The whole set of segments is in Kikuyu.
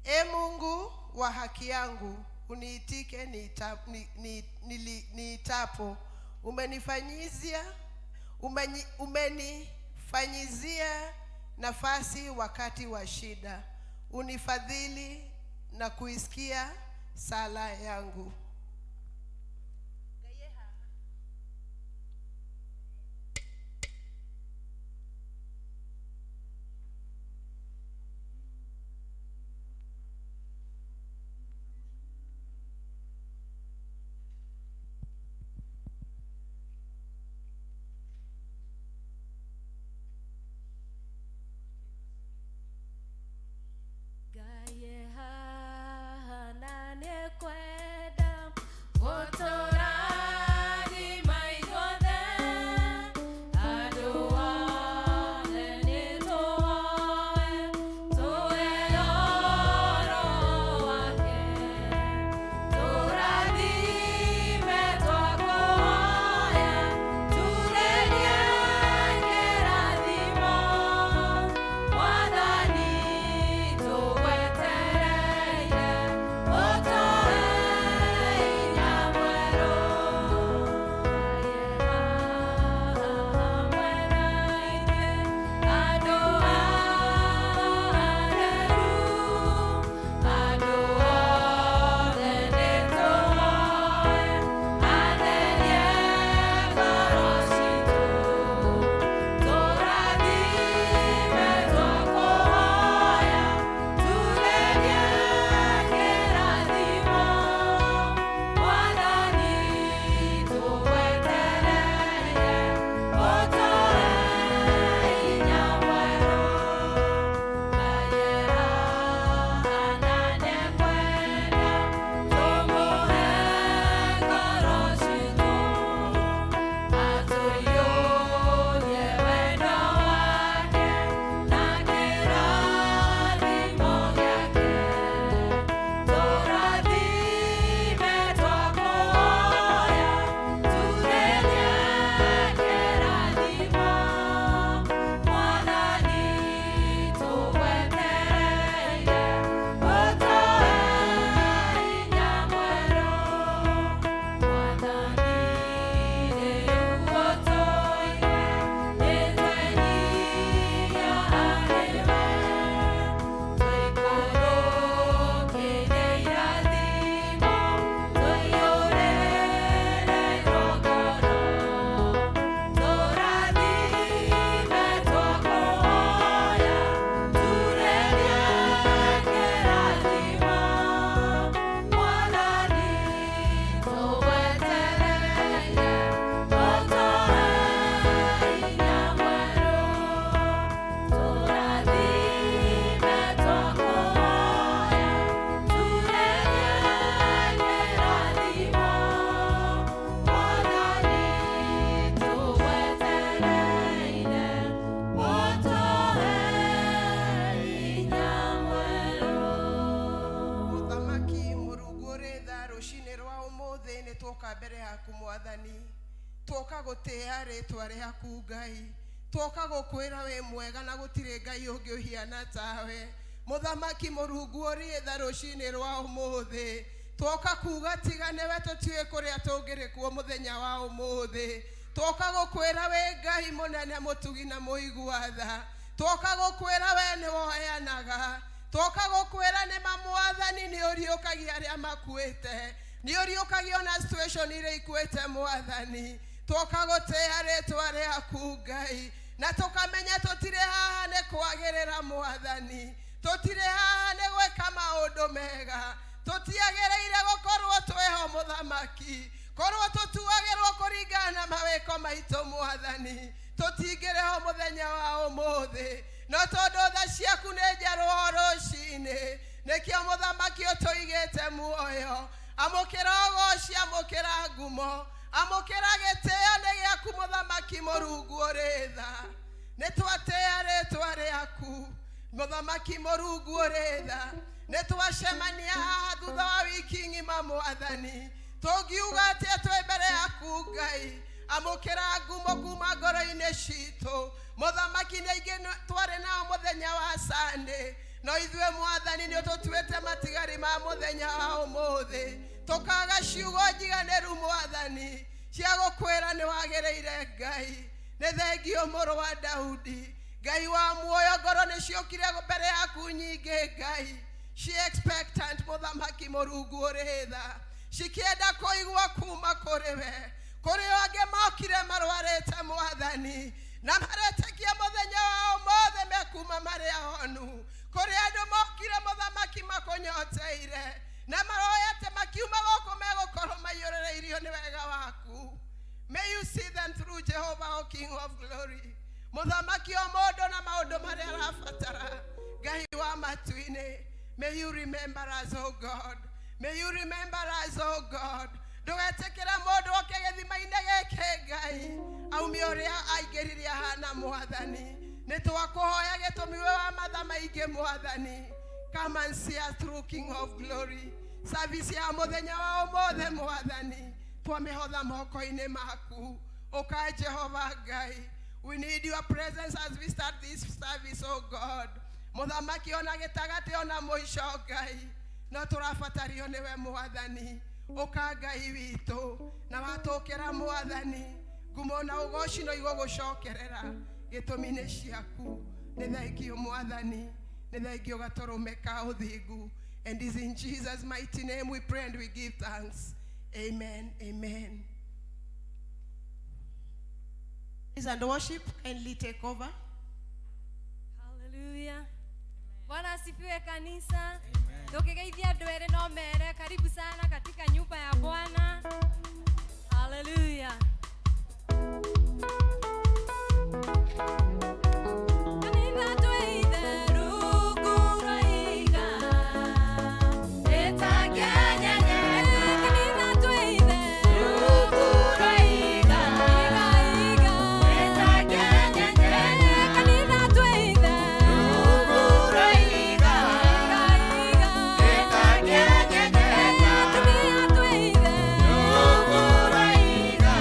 E Mungu wa haki yangu, uniitike niitapo. Umenifanyizia nafasi wakati wa shida, unifadhili na kuisikia sala yangu. Ngai haha na nĩkwenda gũtũrathima ithuothe, andũ othe nĩtũhoe tũheo Roho wake. Tũrathime twakũhoya, turĩrie kĩrathimo, Mwathani tũgwetereire, ũtũhe hinya mwerũ. Hamwe na ithuĩ andũ atheru, andũ othe nĩtũhoe atherie ngoro citũ. Tũrathime twakũhoya, turĩrie kĩrathimo, Mwathani tũgwetereire, ũtũhe hinya mwerũ. Ngai haha na nĩkwenda tũmũhe ngoro citũ, atũiyũrie wendo wake na kĩrathimo gĩake. Tũrathime twakũhoya, turĩrie kĩrathimo, Mwathani tũgwetereire, ũtũhe hinya mwerũ. Mwathani rĩu ũtũigue, nĩtwenyihia harĩ we, tũikũrũkĩrie irathimo, tũiyũrĩrĩirwo ngoro. Tũrathime twakũhoya, turĩrie kĩrathimo, Mwathani tũgwetereire, ũtũhe hinya mwerũ. Tũrathime twakũhoya, turĩrie kĩrathimo, Mwathani tũgwetereire, ũtũhe hinya mwerũ. Mũthamaki Mũrungu ũrĩ tha, rũcinĩ rwa ũmũthĩ nĩ tuoka mbere yaku Mwathani, tuoka gũtĩa rĩtwa rĩaku Ngai, tuoka gũkwĩra wĩ mwega na gũtirĩ Ngai ũngĩ ũhiana tawe. Mũthamaki Mũrungu ũrĩ tha, rũcinĩ rwa ũmũthĩ tuoka kuga tiga nĩwe tũtiũĩ kũrĩa tũngĩrĩ kuo mũthenya wa ũmũthĩ. Tuoka gũkwĩra wĩ Ngai mũnene, mũtugi na mũigua tha. Tuoka gũkwĩra we nĩ woheanaga. Tuoka gũkwĩra nĩ ma Mwathani nĩ ũriũkagia arĩa makuĩte, nĩ ũriũkagia ona situation iria ikuĩte. Mwathani, tuoka gũtĩa rĩtwa rĩaku Ngai, na tũkamenya tũtirĩ haha nĩ kwagĩrĩra. Mwathani, tũtirĩ haha nĩ gwĩka maũndũ mega, tũtiagĩrĩire gũkorwo twĩho. Mũthamaki, korwo tũtuagĩrwo kũringana na mawĩko maitũ, Mwathani, tũtingĩrĩ ho mũthenya wa ũmũthĩ, no tondũ tha ciaku nĩ njerũ o rũcinĩ, nĩkĩo Mũthamaki ũtũigĩte muoyo. Amũkĩra ũgoci, amũkĩra ngumo, amũkĩra gĩtĩo nĩ gĩaku. Mũthamaki Mũrungu ũrĩ tha, nĩ twatĩa rĩtwa rĩaku. Mũthamaki Mũrungu ũrĩ tha, nĩ twacemania haha thutha wa wiki ng'ima. Mwathani, tũngiuga atĩa twĩ mbere yaku Ngai? Amũkĩra ngumo kuma ngoro-inĩ citũ. Mũthamaki, nĩ aingĩ twarĩ nao mũthenya wa Sunday, no No ithuĩ, Mwathani, nĩ ũtũtuĩte matigari ma mũthenya wa ũmũthĩ, tũkaga ciugo njiganĩru, Mwathani, cia gũkwĩra nĩ wagĩrĩire. Ngai, nĩ thengio, mũrũ wa Daudi, Ngai wa muoyo. Ngoro nĩ ciũkire mbere yaku nyingĩ, Ngai, ci expectant, mũthamaki mũrungu ũrĩ tha, cikĩenda kũigua kuma kũrĩ we. Kũrĩ o angĩ mokire marwarĩte, Mwathani, na maretĩkia mũthenya wa ũmũthĩ mekuma marĩ ahonu. Kũrĩ andũ mokire, mũthamaki, makũnyoteire na maroyete makiuma gũkũ megũkorwo maiyũrĩrĩirio nĩ wega waku. May you see them through, Jehovah, O King of Glory. Mũthamaki, o mũndũ na maũndũ marĩa arabatara, Ngai wa matu-inĩ, may you remember us, O God. May you remember us, O God. Ndũgetĩkĩra mũndũ oke gĩthima-inĩ gĩkĩ, Ngai, aume ũrĩa aingĩririe ahana. Mwathani, nĩ twakũhoya gĩtũmi we wa matha maingĩ. Mwathani, come and see us through, King of Glory. Service ya mũthenya wa ũmũthĩ, Mwathani, twamĩhotha moko-inĩ maku. Ũka, Jehova Ngai. We need your presence as we start this service, oh God. Mũthamaki, ona gĩtagatĩ ona mũico, Ngai, no tũrabatario nĩwe. Mwathani, ũka, Ngai witũ, na watũkĩra, Mwathani, ngumo na ũgoci no igũgũcokerera, gĩtũmi nĩ ciaku. Nĩ thengio, Mwathani, nĩ thengio gatũrũme ka ũthingu. And is in Jesus' mighty name we pray and we give thanks. Amen, amen. Praise and worship, kindly take over. Hallelujah. Bwana asifiwe, kanisa. Tukigeithia andũ erĩ no mere karibu sana katika nyumba ya Bwana. Hallelujah. Kanitha twĩ rungu rwa ihiga rĩtangĩenyenyeka. Kanitha twĩ rungu rwa ihiga iga rĩtangĩenyenyeka. Kanitha twĩ rungu rwa ihiga iga rĩtangĩenyenyeka. Atumia twĩ rungu rwa ihiga.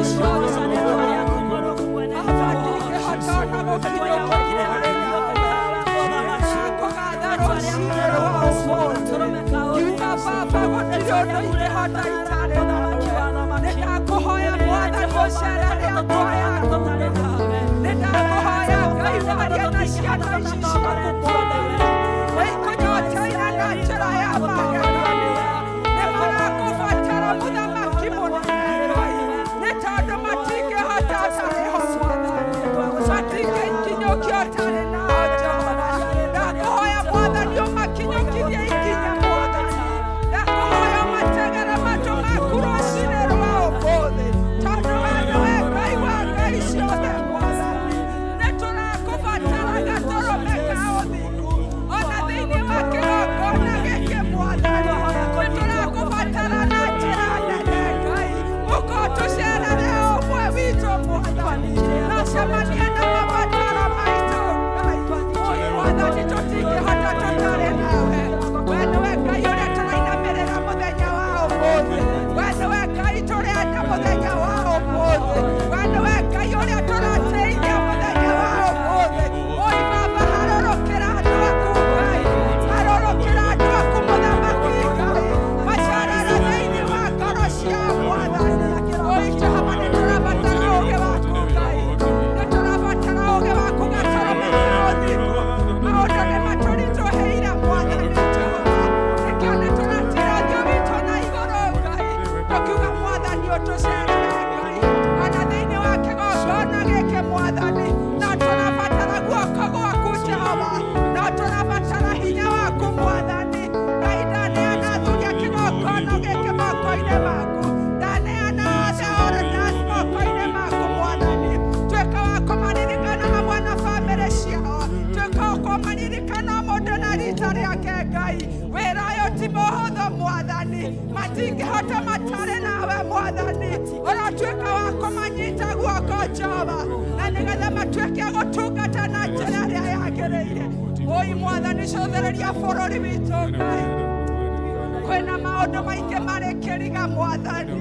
Ciothe Baba ndingĩhota ona gũkinyũkia ndakũgatha rũcinĩ rwa ũmũthĩ ngiuga baba gũtirĩ ũndũ ingĩhota itarĩ nawe. Nĩ ndakũhoya mwathani ũcerere andũ aya aku. Nĩ ndakũhoya Ngai warie na ciana ici ciaku mwathani. Nĩ ikũnyoteire na njĩra ya magegania. Nĩ marakũbatara mũthamaki mũnene Ngai. Nĩ tondũ matingĩhota ũtarĩ ho mwathani. Matingĩkinyũkia ũtarĩ nao Jehova. Ndakũhoya mwathani ũmakinyũkithie ikinya mwathani. Ndakũhoya ũmategere matũ maku rũcinĩ rwa ũmũthĩ. Tondũ we nĩwe Ngai wa ngai ciothe mwathani. Nĩ tũrakũbatara gatũrũme ka ũthingu. Ona thĩinĩ wa kĩgongona gĩkĩ mwathani. Nĩ tũrakũbatara na njĩra nene Ngai. Ũka ũtũcerere o ũmwe witũ mwathani. Na ũcemanie na mabataro maitũ Ngai. Oi mwathani tũtingĩhota tũtarĩ nawe. We nĩwe Ngai ũrĩa tũrainamĩrĩra mũthenya wa ũmũthĩ. We nĩwe Ngai tũrenda mũthenya wa ũmũthĩ. We nĩwe Ngai ũrĩa tũratĩithia mũthenya wa ũmũthĩ. Oi Baba harũrũkĩra andũ aku Ngai. Harũrũkĩra andũ aku mũthamaki Ngai. Macerere thĩinĩ wa ngoro ciao mwathani. Oi Jehova nĩ tũrabatara ũũgĩ waku Ngai. Nĩ tũrabatara ũũgĩ waku gatũrũme ka ũthingu. Maũndũ nĩ matũritũhĩire mwathani Jehova. Nĩkĩo nĩ tũratira ũthiũ witũ na igũrũ Ngai. Tũkiuga mwathani ũtũcerere Ngai. Ona thĩinĩ wa kĩgongona gĩkĩ mwathani. No tũrabatara guoko gwaku Jehova. No tũrabatara hinya waku mwathani. Ngai ndaneana athuri a kĩgongona gĩkĩ moko-inĩ maku. Ndaneana othe elders moko-inĩ maku mwathani. Tuĩka wa kũmaririkana hamwe na bamĩrĩ ciao. Tuĩka wa kũmaririkana o mũndũ na rita rĩake Ngai. Wĩra ũyũ ti mũhũthũ mwathani. Matingĩhota matarĩ nawe mwathani. Ũratuĩka wa kũmanyita guoko Jehova. Na nĩgetha matuĩke a gũtungata na njĩra ĩrĩa yagĩrĩire. Oi mwathani cũthĩrĩria bũrũri witũ Ngai. Kwĩna maũndũ maingĩ marĩ kĩriga mwathani.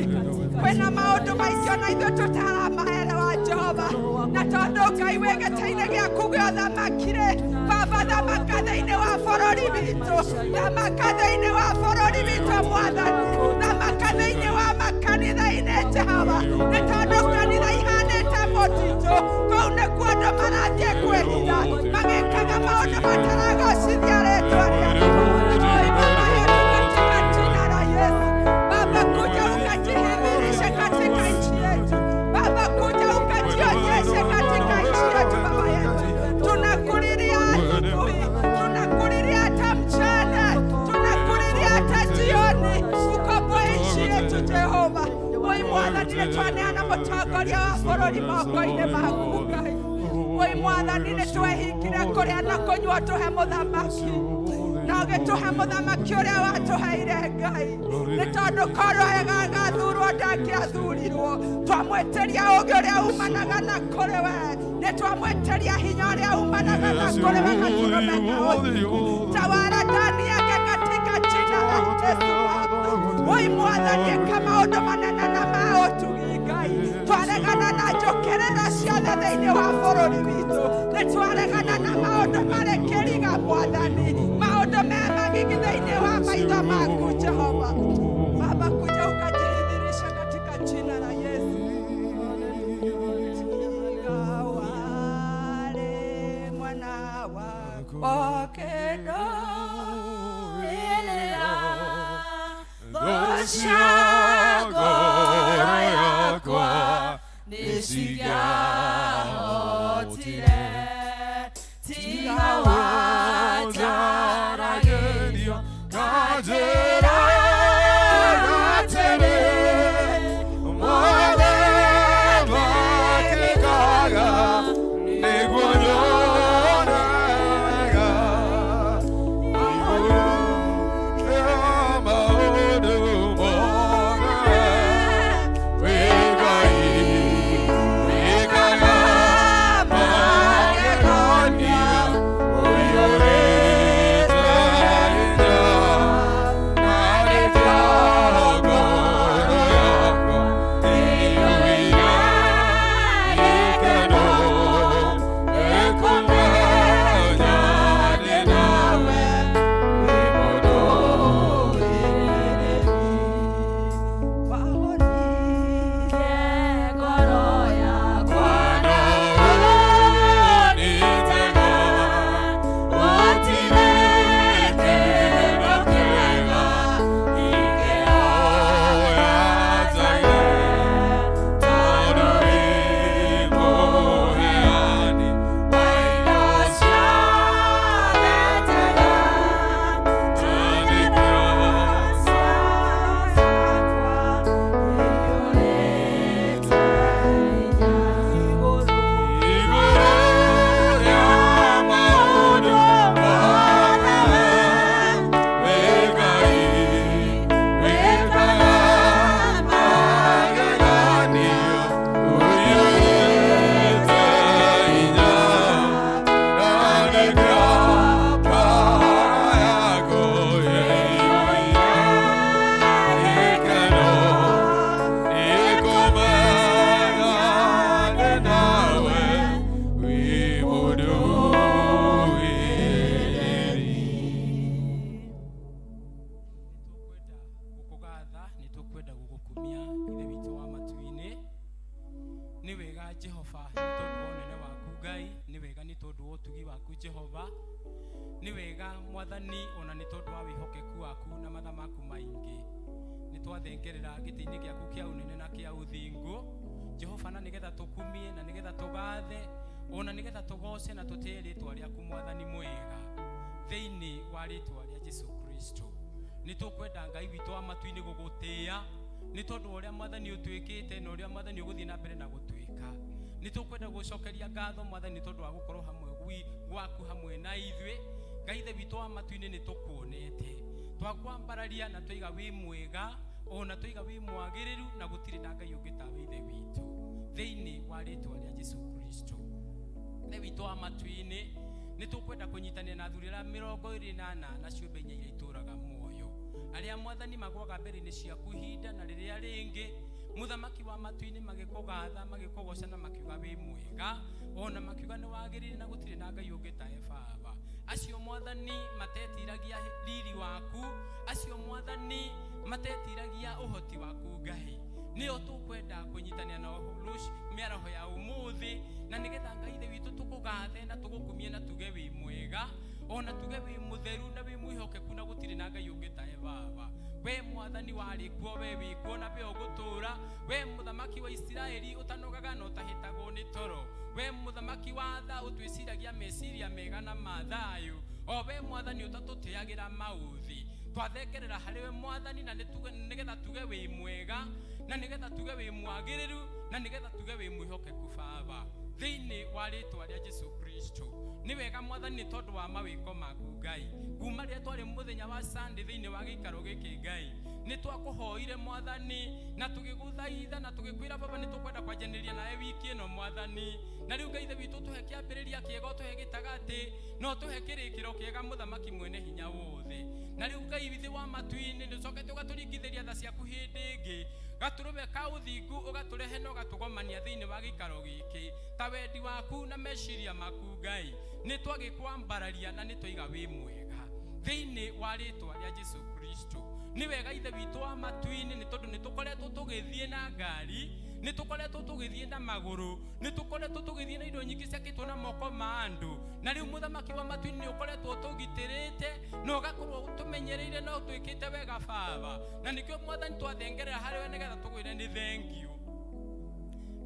Kwĩna maũndũ maingĩ ona ithuĩ tũtaramaelewa Jehova. Na tondũ Ngai wĩ gĩtĩ-inĩ gĩaku gĩa ũthamaki-rĩ, Baba thamaka thĩinĩ wa bũrũri witũ. Thamaka thĩinĩ wa bũrũri witũ mwathani. Thamaka thĩinĩ wa makanitha-inĩ Jehova. Nĩ tondũ kanitha ihanĩte mũtitũ. Kũu nĩkuo andũ marathiĩ kwĩhitha. Magĩkaga maũndũ mataragocithia rĩtwa rĩaku. Oi Baba yetu katika jina la Yesu. Baba kuja ukajidhihirishe katika nchi yetu. Baba kuja ukajionyeshe katika nchi yetu Baba yetu. Tunakulilia asubuhi, tunakulilia hata mchana, tunakulilia hata jioni. Ukomboe nchi yetu Jehova. Oi mwathani nĩ twaneana mũtongoria wa bũrũri moko-inĩ maku Ngai. Oi mwathani nĩ twehingire kũrĩa na kũnyua tũhe mũthamaki. Na ũgĩtũhe mũthamaki ũrĩa watũheire Ngai. Nĩ tondũ korwo agathurwo ndangĩathurirwo. Twamwĩtĩria ũũgĩ ũrĩa umanaga na kũrĩ we. Nĩ twamwĩtĩria hinya ũrĩa umanaga na kũrĩ we gatũrũme ka ũthingu. Tawala ndani yake katika jina la Yesu Baba. Oi mwathani ĩka maũndũ manene na ma ũtugi Ngai. Twaregana na njũkĩrĩro ciothe thĩinĩ wa bũrũri witũ. Nĩ twaregana na maũndũ marĩ kĩriga mwathani. Maũndũ me magigi thĩinĩ wa maitho maku Jehova. Baba kuja ukajidhihirisha katika jina la Yesu. Tiga wale mwana wakwa kendo Thũ ngoro yakwa nĩcingĩahotire tiga wanjaragĩrio kanjĩra atĩrĩ mothe makĩkaga nĩguo nyonaga igũrũ rĩa maũndũ mothe wĩ Ngai, wĩ Jehova nĩ tondũ wa ũnene waku Ngai, nĩ wega nĩ tondũ wa ũtugi waku Jehova, nĩ wega Mwathani ona nĩ tondũ wa wĩhokeku waku na matha maku maingĩ. Nĩ twathengerera gĩtĩ-inĩ gĩaku kĩa ũnene na kĩa ũthingu Jehova, na nĩgetha tũkumie na nĩgetha tũgathe ona nĩgetha tũgoce na tũtĩe rĩtwa rĩaku Mwathani mwega, thĩinĩ wa rĩtwa rĩa Jesu Kristo. Nĩ tũkwenda Ngai witũ wa matu-inĩ gũgũtĩĩa nĩ tondũ wa ũrĩa Mwathani ũtwĩkĩte na ũrĩa Mwathani ũgũthiĩ na mbere na gũtwĩka. Nĩ tũkwenda gũcokeria ngatho Mwathani nĩ tondũ wa gũkorwo hamwe gwaku hamwe na ithuĩ. Ngai ithe witũ wa matu-inĩ, nĩ tũkuonete twakwambararia na twaiga wĩ mwega ona twaiga wĩ mwagĩrĩru na gũtirĩ na Ngai ũngĩ tawe ithe witũ, thĩinĩ wa rĩtwa rĩa Jesu Kristo. Ithe witũ wa matu-inĩ, nĩ tũkwenda kũnyitanĩra na athuri arĩa 24 na ciũmbe inya iria itũũraga muoyo, arĩa Mwathani magwaga mbere-inĩ ciaku ihinda na rĩrĩa rĩngĩ, Mũthamaki wa matu-inĩ, magĩkũgatha, magĩkũgoca na makiuga wĩ mwega, ona makiuga nĩ wagĩrĩire na gũtirĩ na Ngai ũngĩ tawe Baba. Acio Mwathani matetiragia riri waku, acio Mwathani matetiragia ũhoti waku Ngai, nĩo tũkwenda kũnyitanĩra nao mĩaraho ya ũmũthĩ, na nĩgetha Ngai ithe witũ tũkũgathe na tũgũkumie na tuge wĩ mwega, ona tuge wĩ mũtheru na wĩ mwĩhokeku na gũtirĩ na Ngai ũngĩ tawe Baba. We Mwathani warĩ kuo, we wĩ kuo na we ũgũtũũra, we Mũthamaki wa Isiraeli ũtanogaga na ũtahĩtagwo nĩ toro, we Mũthamaki wa tha ũtwĩciragia meciria mega na ma thayũ, o we Mwathani ũtatũteagĩra maũthĩ. Twathengerera harĩ we Mwathani na nĩgetha tuge wĩ mwega, na nĩgetha tuge wĩ mwagĩrĩru, na nĩgetha tuge wĩ mwĩhokeku Baba, thĩinĩ wa rĩtwa rĩa Jesu Kristo. Nĩ wega Mwathani nĩ tondũ wa mawĩko maku Ngai. Kuma rĩrĩa twarĩ mũthenya wa Sunday thĩinĩ wa gĩikaro gĩkĩ Ngai, nĩ twakũhoire Mwathani na tũgĩgũthaitha na tũgĩkwĩra Baba nĩ tũkwenda kwanjanĩria nawe wiki ĩno Mwathani. Na rĩu Ngai ithe witũ, tũhe kĩambĩrĩria kĩega, ũtũhe gĩtagatĩ na ũtũhe kĩrĩkĩro kĩega, Mũthamaki mwene hinya wothe. Na rĩu Ngai witũ wa matu-inĩ, nĩ ũcokete ũgatũringithĩria tha ciaku hĩndĩ ĩngĩ, gatũrũme ka ũthingu ũgatũrehe na ũgatũgomania thĩinĩ wa gĩikaro gĩkĩ ta wendi waku na meciria maku Ngai. Nĩ twagĩkwambararia na nĩ twaiga wĩ mwega, thĩinĩ wa rĩtwa rĩa Jesu Kristo. Nĩ wega ithe witũ wa matu-inĩ nĩ tondũ nĩ tũkoretwo tũgĩthiĩ na ngari, nĩ tũkoretwo tũgĩthiĩ na magũrũ, nĩ tũkoretwo tũgĩthiĩ na indo nyingĩ ciakĩtwo na moko ma andũ, na rĩu Mũthamaki wa matu-inĩ nĩ ũkoretwo ũtũgitĩrĩte na ũgakorwo ũtũmenyereire na ũtwĩkĩte wega Baba. Na nĩkĩo Mwathani twathengerera harĩ we nĩgetha tũkwĩre nĩ thengiũ,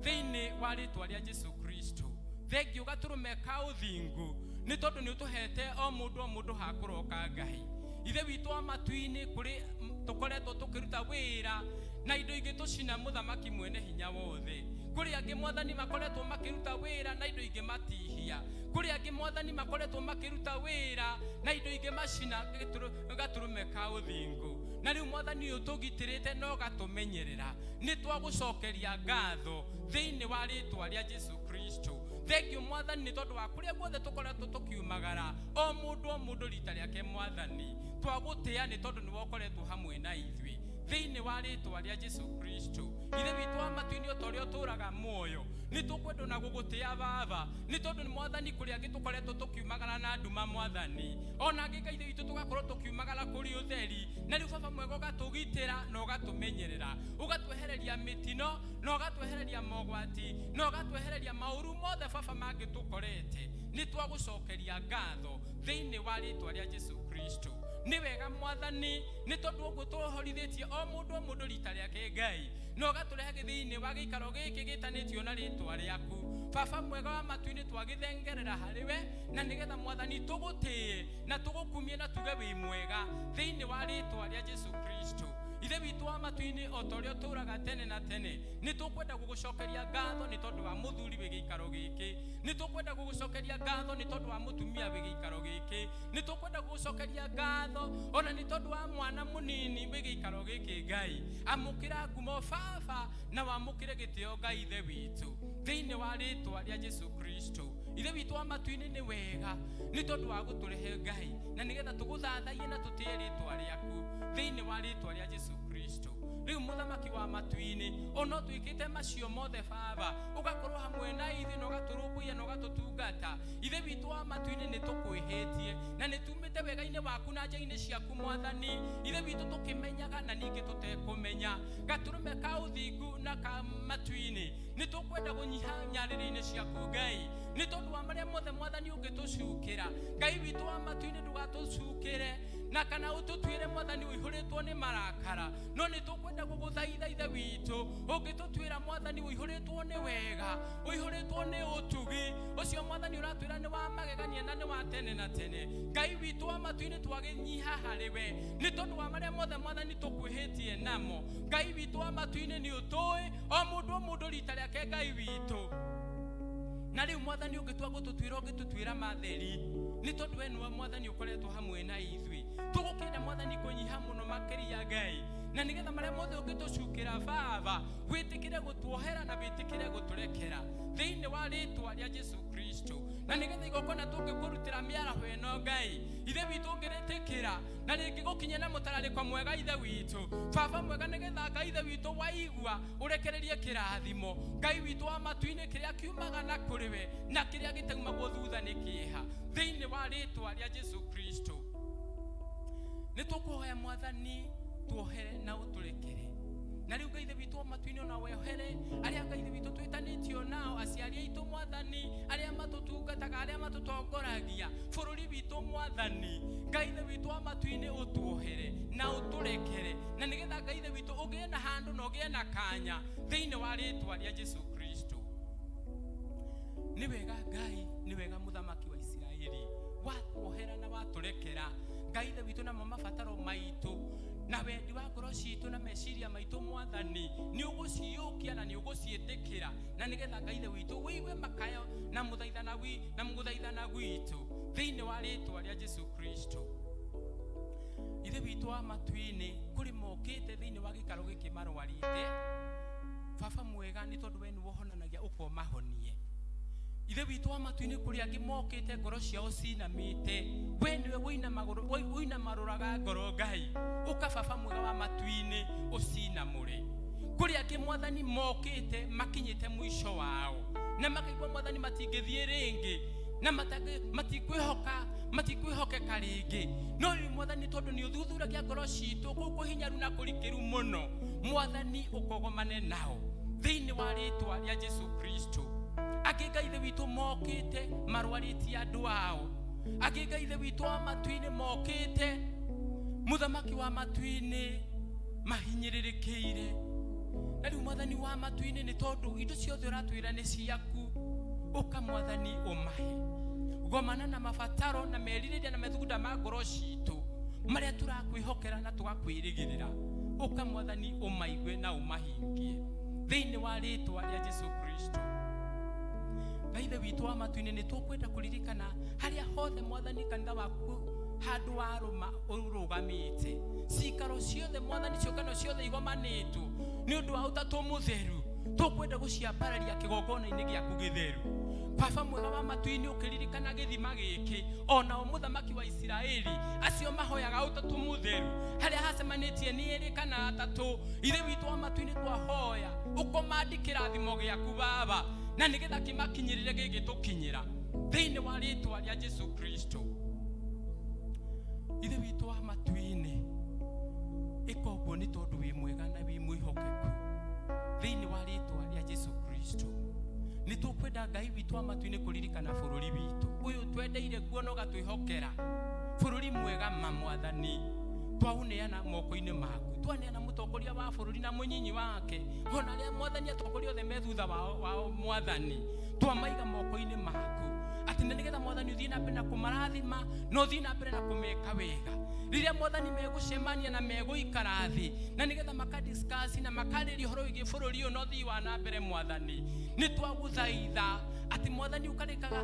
thĩinĩ wa rĩtwa rĩa Jesu Kristo. Thengiũ gatũrũme ka ũthingu nĩ tondũ nĩ ũtũhete o mũndũ o mũndũ hakũroka. Ngai ithe witũ wa matu-inĩ, kũrĩ tũkoretwo tũkĩruta wĩra na indo ingĩ tũcina, Mũthamaki mwene hinya wothe. Kũrĩ angĩ Mwathani makoretwo makĩruta wĩra na indo ingĩ matihia, kũrĩ angĩ Mwathani makoretwo makĩruta wĩra na indo ingĩ macina gatũrũme ka ũthingu. Na rĩu Mwathani ũyũ tũgitĩrĩte na ũgatũmenyerera, nĩ twagũcokeria ngatho thĩinĩ wa rĩtwa rĩa Jesu Kristo. Thengiũ Mwathani nĩ tondũ wa kũrĩa guothe tũkoretwo tũkiumagara, o mũndũ o mũndũ rita rĩake. Mwathani twagũtĩa nĩ tondũ nĩwe ũkoretwo hamwe na ithuĩ, thĩinĩ wa rĩtwa rĩa Jesu Kristo. Ithe witũ wa matu-inĩ, o ta ũrĩa ũtũũraga muoyo, nĩ tũkwenda na gũgũtĩa Baba nĩ tondũ nĩ Mwathani kũrĩa angĩ tũkoretwo tũkiumagara na nduma, Mwathani, ona angĩ Ngai ithe witũ tũgakorwo tũkiumagara kũrĩ ũtheri. Na rĩu Baba mwega ũgatũgitĩra na ũgatũmenyerera, ũgatwehereria mĩtino na ũgatwehereria mogwati na ũgatwehereria maũru mothe Baba mangĩtũkorete. Nĩ twagũcokeria ngatho thĩinĩ wa rĩtwa rĩa Jesu Kristo. Nĩ wega Mwathani nĩ tondũ ũguo tũhorithĩtie o mũndũ o mũndũ rita rĩake Ngai, na ũgatũrehe thĩinĩ wa gĩikaro gĩkĩ gĩtanĩtio na rĩtwa rĩaku. Baba mwega wa matu-inĩ, twagĩthengerera harĩ we na nĩgetha Mwathani tũgũtĩe na tũgũkumie na tuge wĩ mwega, thĩinĩ wa rĩtwa rĩa Jesu Kristo. Ithe witũ wa matu-inĩ, o ta ũrĩa ũtũũraga tene na tene, nĩ tũkwenda gũgũcokeria ngatho nĩ tondũ wa mũthuri wĩ gĩikaro gĩkĩ, nĩ tũkwenda gũgũcokeria ngatho nĩ tondũ wa mũtumia wĩ gĩikaro gĩkĩ, nĩ tũkwenda gũgũcokeria ngatho ona nĩ tondũ wa mwana mũnini wĩ gĩikaro gĩkĩ. Ngai, amũkĩra ngumo Baba na wamũkĩre gĩtĩo Ngai ithe witũ, thĩinĩ wa rĩtwa rĩa Jesu Kristo. Ithe witũ wa matu-inĩ, nĩ wega nĩ tondũ wa gũtũrehe Ngai na nĩgetha tũgũthathaiye na tũtĩe rĩtwa rĩaku, thĩinĩ wa rĩtwa rĩa Jesu Kristo. Rĩu Mũthamaki wa matu-inĩ, ona ũtwĩkĩte macio mothe Baba, ũgakorwo hamwe na ithuĩ na ũgatũrũmbũiya na ũgatũtungata. Ithe witũ wa matu-inĩ, nĩ tũkwĩhĩtie na nĩ tumĩte wega-inĩ waku na nja-inĩ ciaku Mwathani ithe witũ, tũkĩmenyaga na ningĩ tũtekũmenya. Gatũrũme ka ũthingu na ka matu-inĩ Nĩ tũkwenda gũnyiha nyarĩrĩ-inĩ ciaku Ngai, nĩ tondũ wa marĩa mothe mwathani ũngĩtũcukĩra. Ngai witũ wa matu-inĩ, ndũgatũcukĩre na kana ũtũtuĩre mwathani ũihũrĩtwo nĩ marakara, no nĩ tũkwenda gũgũthaitha Ithe witũ, ũngĩtũtuĩra mwathani ũihũrĩtwo nĩ wega, ũihũrĩtwo nĩ ũtugi ũcio mwathani ũratwĩra nĩ wa magegania na nĩ wa tene na tene. Ngai witũ wa matu-inĩ, twagĩnyiha harĩ we nĩ tondũ wa marĩa mothe mwathani tũkwĩhĩtie namo. Ngai witũ wa matu-inĩ, nĩ ũtũĩ o mũndũ o mũndũ rita rĩake, Ngai witũ. Na rĩu mwathani ũngĩtua gũtũtuĩra, ũngĩtũtuĩra matheri, nĩ tondũ we nĩwe mwathani ũkoretwo hamwe na ithuĩ. Tũgũkĩenda mwathani kũnyiha mũno makĩria, Ngai, na nĩgetha marĩa mothe ũngĩtũcukĩra, Baba, wĩtĩkĩre gũtuohera na wĩtĩkĩre gũtũrekera thĩinĩ wa rĩtwa rĩa Jesu Kristo, na nĩgetha igongona tũngĩkũrutĩra mĩaraho ĩno, Ngai Ithe witũ, ũngĩrĩtĩkĩra na rĩngĩ gũkinye na mũtararĩko mwega, Ithe witũ, Baba mwega, nĩgetha Ngai Ithe witũ waigua ũrekererie kĩrathimo, Ngai witũ wa matu-inĩ, kĩrĩa kiumaga na kũrĩ we na kĩrĩa gĩtaumagwo thutha nĩ kĩeha, thĩinĩ wa rĩtwa rĩa Jesu Kristo. Nĩ tũkũhoya mwathani tuohere na ũtũrekere. Na rĩu Ngai Ithe witũ wa matu-inĩ, ona wehere arĩa Ngai Ithe witũ twĩtanĩtio nao, aciari aitũ mwathani, arĩa matũtungataga, arĩa matũtongoragia, bũrũri witũ mwathani. Ngai Ithe witũ wa matu-inĩ, ũtuohere na ũtũrekere, na nĩgetha Ngai Ithe witũ ũgĩe na handũ na ũgĩe na kanya thĩinĩ wa rĩtwa rĩa Jesu Kristo. Nĩ wega Ngai, nĩ wega mũthamaki wa Isiraeli, watuohera na watũrekera, Ngai Ithe witũ, namo mabataro maitũ na wendi wa ngoro citũ na meciria maitũ mwathani nĩ ũgũciũkia na nĩ ũgũciĩtĩkĩra, na nĩgetha Ngai Ithe witũ wĩigue makayo na mũthaithana na mũthaithana gwitũ thĩinĩ wa rĩtwa rĩa Jesu Kristo. Ithe witũ wa matu-inĩ, kũrĩ mokĩte thĩinĩ wa gĩikaro gĩkĩ marwarĩte, Baba mwega, nĩ tondũ we nĩwe ũhonanagia, ũkomahonie. Ithe witũ wa matu-inĩ, kũrĩ angĩ mokĩte ngoro ciao cinamĩte, we nĩwe ũinamarũraga ngoro, Ngai, ũka Baba mwega wa matu-inĩ ũcinamũre. Kũrĩ angĩ mwathani mokĩte makinyĩte mũico wao na makaigua mwathani matingĩthiĩ rĩngĩ na matikwĩhoka, matikwĩhokeka rĩngĩ, no rĩu mwathani, tondũ nĩ ũthuthuragia ngoro citũ kũu kũhinyaru na kũrikĩru mũno, mwathani, ũkogomane nao thĩinĩ wa rĩtwa rĩa Jesu Kristo. Angĩ, Ngai Ithe witũ, mokĩte marwarĩtie andũ ao. Angĩ, Ngai Ithe witũ wa matu-inĩ, mokĩte mũthamaki wa matu-inĩ mahinyĩrĩrĩkĩire. Na rĩu mwathani wa matu-inĩ, nĩ tondũ indo ciothe ũratwĩra nĩ ciaku, ũka mwathani ũmahe gomana na mabataro na merirĩria na methugunda ma ngoro citũ marĩa tũrakwĩhokera na tũgakwĩrĩgĩrĩra. Ũka mwathani ũmaigue na ũmahingie thĩinĩ wa rĩtwa rĩa Jesu Kristo. Ngai Ithe witũ wa matu-inĩ, nĩ tũkwenda kũririkana harĩa hothe mwathani kanitha waku handũ warũma ũrũgamĩte, cikaro ciothe mwathani, ciũngano ciothe igomanĩtwo nĩ ũndũ wa ũtatũ mũtheru, tũkwenda gũciambararia kĩgongona-inĩ gĩaku gĩtheru. Baba mwega wa matu-inĩ, ũkĩririkana gĩthima gĩkĩ, onao mũthamaki wa Isiraeli acio mahoyaga ũtatũ mũtheru, harĩa hacemanĩtie nĩ erĩ kana atatũ, Ithe witũ wa matu-inĩ, twahoya ũkomandi kĩrathimo gĩaku, Baba, na nĩgetha kĩmakinyĩrĩre gĩgĩtũkinyĩra thĩinĩ wa rĩtwa rĩa Jesu Kristo. Ithe witũ wa matu-inĩ, ĩka ũguo nĩ tondũ wĩ mwega na wĩ mwĩhokeku thĩinĩ wa rĩtwa rĩa Jesu Kristo. Nĩ tũkwenda, Ngai witũ wa matu-inĩ, kũririkana bũrũri witũ ũyũ twendeire guo na ũgatwĩhokera, bũrũri mwega ma mwathani, twaũneana moko-inĩ maku. Twaneana mũtongoria wa bũrũri na mũnyinyi wake, ona arĩa mwathani atongoria othe me thutha wao mwathani, twamaiga moko-inĩ maku, atĩ na nĩgetha mwathani ũthiĩ na mbere na kũmarathima na ũthiĩ na mbere na kũmeka wega rĩrĩa mwathani megũcemania na megũikara thĩ, na nĩgetha makadiscuss na makarĩria ũhoro wĩgiĩ bũrũri ũyũ na ũthii wa na mbere. Mwathani, nĩ twagũthaitha atĩ mwathani ũkarekaga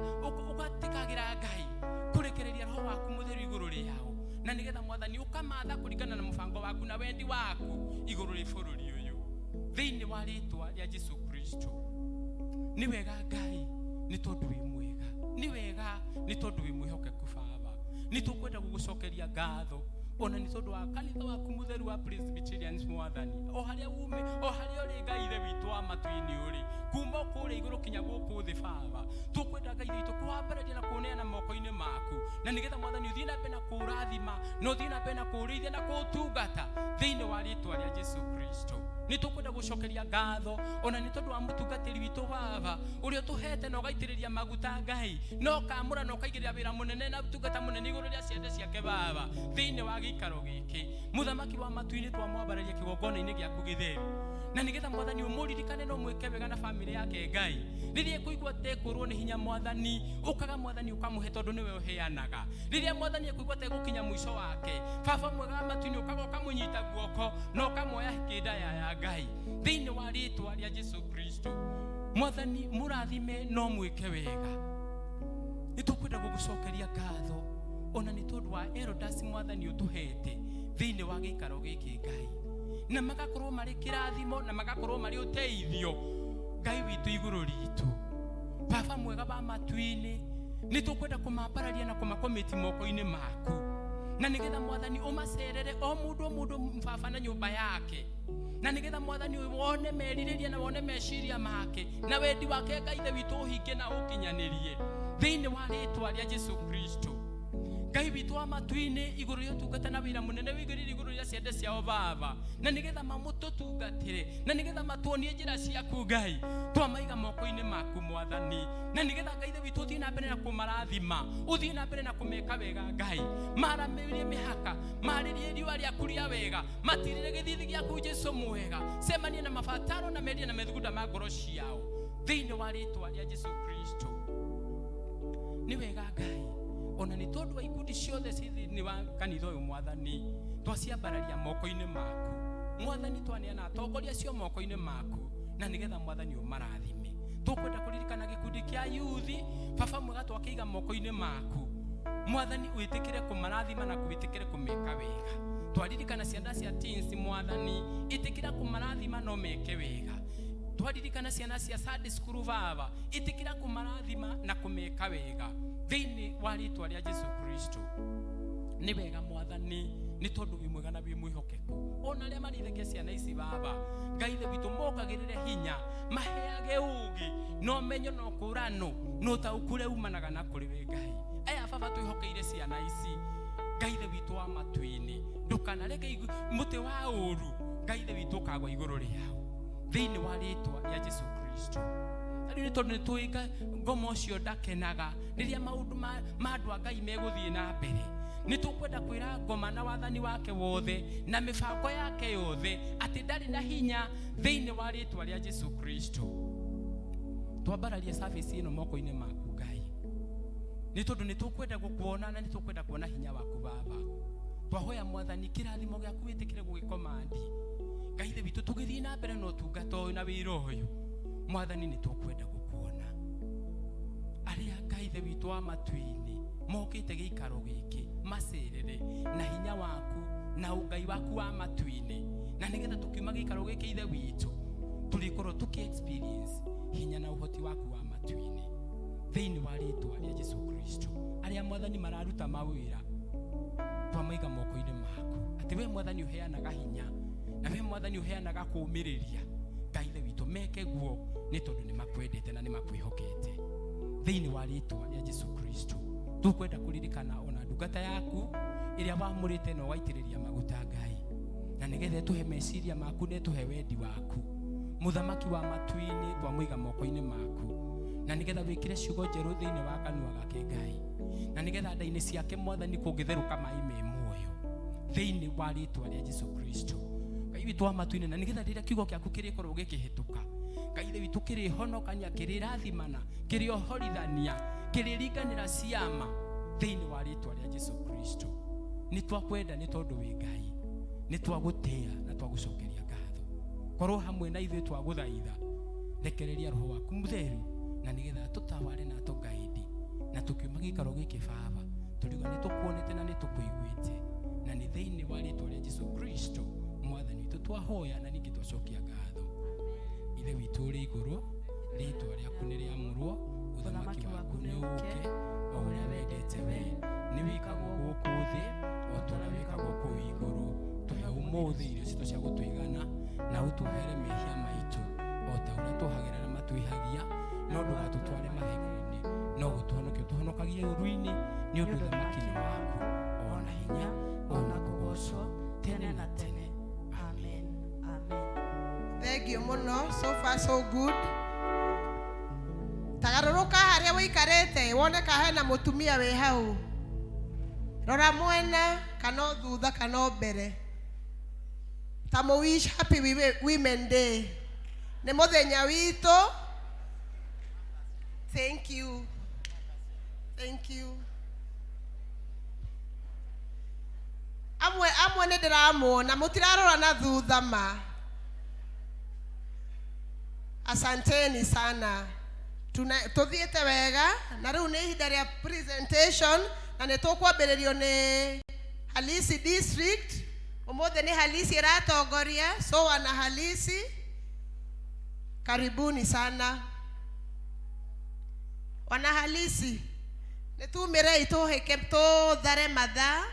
ũgatĩkagĩra Ngai kũrekereria roho waku mũtheru igũrũ rĩao, na nĩgetha mwathani ũkamatha kũringana na mũbango waku na wendi waku igũrũ rĩ bũrũri ũyũ thĩinĩ wa rĩtwa rĩa Jesu Kristo. Nĩ wega Ngai, nĩ tondũ wĩ mwega. Nĩ wega nĩ tondũ wĩ mwĩhokeku. Baba, nĩ tũkwenda gũgũcokeria ngatho ona nĩ tondũ wa kanitha waku mũtheru wa Presbyterians. Mwathani, o harĩa ume, o harĩa ũrĩ, Ngai Ithe witũ wa matu-inĩ, ũrĩ kuma o kũrĩa Igũrũ kinya gũkũ thĩ baba, tũkwenda Ngai witũ kũwambararia na kũũneana moko-inĩ maku, na nĩgetha Mwathani ũthiĩ na mbere na kũũrathima, na ũthiĩ na mbere na kũũrĩithia na kũũtungata thĩinĩ wa rĩtwa rĩa Jesu Kristo. Nĩ tũkwenda gũcokeria ngatho ona nĩ tondũ wa mũtungatĩri witũ baba, ũrĩa ũtũhete na ũgaitĩrĩria maguta Ngai, na ũkamũra na ũkaigĩrĩra wĩra mũnene na ũtungata mũnene igũrũ rĩa ciande ciake baba, thĩinĩ wa gĩikaro gĩkĩ. Mũthamaki wa matu-inĩ, twamwambararia kĩgongona-inĩ gĩaku gĩtheru, na nĩgetha Mwathani ũmũririkane na ũmwĩke wega na bamĩrĩ yake Ngai. Rĩrĩa ekũigua tekũrwo nĩ hinya, Mwathani ũkaga, Mwathani ũkamũhe, tondũ nĩwe ũheanaga. Rĩrĩa Mwathani ekũigua tegũkinya mũico wake, baba mwega wa matu-inĩ, ũkaga ũkamũnyita guoko na ũkamuoya kĩnda ya Ngai thĩinĩ wa rĩtwa rĩa Jesu Kristo. Mwathani mũrathime no mwĩke wega. Nĩ tũkwenda gũgũcokeria ngatho ona nĩ tondũ wa elders, Mwathani, ũtũhete thĩinĩ wa gĩikaro gĩkĩ Ngai, na magakorwo marĩ kĩrathimo na magakorwo marĩ ũteithio Ngai witũ igũrũ ritũ. Baba mwega wa matu-inĩ, nĩ tũkwenda kũmambararia na kũmakomiti moko-inĩ maku, na nĩgetha Mwathani ũmacerere o mũndũ o mũndũ baba na nyũmba yake, na nĩgetha Mwathani wone merirĩria na wone meciria make na wendi wake Ngai ithe witũ, ũhingie na ũkinyanĩrie thĩinĩ wa rĩtwa rĩa Jesu Kristo. Ngai witũ wa matu-inĩ, igũrũ rĩa ũtungata na wĩra mũnene wĩigĩrĩire igũrũ rĩa ciande ciao baba, na nĩgetha mamũtũtungatĩre, na nĩgetha matuonie njĩra ciaku Ngai, twamaiga moko-inĩ maku Mwathani, na nĩgetha Ngai ithe witũ ũthiĩ na mbere na kũmarathima, ũthiĩ na mbere na kũmeka wega Ngai, maramĩrie mĩhaka, marĩrie riũa rĩaku rĩa wega, matirĩre gĩthithi gĩaku Jesu mwega, cemanie na mabataro na meria na methugunda ma ngoro ciao thĩinĩ wa rĩtwa rĩa Jesu Kristo. Nĩ wega Ngai, ona nĩ tondũ wa ikundi ciothe ci thĩinĩ wa kanitha ũyũ, Mwathani, twaciambararia moko-inĩ maku. Mwathani, twaneana atongoria acio moko-inĩ maku, na nĩgetha Mwathani ũmarathime. Tũkwenda kũririkana gĩkundi kĩa yuthi baba mwega, twakĩiga moko-inĩ maku Mwathani, wĩtĩkĩre kũmarathima na wĩtĩkĩre kũmeka wega. Twaririkana ciana cia teens, Mwathani, ĩtĩkĩra kũmarathima no meke wega. Twaririkana ciana cia Sunday school baba, ĩtĩkĩra kũmarathima na kũmeka wega thĩinĩ wa rĩtwa rĩa Jesu Kristo. Nĩ wega Mwathani, nĩ tondũ wĩ mwega na wĩ mwĩhokeku. Ona arĩa marĩithagia ciana ici baba, Ngai ithe witũ, mongagĩrĩre hinya, maheage ũũgĩ na ũmenyo na ũkũrano na ũtaũku ũrĩa umanaga na kũrĩ we Ngai. Aya baba twĩhokeire ciana ici, Ngai ithe witũ wa matu-inĩ, ndũkanareke mũtĩ wa ũũru, Ngai ithe witũ, ũkagwa igũrũ rĩao thĩinĩ wa rĩtwa rĩa Jesu Kristo. Na rĩu nĩ tondũ nĩ tũĩ ngoma ũcio ndakenaga rĩrĩa maũndũ ma andũ a Ngai megũthiĩ na mbere, nĩ tũkwenda kwĩra ngoma na wathani wake wothe na mĩbango yake yothe atĩ ndarĩ na hinya thĩinĩ wa rĩtwa rĩa Jesu Kristo. Twambararie service ĩno moko-inĩ maku Ngai, nĩ tondũ nĩ tũkwenda gũkuona na nĩ tũkwenda kuona hinya waku baba. Twahoya Mwathani kĩrathimo gĩaku wĩtĩkĩre gũgĩkomandi, Ngai ithe witũ, tũgĩthiĩ na mbere na ũtungata ũyũ na wĩra ũyũ. Mwathani, nĩ tũkwenda gũkuona. Arĩa Ngai ithe witũ wa matu-inĩ mokĩte gĩikaro gĩkĩ, macerere na hinya waku na ũngai waku wa matu-inĩ, na nĩgetha tũkiuma gĩikaro gĩkĩ, ithe witũ, tũrĩkorwo tũkĩ experience hinya na ũhoti waku wa matu-inĩ thĩinĩ wa rĩtwa rĩa Jesu Kristo. Arĩa Mwathani mararuta mawĩra, twamaiga moko-inĩ maku, atĩ we Mwathani ũheanaga hinya na we Mwathani ũheanaga kũũmĩrĩria, Ngai ithe witũ, meke guo nĩ tondũ nĩ makwendete na nĩ makwĩhokete thĩinĩ wa rĩtwa rĩa Jesu Kristo. Tũkwenda kũririkana ona ndungata yaku ĩrĩa wamũrĩte na ũgaitĩrĩria maguta Ngai, na nĩgetha ĩtũhe meciria maku na ĩtũhe wendi waku. Mũthamaki wa matu-inĩ, twamũiga moko-inĩ maku, na nĩgetha wĩkĩre ciugo njerũ thĩinĩ wa kanua gake Ngai, na nĩgetha nda-inĩ ciake Mwathani kũngĩtherũka maĩ me muoyo thĩinĩ wa rĩtwa rĩa Jesu Kristo. Ngai witũ wa matu-inĩ, na nĩgetha rĩrĩa kiugo gĩaku kĩrĩkorwo gĩkĩhĩtũka, Ngai ithe witũ, kĩrĩhonokania, kĩrĩrathimana, kĩrĩohorithania, kĩrĩringanĩra ciama thĩinĩ wa rĩtwa rĩa Jesu Kristo. Nĩ twakwenda nĩ tondũ wĩ Ngai, nĩ twagũtĩa na twagũcokeria ngatho. Korwo hamwe na ithuĩ, twagũthaitha, rekereria roho waku mũtheru, na nĩgetha tũtaware na tũgaidi, na tũkiuma gĩikaro gĩkĩ baba, tũriuga nĩ tũkuonete na nĩ tũkũiguĩte, na nĩ thĩinĩ wa rĩtwa rĩa Jesu Kristo Mwathani witũ twahoya na ningĩ twacokia ngatho. Ithe witũ ũrĩ igũrũ, rĩtwa rĩaku nĩ rĩamũrwo, ũthamaki waku nĩ ũũke, o ũrĩa wendete we nĩ wĩkagwo gũkũ thĩ o ta ũrĩa wĩkagwo kũu igũrũ. Tũhe ũmũthĩ irio citũ cia gũtũigana, na ũtuohere mehia maitũ o ta ũrĩa tuohagĩra arĩa matwĩhagia. No ndũgatũtware magerio-inĩ, no gũtũhonokia ũtũhonokagie ũũru-inĩ, nĩ ũndũ ũthamaki nĩ waku, ona hinya, ona kũgoocwo tene na tene. Amen. Amen. Thank you mũno. So far so good. Tagarũrũka harĩa wĩikarĩte wone ka hena mũtumia wĩ hau. Rora mwena kana o thutha kana o mbere. Ta mũ wish happy Women Day. Nĩ mũthenya witũ. Thank you. Thank you. Amwe amwe nĩ ndĩramuona mũtirarora na thutha ma. Asanteni sana. Tuthiĩte wega na rĩu nĩ ihinda rĩa presentation na nĩ tũkwambĩrĩrio nĩ Halisi District. Ũmũthĩ nĩ Halisi ĩratongoria, so wana Halisi, karibuni sana. Wana Halisi, nĩ tumĩrei tũhĩke tũthare mathaa.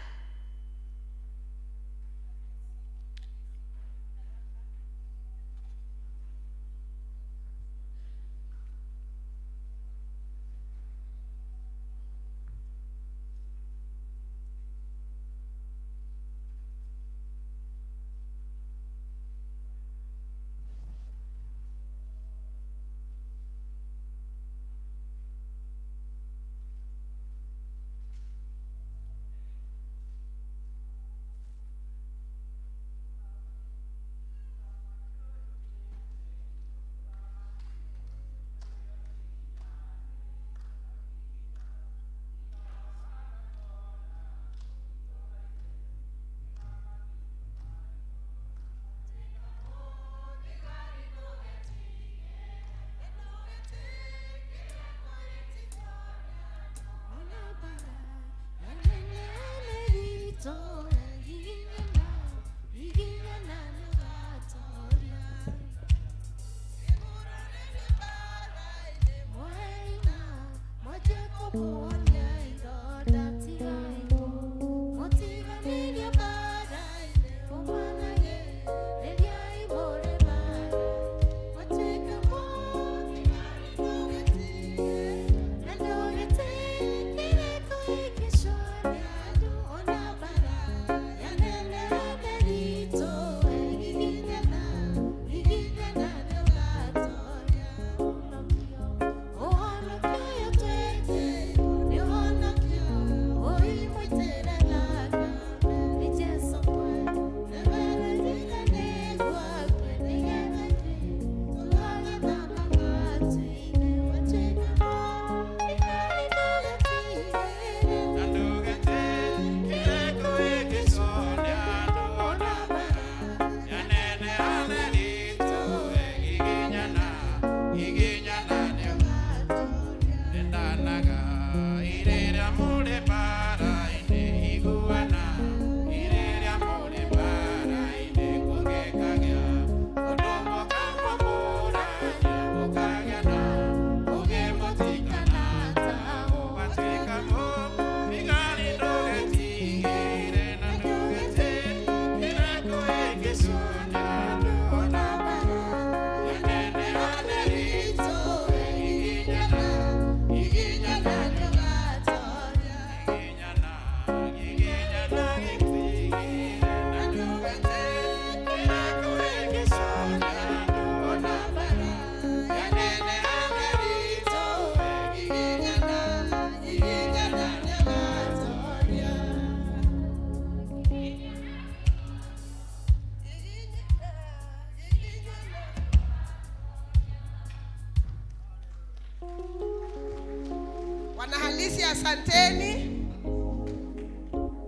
Wanahalisi, asanteni.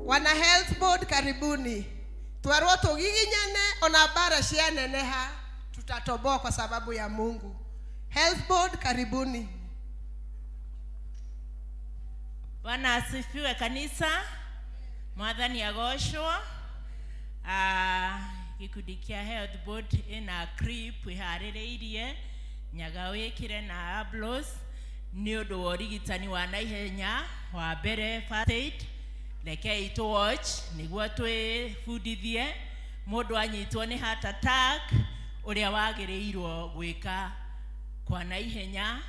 Wana health board, karibuni. Twerwo tugiginyane ona bara cianeneha, tutatoboa kwa sababu ya Mungu. Health board, karibuni. Bwana asifiwe kanisa. Mwathani agocwo. Gikundi kia health board ina crip iharĩrĩirie nyaga wĩkĩre na ablos nĩ ũndũ wa ũrigitani wa naihenya wa mbere first aid. Rekei tũ watch nĩguo twĩbundithie mũndũ anyitwo nĩ heart attack ũrĩa wagĩrĩirwo gwĩka kwa naihenya.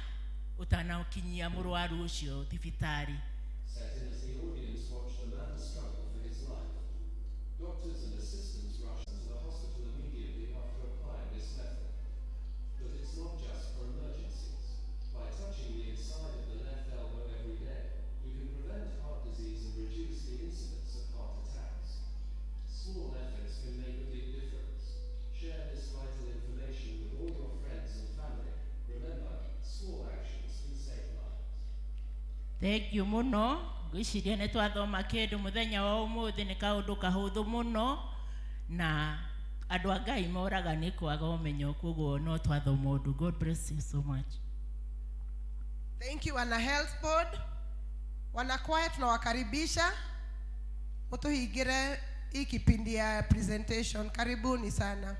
Ũtanakinyia mũrwaru ũcio thibitarĩ. Set in as the audience watched a man struggle for his life. Doctors and assistants rushed to the hospital immediately after applying this method. But it's not just for emergencies. By touching the inside of the left elbow every day, you can prevent heart disease and reduce the incidence of heart attacks. Small efforts can make a big difference. Share this vital information with all your friends and family. Remember, small actions can save lives. Thank you mũno. Ngwĩciria nĩ twathoma kĩndũ mũthenya wa ũmũthĩ. Nĩ kaũndũ kahũthũ mũno na andũ a Ngai moraga nĩ kwaga ũmenyo, koguo no twathoma ũndũ. God bless you so much. Thank you wana health board. Wanakwaya tunawakaribisha mutuhingire hii kipindi ya presentation. Karibuni sana.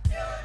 You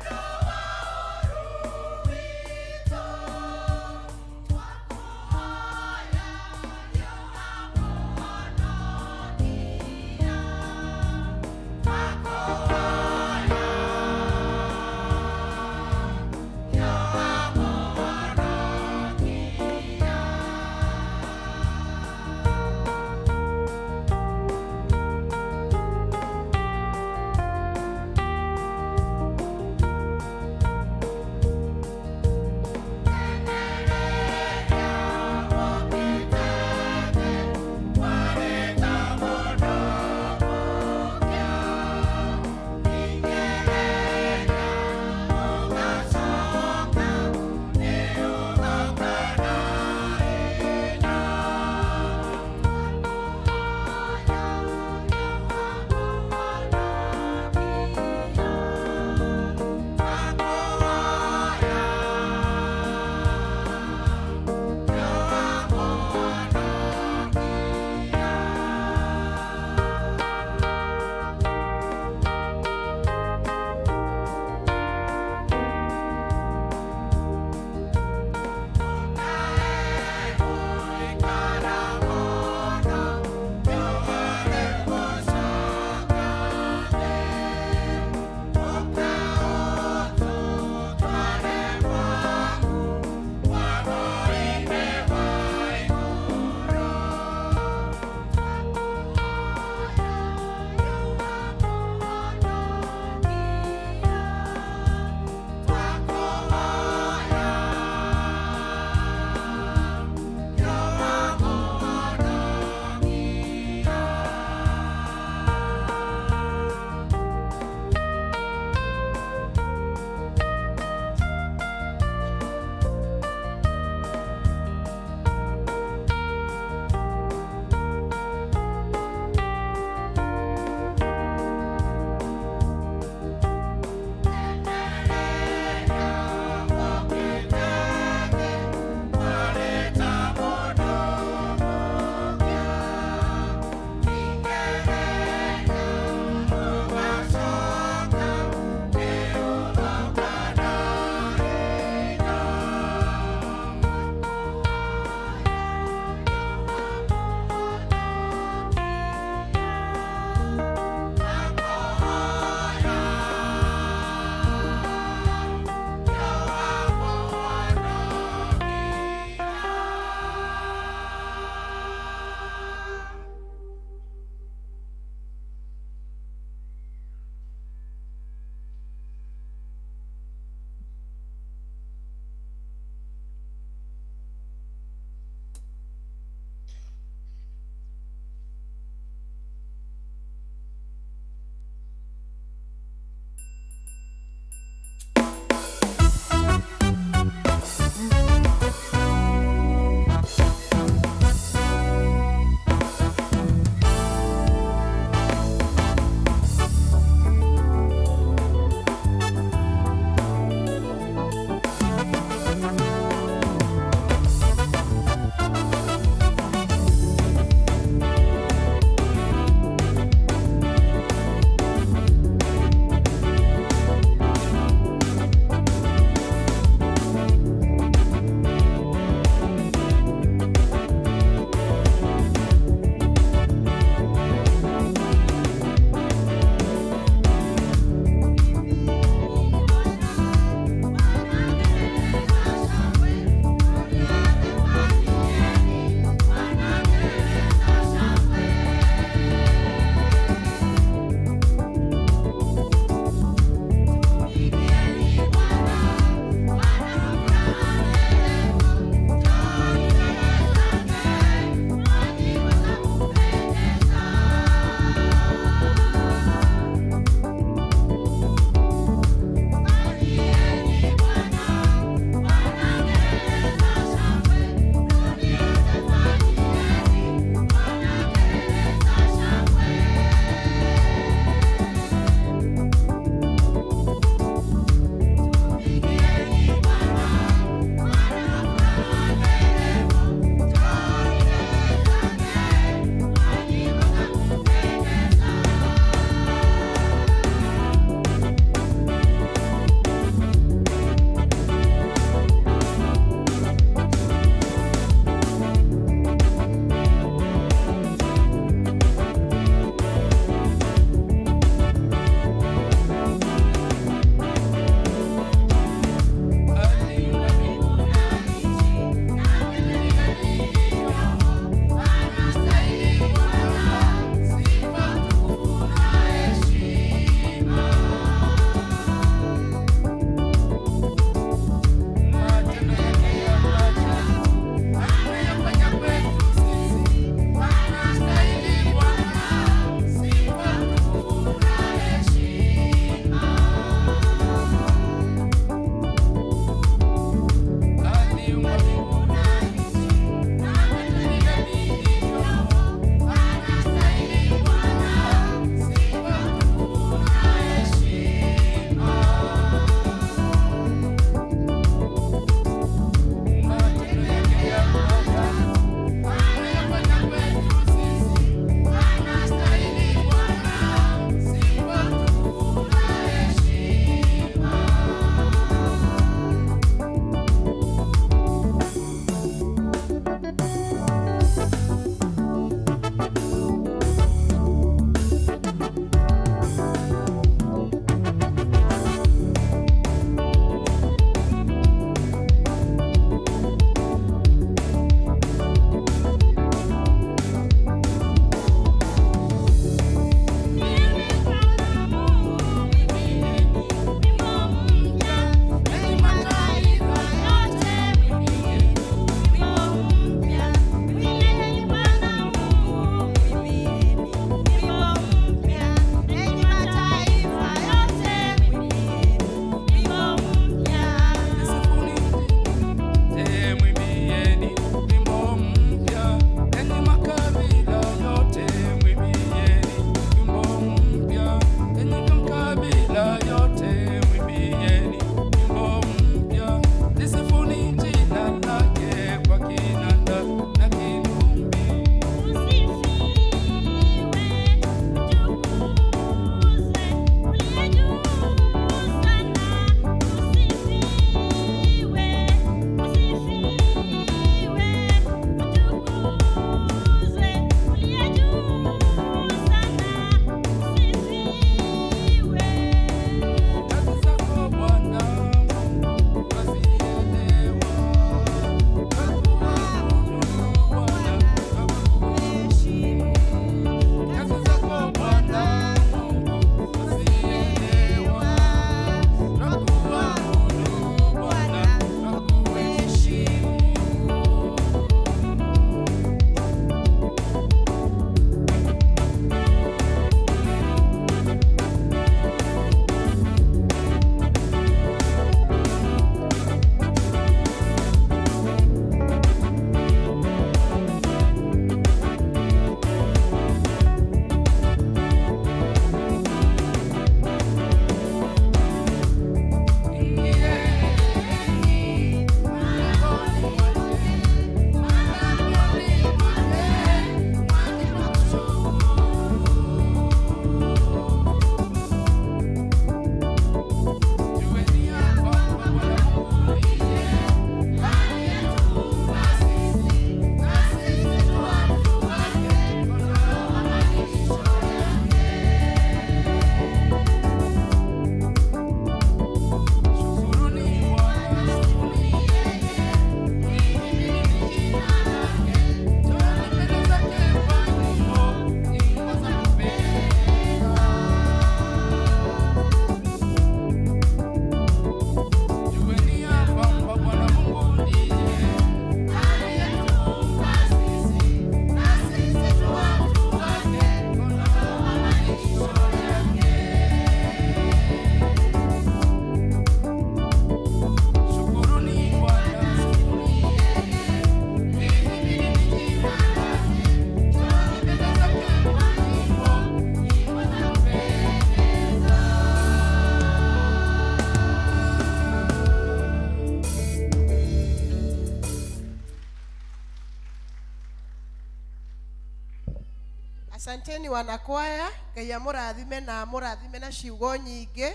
Asanteni wanakwaya, Ngai amũrathime na amũrathime na ciugo nyingĩ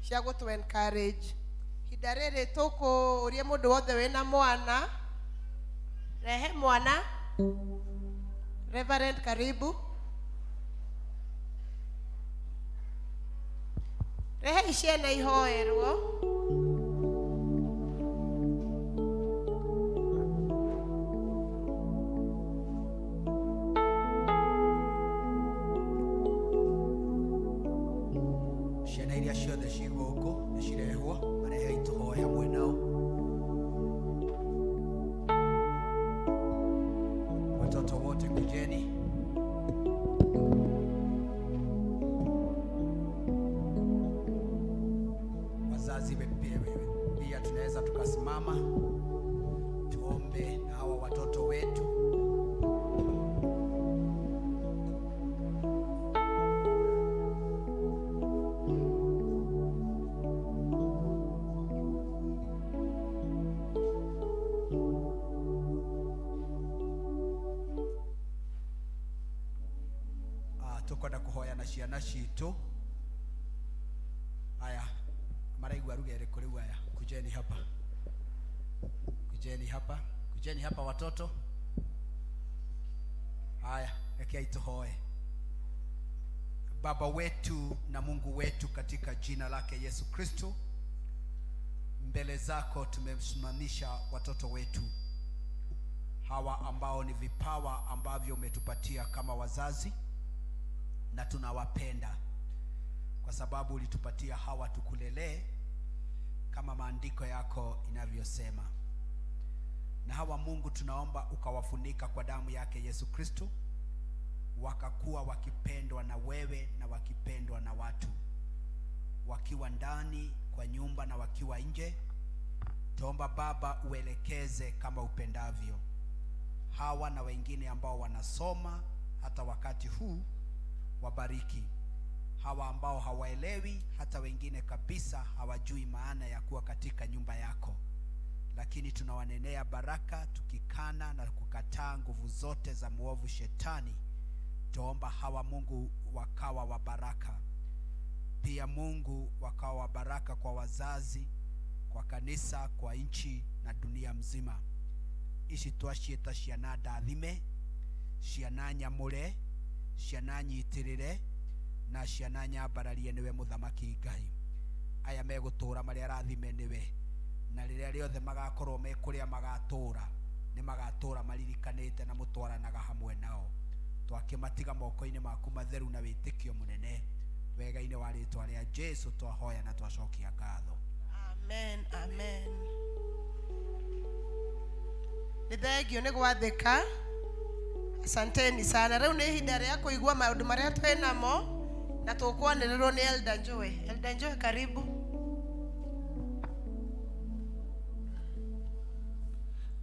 cia gũtũ encourage. Ihinda rĩrĩ tũkũũria mũndũ wothe wĩna mwana, rehe mwana. Reverend, karibu. Rehe ciana ihoerwo. Ciana iria ciothe ci gũkũ nĩ cirehwo, marehei tũhoe hamwe nao. Watoto wote kujeni. Wazazi pia tunaweza tukasimama tuombe na hawa watoto wetu. Tukwenda kuhoya na ciana citũ. Aya maraigua ruga ĩrĩkũ rĩu? Aya, kujeni hapa, kujeni hapa, kujeni hapa watoto. Haya, rekei tuhoe. Baba wetu na Mungu wetu, katika jina lake Yesu Kristo, mbele zako tumemsimamisha watoto wetu hawa ambao ni vipawa ambavyo umetupatia kama wazazi, na tunawapenda kwa sababu ulitupatia hawa tukulelee kama maandiko yako inavyosema. Na hawa Mungu, tunaomba ukawafunika kwa damu yake Yesu Kristo, wakakuwa wakipendwa na wewe na wakipendwa na watu, wakiwa ndani kwa nyumba na wakiwa nje. Tuomba Baba uelekeze kama upendavyo hawa na wengine ambao wanasoma hata wakati huu, wabariki hawa ambao hawaelewi, hata wengine kabisa hawajui maana ya kuwa katika nyumba yako, lakini tunawanenea baraka, tukikana na kukataa nguvu zote za mwovu shetani. Tuomba hawa Mungu wakawa wa baraka pia, Mungu wakawa wa baraka kwa wazazi, kwa kanisa, kwa nchi na dunia mzima. Ici twaciĩta ciana ndathime, ciana nyamũre, ciana nyitĩrĩre na ciana nyambararie nĩwe mũthamaki Ngai. Aya megũtũũra marĩa arathime nĩwe, na rĩrĩa rĩothe magakorwo me kũrĩa magatũũra, nĩ magatũũra maririkanĩte na mũtwaranaga hamwe nao. Twakĩmatiga moko-inĩ maku matheru na wĩtĩkio mũnene, wega-inĩ wa rĩtwa rĩa Jesu twahoya na twacokia ngatho. Amen, amen. Nĩ thengio nĩ gwathĩka. Asanteni sana. Rĩu nĩ ihinda rĩa kũigua maũndũ marĩa twĩ namo na tũkwanĩrĩrwo nĩ Elder Njoe. Elder Njoe, karibu.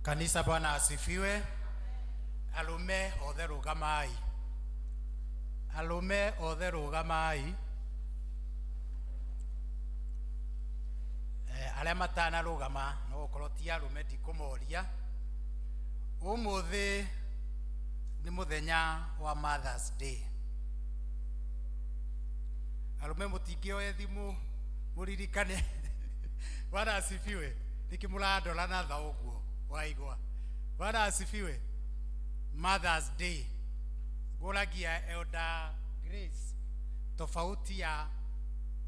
Kanisa, Bwana asifiwe. Alume othe rũgamai, alume othe rũgamai. Arĩa matanarũgama no gũkorwo ti arume, ndikũmoria. Ũmũthĩ nĩ mũthenya wa Mother's Day. Arume mũtingĩoe thimũ mũririkane. Bwana asifiwe. Nĩkĩ mũrandora na tha ũguo waigua? Bwana asifiwe. Mother's Day, ngũragia Elder Grace tofauti ya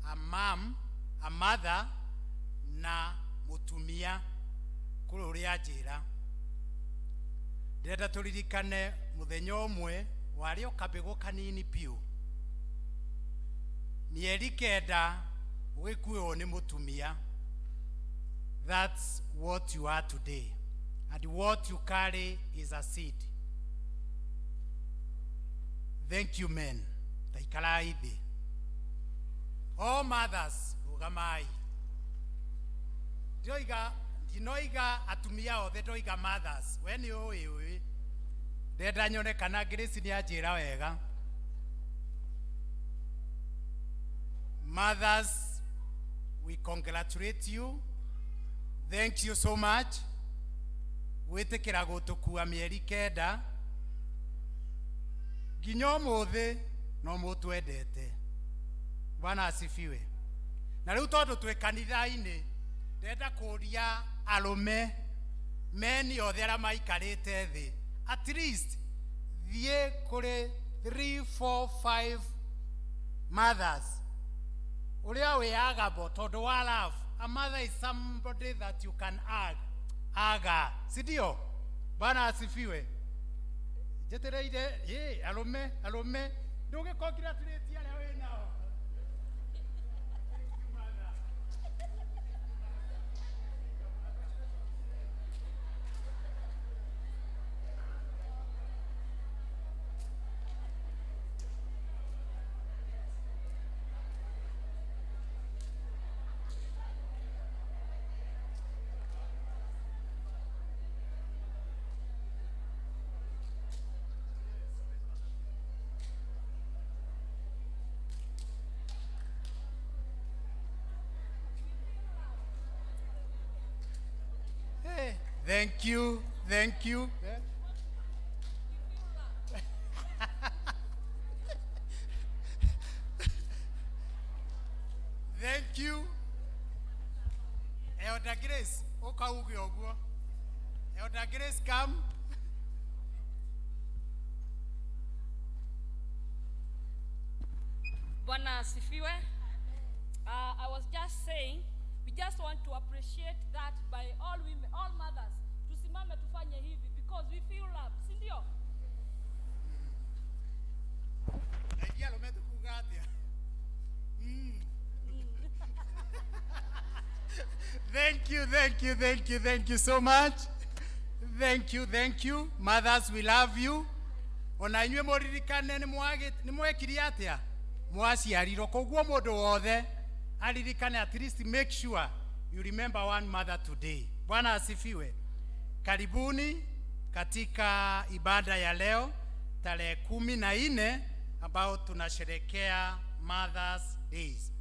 a mom, a mother na mũtumia. Kũrĩ ũrĩa njĩra, ndĩrenda tũririkane mũthenya ũmwe warĩ o kabegũ kanini biũ, mĩeri 9 ũgĩkuĩrwo nĩ mũtumia. That's what you are today, and what you carry is a seed. Thank you, men. Taikarai thĩ. All mothers, rũgamai. Ndioiga, ndinoiga atumia othe, ndoiga mothers. We nĩ ũĩ ũĩ, ndenda nyone kana Grace nĩ anjĩra wega. Mothers, we congratulate you. Thank you so much gwĩtĩkĩra gũtũkua mĩeri 9. Nginya ũmũthĩ no mũtwendete. Bwana asifiwe. Na rĩu tondũ twĩ kanitha-inĩ, ndĩrenda kũria arũme meni othe arĩa maikarĩte thĩ, at least thiĩ kũrĩ 3 4 5 mothers ũrĩa wĩagabo tondũ wa love. A mother is somebody that you can hug aga, si ndio? Bwana asifiwe. Njetereire ĩ arũme arũme ndũgĩ congratulate arĩa wĩ nao. Thank you, mother. Hey, thank you, thank you. Thank you. Elder Grace, ũkauge ũguo. Elder Grace, come. Bwana asifiwe. I was just saying, we just want to appreciate that by all women, all mothers. Tusimame tufanye hivi because we feel love, si ndio? Na ithuĩ arũme tũkuga atĩa? Thank you, thank you, thank you, thank you so much. Thank you, thank you. Mothers, we love you. Ona inyuĩ mũririkane nĩ mwekire atĩa? Mwaciarirwo. Koguo mũndũ wothe aririkane, at least make sure you remember one mother today. Bwana asifiwe. Karibuni katika ibada ya leo tarehe 14 ambao tunasherekea Mothers Days.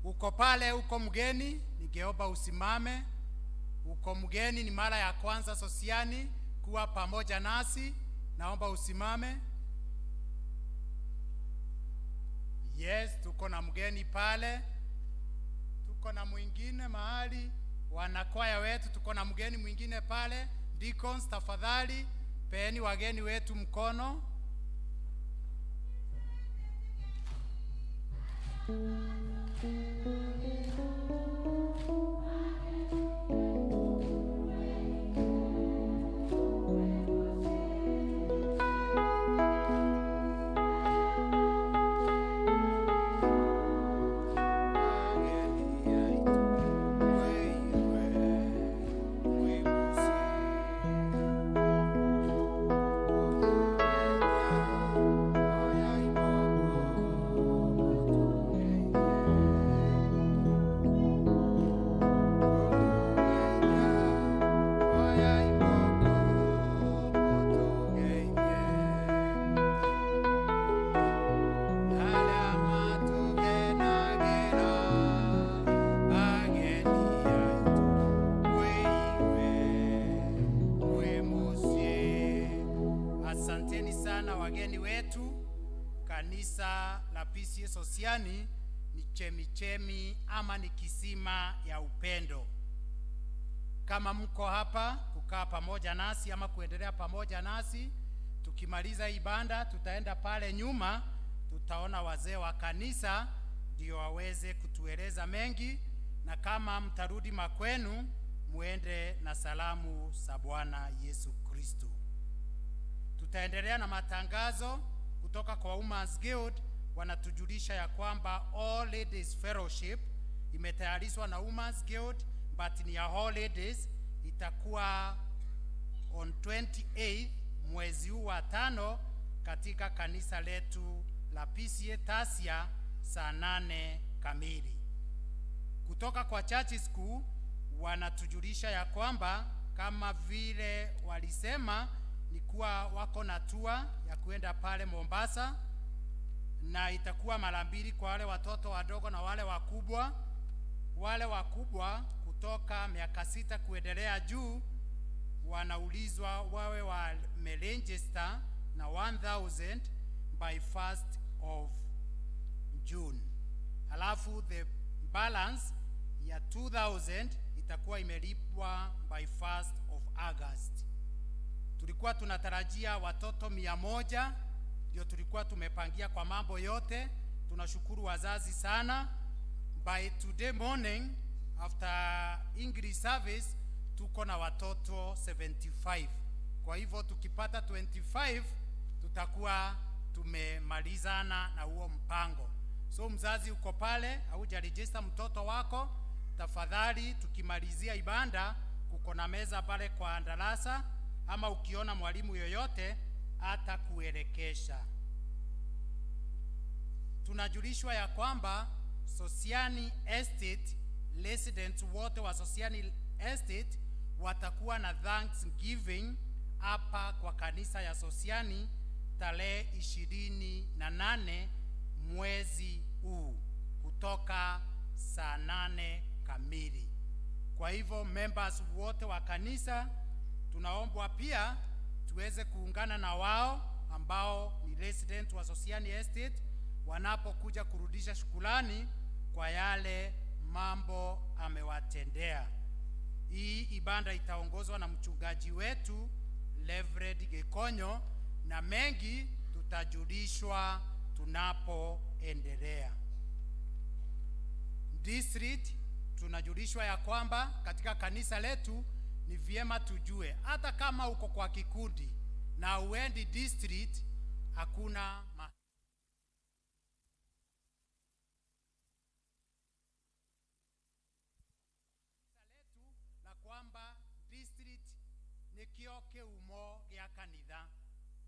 Uko pale, uko mgeni, ningeomba usimame. Uko mgeni, ni mara ya kwanza Sosiani kuwa pamoja nasi, naomba usimame. Yes, tuko na mgeni pale, tuko na mwingine mahali, wanakwaya wetu, tuko na mgeni mwingine pale. Deacons, tafadhali peeni wageni wetu mkono. Asanteni sana wageni wetu. Kanisa la PCEA Sosiani ni chemichemi ama ni kisima ya upendo. Kama mko hapa kukaa pamoja nasi ama kuendelea pamoja nasi, tukimaliza ibada tutaenda pale nyuma, tutaona wazee wa kanisa ndio waweze kutueleza mengi, na kama mtarudi makwenu muende na salamu za Bwana Yesu Kristo. Tutaendelea na matangazo kutoka kwa Women's Guild. Wanatujulisha ya kwamba All Ladies Fellowship imetayarishwa na Women's Guild, but ni ya All Ladies, itakuwa on 28 mwezi huu wa 5 katika kanisa letu la PCEA Tasia saa 8 kamili. Kutoka kwa Church School wanatujulisha ya kwamba kama vile walisema ni kuwa wako na tour ya kuenda pale Mombasa, na itakuwa mara mbili kwa wale watoto wadogo na wale wakubwa. Wale wakubwa kutoka miaka 6 kuendelea juu wanaulizwa wawe wameregister na 1000, by 1st of June. Alafu the balance ya 2000 itakuwa imelipwa by 1st of August. Tulikuwa tunatarajia watoto 100, ndio tulikuwa tumepangia kwa mambo yote. Tunashukuru wazazi sana. By today morning after English service tuko na watoto 75. Kwa hivyo tukipata 25 tutakuwa tumemalizana na huo mpango. So mzazi uko pale, haujaregister mtoto wako, tafadhali tukimalizia ibada kuko na meza pale kwa darasa, ama ukiona mwalimu yoyote atakuelekesha. Tunajulishwa ya kwamba Sosiani Estate residents wote wa Sosiani Estate watakuwa na Thanksgiving hapa kwa kanisa ya Sosiani tarehe 28 mwezi huu kutoka saa 8 kamili. Kwa hivyo members wote wa kanisa tunaombwa pia tuweze kuungana na wao ambao ni resident wa Sosiani Estate wanapokuja kurudisha shukrani kwa yale mambo amewatendea. Hii ibada itaongozwa na mchungaji wetu Reverend Gekonyo, na mengi tutajulishwa tunapoendelea. District tunajulishwa ya kwamba katika kanisa letu ni vyema tujue, hata kama uko kwa kikundi na uendi district, hakuna la kwamba district nikio kiumo gia kanitha.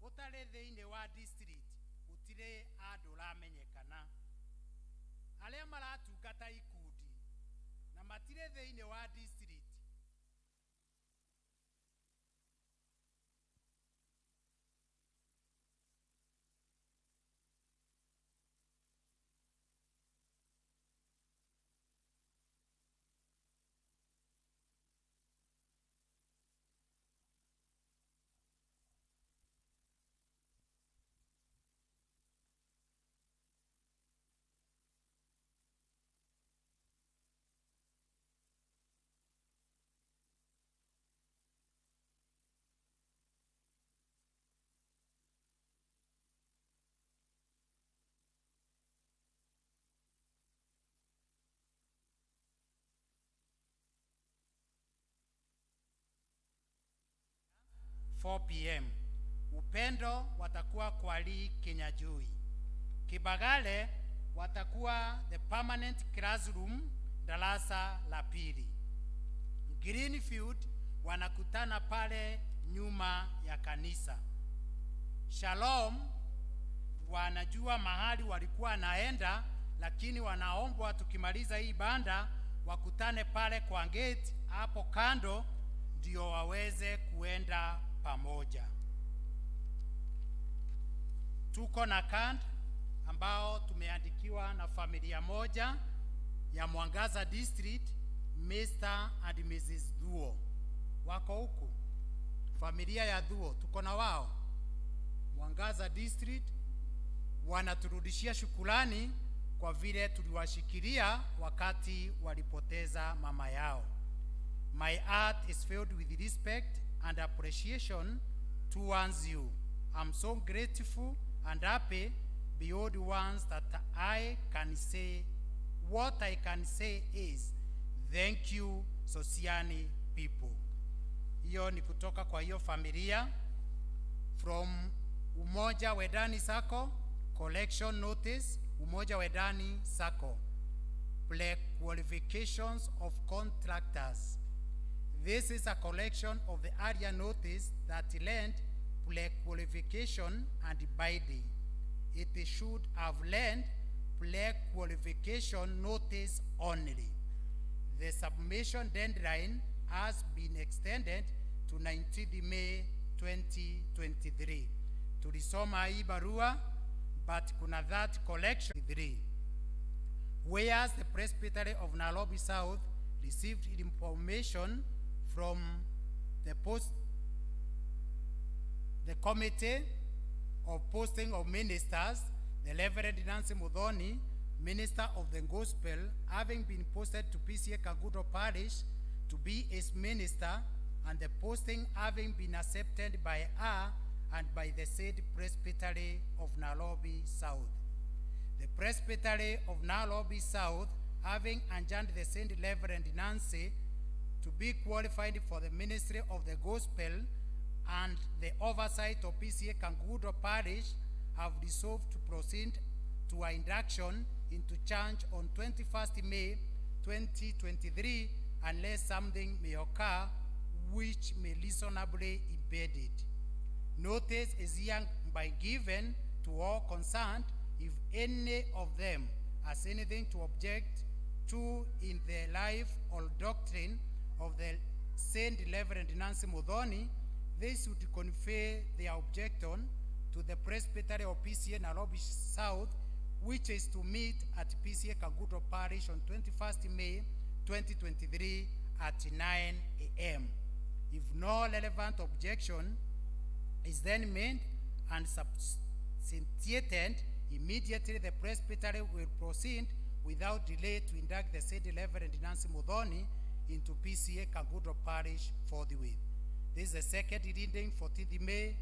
Utari thiini wa district gutiri andu uramenyekana. Aria maratungata ikundi na matire thiini wa district 4 p.m. Upendo watakuwa kwa Lee Kinyajui. Kibagale watakuwa the permanent classroom darasa la pili. Greenfield wanakutana pale nyuma ya kanisa. Shalom wanajua mahali walikuwa naenda, lakini wanaombwa tukimaliza hii banda wakutane pale kwa gate hapo kando, ndio waweze kuenda pamoja. Tuko na card ambao tumeandikiwa na familia moja ya Mwangaza District, Mr. and Mrs. Thuo. Wako huku, familia ya Thuo, tuko na wao Mwangaza District. Wanaturudishia shukrani kwa vile tuliwashikilia wakati walipoteza mama yao. My heart is filled with respect and appreciation towards you. I'm so grateful and happy beyond words that I can say. What I can say is thank you, Sosiani people. Hiyo ni kutoka kwa hiyo familia. From Umoja Wedani Sacco, collection notice, Umoja Wedani Sacco, pre-qualifications of contractors. This is a collection of the area notice that lent pre-qualification and binding. It should have lent pre-qualification notice only. The submission deadline has been extended to 19 May 2023. Tulisoma hii barua, but kuna that collection 3. Whereas the Presbytery of Nairobi South received information from the committee of posting of ministers, the Reverend Nancy Muthoni, minister of the gospel, having been posted to PCA Kangundo Parish to be its minister, and the posting having been accepted by her and by the said Presbytery of Nairobi South. The Presbytery of Nairobi South, having adjourned the said Reverend Nancy to be qualified for the ministry of the gospel and the oversight of PCA Kangundo Parish, have resolved to proceed to her induction into charge on 21st May 2023, unless something may occur which may reasonably impede it. Notice is hereby given to all concerned if any of them has anything to object to in the life or doctrine of the Saint Reverend Nancy Muthoni, they should convey their objection to the Presbytery of PCA Nairobi South, which is to meet at PCA Kangundo Parish on 21st May 2023 at 9 a.m. If no relevant objection is then made and substantiated, immediately the Presbytery will proceed without delay to induct the said Reverend Nancy Muthoni into PCA Kangundo Parish forthwith. This is the second reading, 14th May.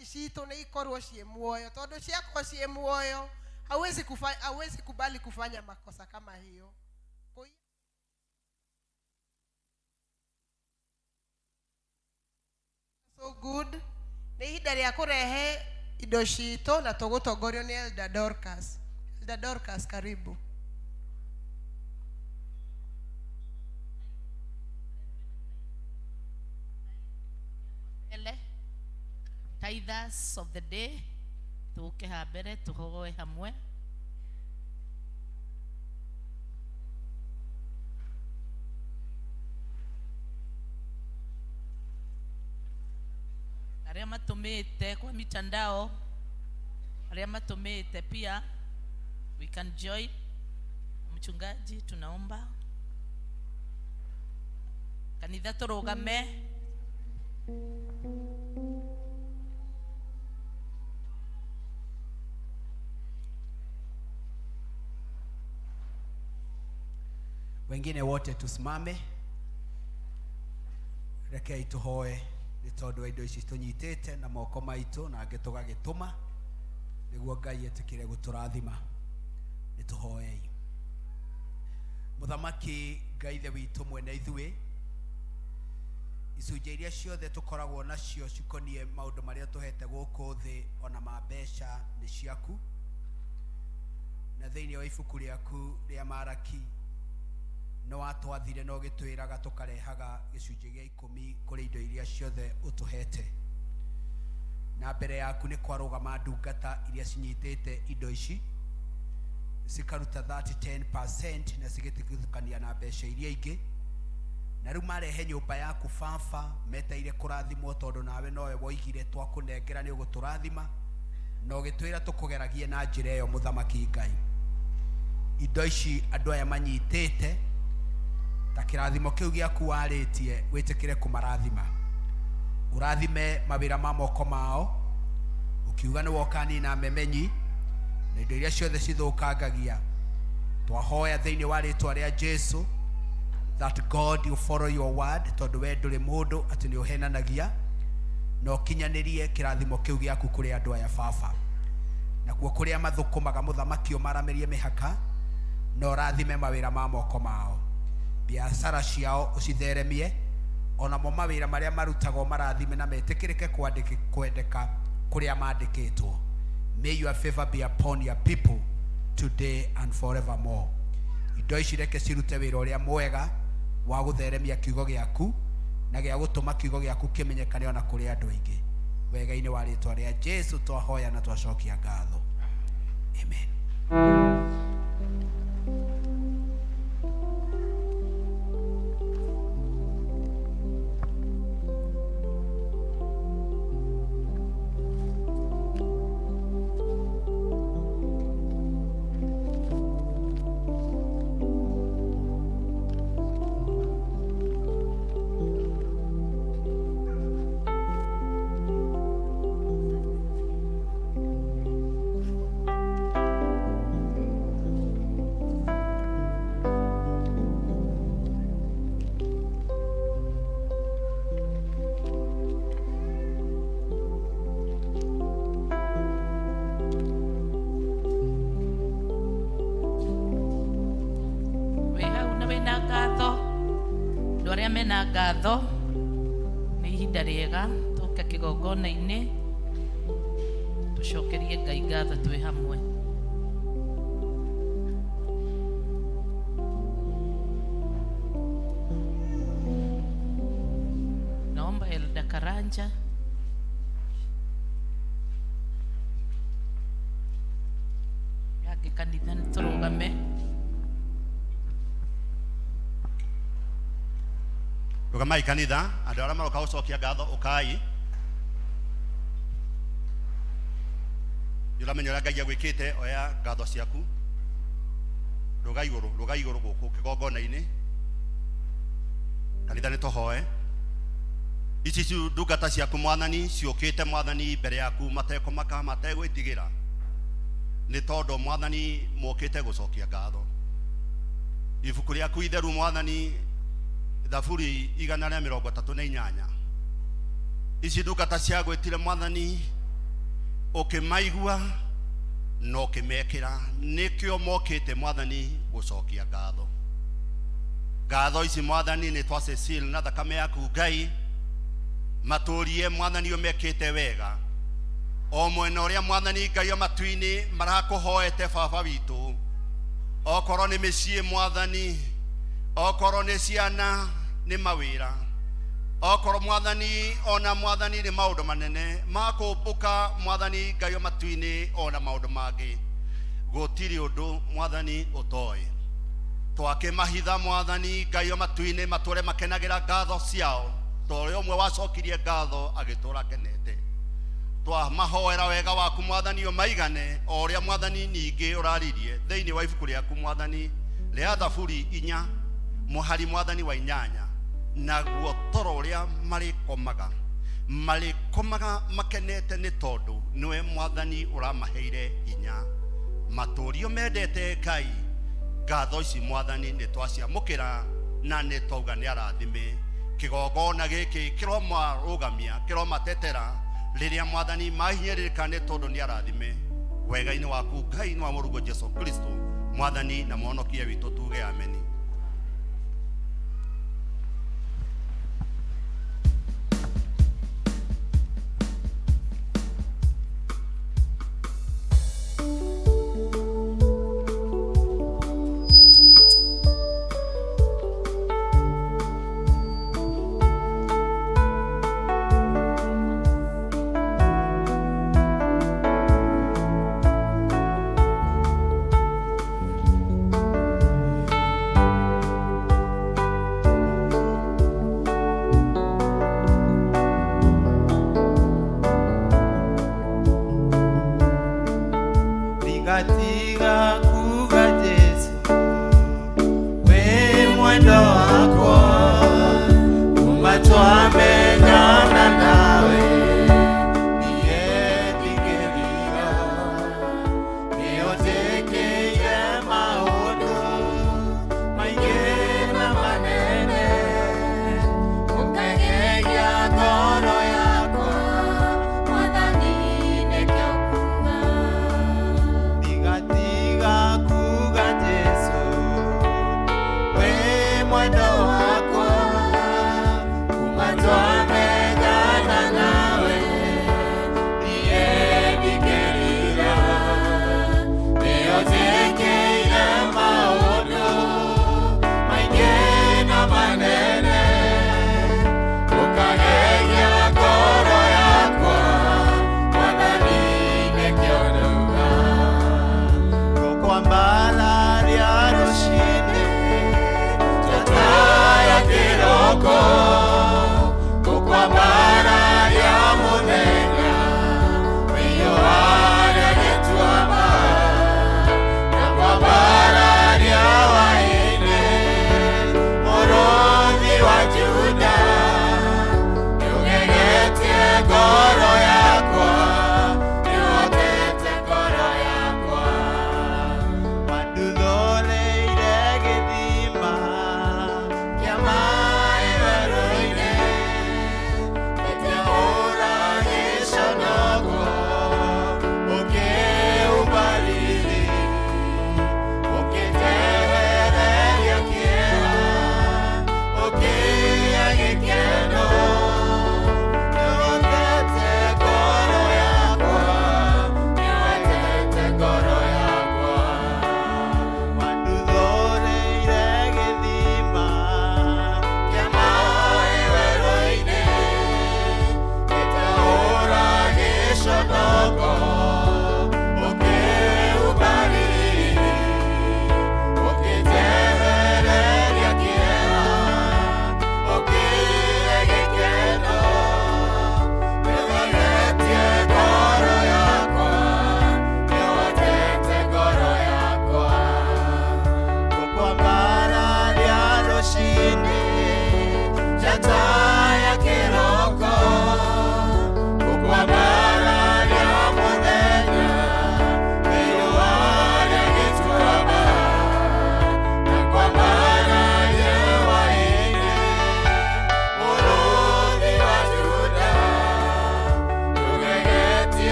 Citũ nĩ ikorwo ciĩ muoyo, tondũ ciakorwo ciĩ muoyo hauwezi kubali kufanya makosa kama hiyo. So good. Nĩ ihinda rĩa kũrehe indo citũ na tũgũtongorio nĩ Elder Dorcas. Elder Dorcas, karibu. Ele, tithers of the day, tuke ha mbere tuhoe hamwe. Arĩa matũmĩte kwa mitandao, arĩa matũmĩte pia, we can join. Mchungaji, tunaomba kanitha tũrũgame. Wengine wote tusimame, rekei tuhoe nĩ tondũ wa indo ici tũnyitĩte na moko maitũ na angĩ tũgagĩtũma nĩguo Ngai etĩkĩre gũtũrathima. Nĩ tũhoei. Mũthamaki Ngai Ithe witũ mwene ithuĩ, icunjĩ iria ciothe tũkoragwo nacio cikoniĩ maũndũ marĩa tũhete gũkũ thĩ ona ma mbeca nĩ ciaku, na thĩinĩ wa ibuku rĩaku rĩa Maraki nĩ watwathire na ũgĩtwĩraga tũkarehaga gĩcunjĩ gĩa ikũmi kũrĩ indo iria ciothe ũtũhete, na mbere yaku nĩ kwarũgama ndungata iria cinyitĩte indo ici cikaruta 30-10% na cigĩtigithũkania na mbeca iria ingĩ, na rĩu marehe nyũmba yaku baba meteire kũrathimwo, tondũ nawe nowe woigire twakũnengera nĩ ũgũtũrathima na ũgĩtwĩra tũkũgeragie na njĩra ĩyo. Mũthamaki Ngai, indo ici andũ aya manyitĩte ta kĩrathimo kĩu gĩaku warĩtie, wĩtĩkĩre kũmarathima, ũrathime mawĩra ma moko mao, ũkiuga nĩ woka nina memenyi na indo iria ciothe cithũkangagia. Twahoya thĩinĩ wa rĩtwa rĩa Jesu that God you follow your word, tondũ we ndũrĩ mũndũ atĩ nĩ ũhenanagia, na ũkinyanĩrie kĩrathimo kĩu gĩaku kũrĩ andũ aya baba, nakuo kũrĩa mathũkũmaga mũthamaki ũmaramĩrie mĩhaka na ũrathime mawĩra ma moko mao, biacara ciao ũcitheremie, onamo mawĩra marĩa marutagwo marathime na metĩkĩrĩke kwendeka kũrĩa mandĩkĩtwo. May your favor be upon your people today and forevermore. Indo ici reke cirute wĩra ũrĩa mwega wa gũtheremia kiugo gĩaku na gĩa gũtũma kiugo gĩaku kĩmenyekane ona kũrĩ andũ aingĩ. Wega-inĩ wa rĩtwa rĩa Jesu twahoya na twacokia ngatho. Amen. Wĩ hau na wĩna ngatho, andũ arĩa mena ngatho, nĩ ihinda rĩega tũke kĩgongona-inĩ tũcokerie Ngai ngatho twĩ hamwe. Naomba Elda Karanja. Yangĩ kanitha nĩ tũrũgame. Rũgamai kanitha, andũ arĩa maroka gũcokia ngatho ũkai. Nĩ ũramenya ũrĩa Ngai agwĩkĩte, oya ngatho ciaku. Rũga igũrũ, rũga igũrũ gũkũ kĩgongona-inĩ. Kanitha nĩ tũhoe. Ici ndungata ciaku mwathani ciũkĩte mwathani mbere yaku matekũmaka mategwĩtigĩra, nĩ tondũ mwathani mokĩte gũcokia ngatho. Ibuku rĩaku itheru mwathani, Thaburi 138. Ici ndungata ciagwĩtire mwathani Ũkĩmaigua na ũkĩmekĩra, nĩkĩo mokĩte Mwathani gũcokia ngatho. Ngatho ici Mwathani nĩ twa Cecil na thakame yaku Ngai, matũrie Mwathani ũmekĩte wega o mwena ũrĩa Mwathani Ngai o matu-inĩ marakũhoete baba witũ, okorwo nĩ mĩciĩ Mwathani, okorwo nĩ ciana nĩ mawĩra, okorwo Mwathani ona Mwathani nĩ maũndũ manene makũmbũka Mwathani Ngai o matu-inĩ ona maũndũ mangĩ, gũtirĩ ũndũ Mwathani ũtoĩ. Twakĩmahitha Mwathani Ngai o matu-inĩ matũre makenagĩra ngatho ciao, ta ũrĩa ũmwe wacokirie ngatho agĩtũra akenete. Twamahoera wega waku Mwathani ũmaigane o ũrĩa Mwathani ningĩ ũraririe thĩinĩ wa ibuku rĩaku Mwathani rĩa Thaburi 4 mũhari Mwathani wa 8, naguo toro ũrĩa marĩkomaga marĩkomaga makenete nĩ tondũ nĩwe Mwathani ũramaheire hinya. Matũrio mendete Ngai, ngatho ici Mwathani nĩ twaciamũkĩra na nĩ twauga nĩ arathime. Kĩgongona gĩkĩ kĩromarũgamia, kĩromatetera rĩrĩa Mwathani mahinyĩrĩrĩka nĩ tondũ nĩ arathime. Wega-inĩ waku Ngai nĩ wa Mũrungu Jesu Kristo Mwathani na Mũhonokia witũ, tuge ameni.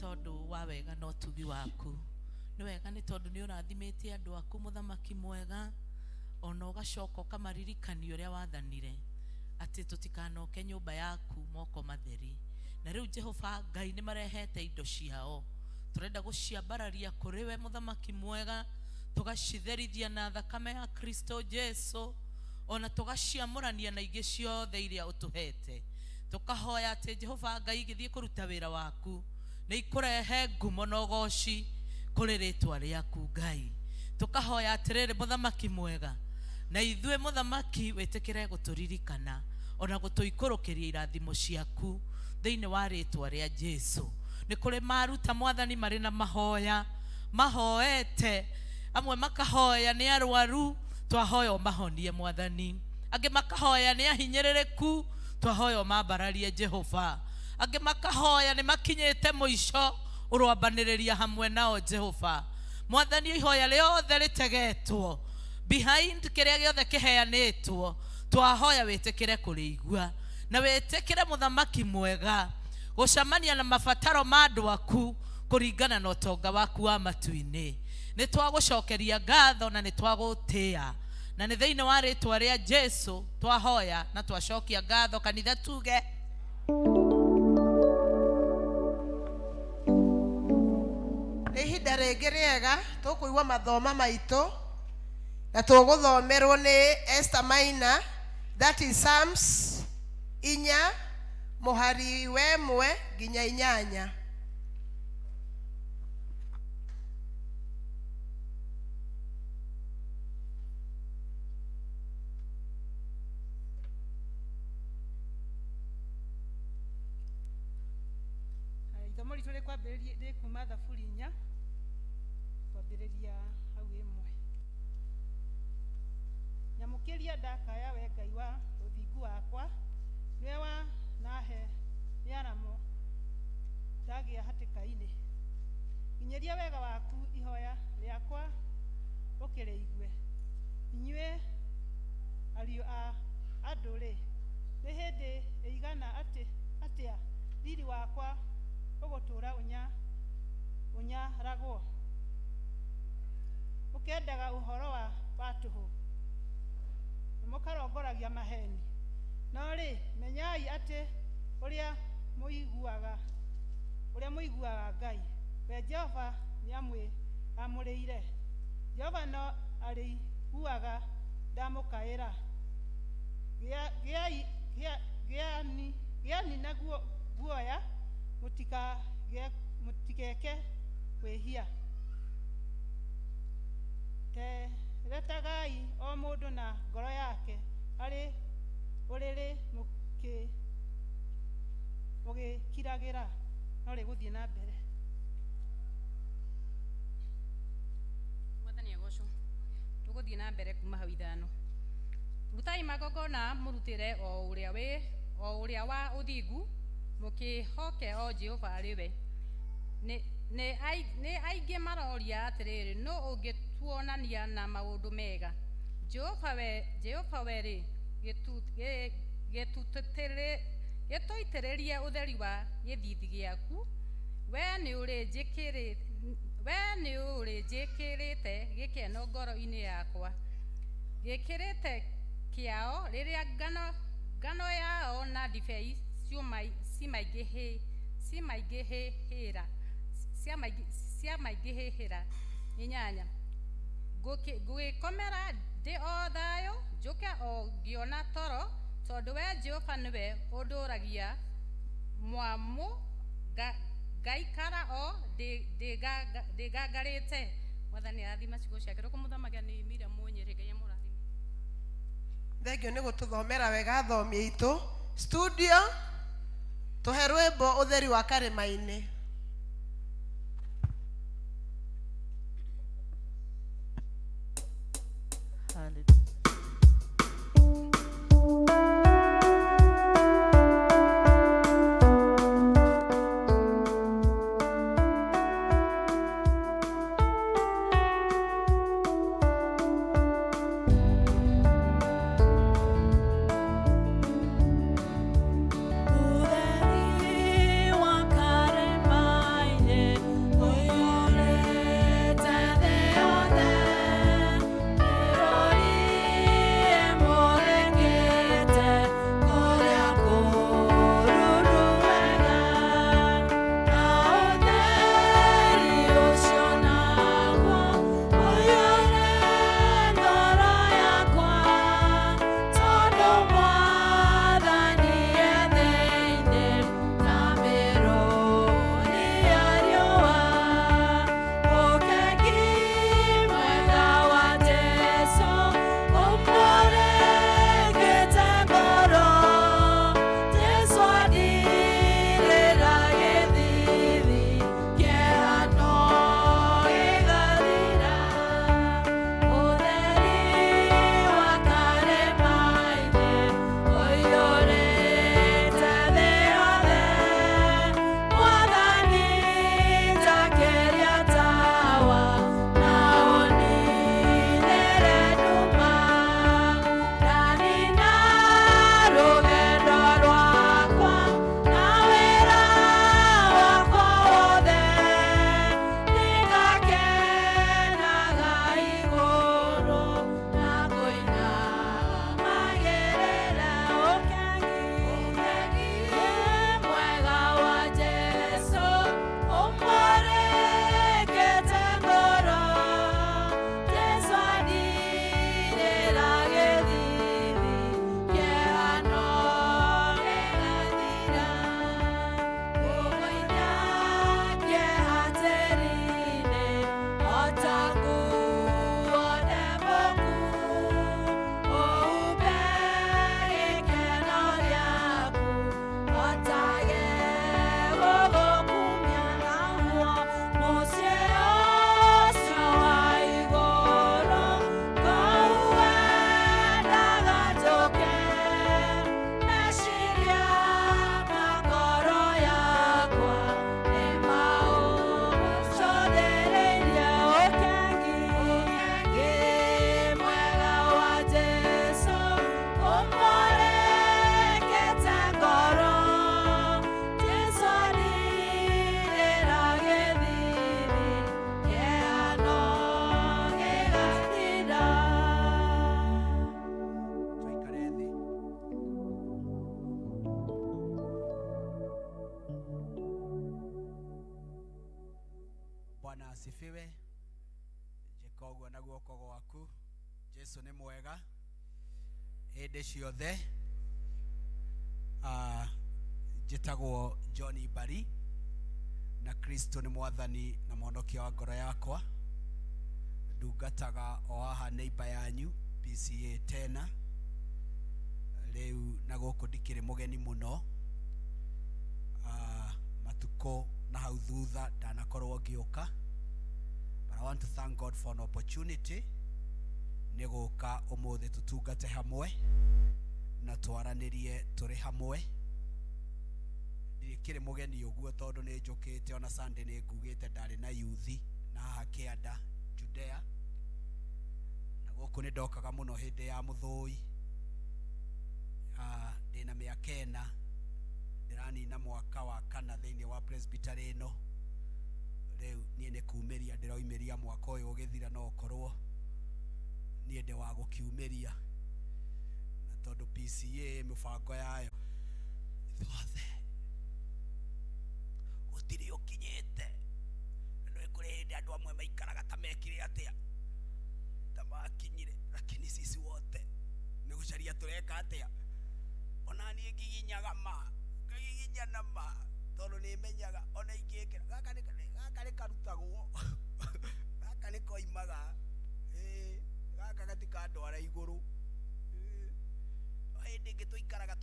Tondũ wa wega na ũtugi waku. Nĩ wega nĩ tondũ nĩ ũrathimĩte andũ aku mũthamaki mwega, ona ũgacoka ũkamaririkania ũrĩa wathanire atĩ tũtikanoke nyũmba yaku moko matheri. Na rĩu Jehova Ngai nĩ marehete indo ciao, tũrenda gũciambararia kũrĩ we mũthamaki mwega, tũgacitherithia na thakame ya Kristo Jesu, ona tũgaciamũrania na ingĩ ciothe iria ũtũhete. Tũkahoya atĩ Jehova Ngai igĩthiĩ kũruta wĩra waku nĩ ikũrehe ngumo na ũgoci kũrĩ rĩtwa rĩaku Ngai. Tũkahoya atĩrĩrĩ mũthamaki mwega, na ithuĩ mũthamaki wĩtĩkĩre gũtũririkana ona gũtũikũrũkĩria irathimo ciaku thĩinĩ wa rĩtwa rĩa Jesu. Nĩ kũrĩ maruta mwathani marĩ na mahoya mahoete, amwe makahoya nĩ arwaru, twahoya ũmahonie mwathani, angĩ makahoya nĩ ahinyĩrĩrĩku, twahoya ũmambararie Jehova, angĩ makahoya nĩ makinyĩte mũico, ũrwambanĩrĩria hamwe nao Jehova. Mwathani, ihoya rĩothe rĩtegetwo behind kĩrĩa gĩothe kĩheanĩtwo, twahoya wĩtĩkĩre kũrĩigua na wĩtĩkĩre mũthamaki mwega gũcemania na mabataro ma andũ aku kũringana na ũtonga waku wa matu-inĩ. Nĩ twagũcokeria ngatho na nĩ twagũtĩĩa, na nĩ thĩinĩ wa rĩtwa rĩa Jesu twahoya na twacokia ngatho. Kanitha tuge Nĩ ihinda rĩngĩ rĩega tũkũigua mathoma maitũ na tũgũthomerwo nĩ Esther Maina, that is Psalms 4 mũhari wa 1 nginya 8. Ithomo ritũ rĩkwambĩrĩria rĩkuma Thaburi 4 kwambĩrĩria hau 1. Nyamũkĩria ndakaya we Ngai wa ũthingu wakwa, nĩwe wanahe mĩaramo ndagĩa hatĩka-inĩ. Nginyĩria wega waku ihoya rĩakwa ũkĩrĩigue. Inyuĩ ariũ a andũ-rĩ, nĩ hĩndĩ ĩigana atĩa riri wakwa ũgũtũũra ũnyaragwo? Mũkendaga ũhoro wa tũhũ, na mũkarongoragia maheni. No rĩ, menyai atĩ ũrĩa mũiguaga Ngai, we Jehova nĩamwĩamũrĩire. Jehova no arĩiguaga ndamũkaĩra. Gĩani na guoya, mũtigeke kwĩhia. Teretagai o mũndũ na ngoro yake arĩ ũrĩrĩ mũgĩkiragĩra. No rĩgũthiĩ na mbere. Mwathani agocwo. Tũgũthiĩ na mbere kuma hau 5. Rutai magongona mũrutĩre o ũrĩa wa ũthingu, mũkĩhoke o Jehova arĩ we. Nĩ aingĩ maroria atĩrĩrĩ, nũ ũngĩtuonania na maũndũ mega? Jehova we-rĩ, gĩtũitĩrĩrie ũtheri wa gĩthiithi gĩaku. We nĩũrĩnjĩkĩrĩte gĩkeno ngoro-inĩ yakwa, gĩkĩrĩte kĩao rĩrĩa ngano yao na ndibei ciamaingĩhĩra. 8. Ngũgĩkomera ndĩ o thayũ, njũke o ngĩona toro, tondũ we Jehova nĩwe ũndũragia mwamũ, ngaikara o ndĩngangarĩte. Mwathani arathima ciugo ciake. Rũkũmũthamagia nĩ Miriam Mũnyĩrĩ. Ngai amũrathime. Thengio nĩ gũtũthomera wega athomi aitũ. Studio tũhe rwĩmbo ũtheri wa karĩma-inĩ. Utheri wa karema. Asifiwe. Njĩka ũguo na guoko gwaku. Jesu nĩ mwega hĩndĩ ciothe. Njĩtagwo John Bari na Kristo nĩ mwathani na mwonokia wa ngoro yakwa. Ndungataga o haha neighbor yanyu PCA tena rĩu, na gũkũ ndikĩrĩ mũgeni mũno. Matukũ na hau thutha ndanakorwo ngĩũka, but I want to thank God for an opportunity nĩ gũka ũmũthĩ tũtungate hamwe na twaranĩrie tũrĩ hamwe. Ndikĩrĩ mũgeni ũguo tondũ nĩ njũkĩte ona Sunday nĩ ngugĩte ndarĩ na yuthi na haha kĩanda Judea, na gũkũ nĩ ndokaga mũno hĩndĩ ya mũthũi. Ndĩna mĩaka 4 ndĩranina mwaka wa kana thĩinĩ wa presbytery ĩno. Rĩu niĩ nĩ kumĩria ndĩroimĩria mwaka ũyũ ũgĩthira, no ũkorwo niĩ ndĩ wa gũkiumĩria, na tondũ PCA mĩbango yayo ithuothe gũtirĩ ũkinyĩte. Nĩ kũrĩ hĩndĩ andũ amwe maikaraga ta mekire atĩa, ta makinyire, lakini sisi wote nĩ gũcaria tũreka atĩa. Ona niĩ ngiginyaga ma ngagiginyana ma tondũ nĩ menyaga ona ingĩkĩra gaka nĩ karutagwo, gaka nĩ koimaga, gaka gatikandwara igũrũ. Hĩndĩ ĩngĩ tũikaraga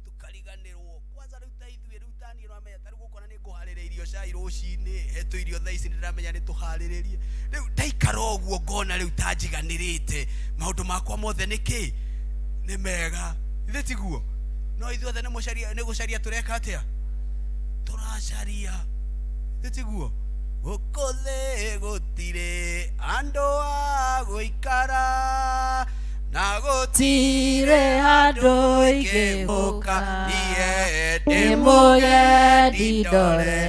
tũkariganĩrwo kwanza. Rĩu ta ithuĩ, rĩu ta niĩ ũramenya ta rĩu gũkona nĩ ngũharĩrĩirio cai rũcinĩ, hetwo irio thaa ici, nĩndĩramenya nĩ tũharĩrĩrie. Rĩu ndaikara ũguo ngona rĩu ta njiganĩrĩte, maũndũ makwa mothe nĩ kĩ nĩ mega, ithe tiguo? No ithuothe nĩ mũcaria, nĩ gũcaria tũreka atĩa, tũracaria, ithe tiguo? Gũkũ thĩ gũtirĩ andũ a gũikara na gũtirĩ handũ ingĩũka, niĩ ndĩ mũgendi ndore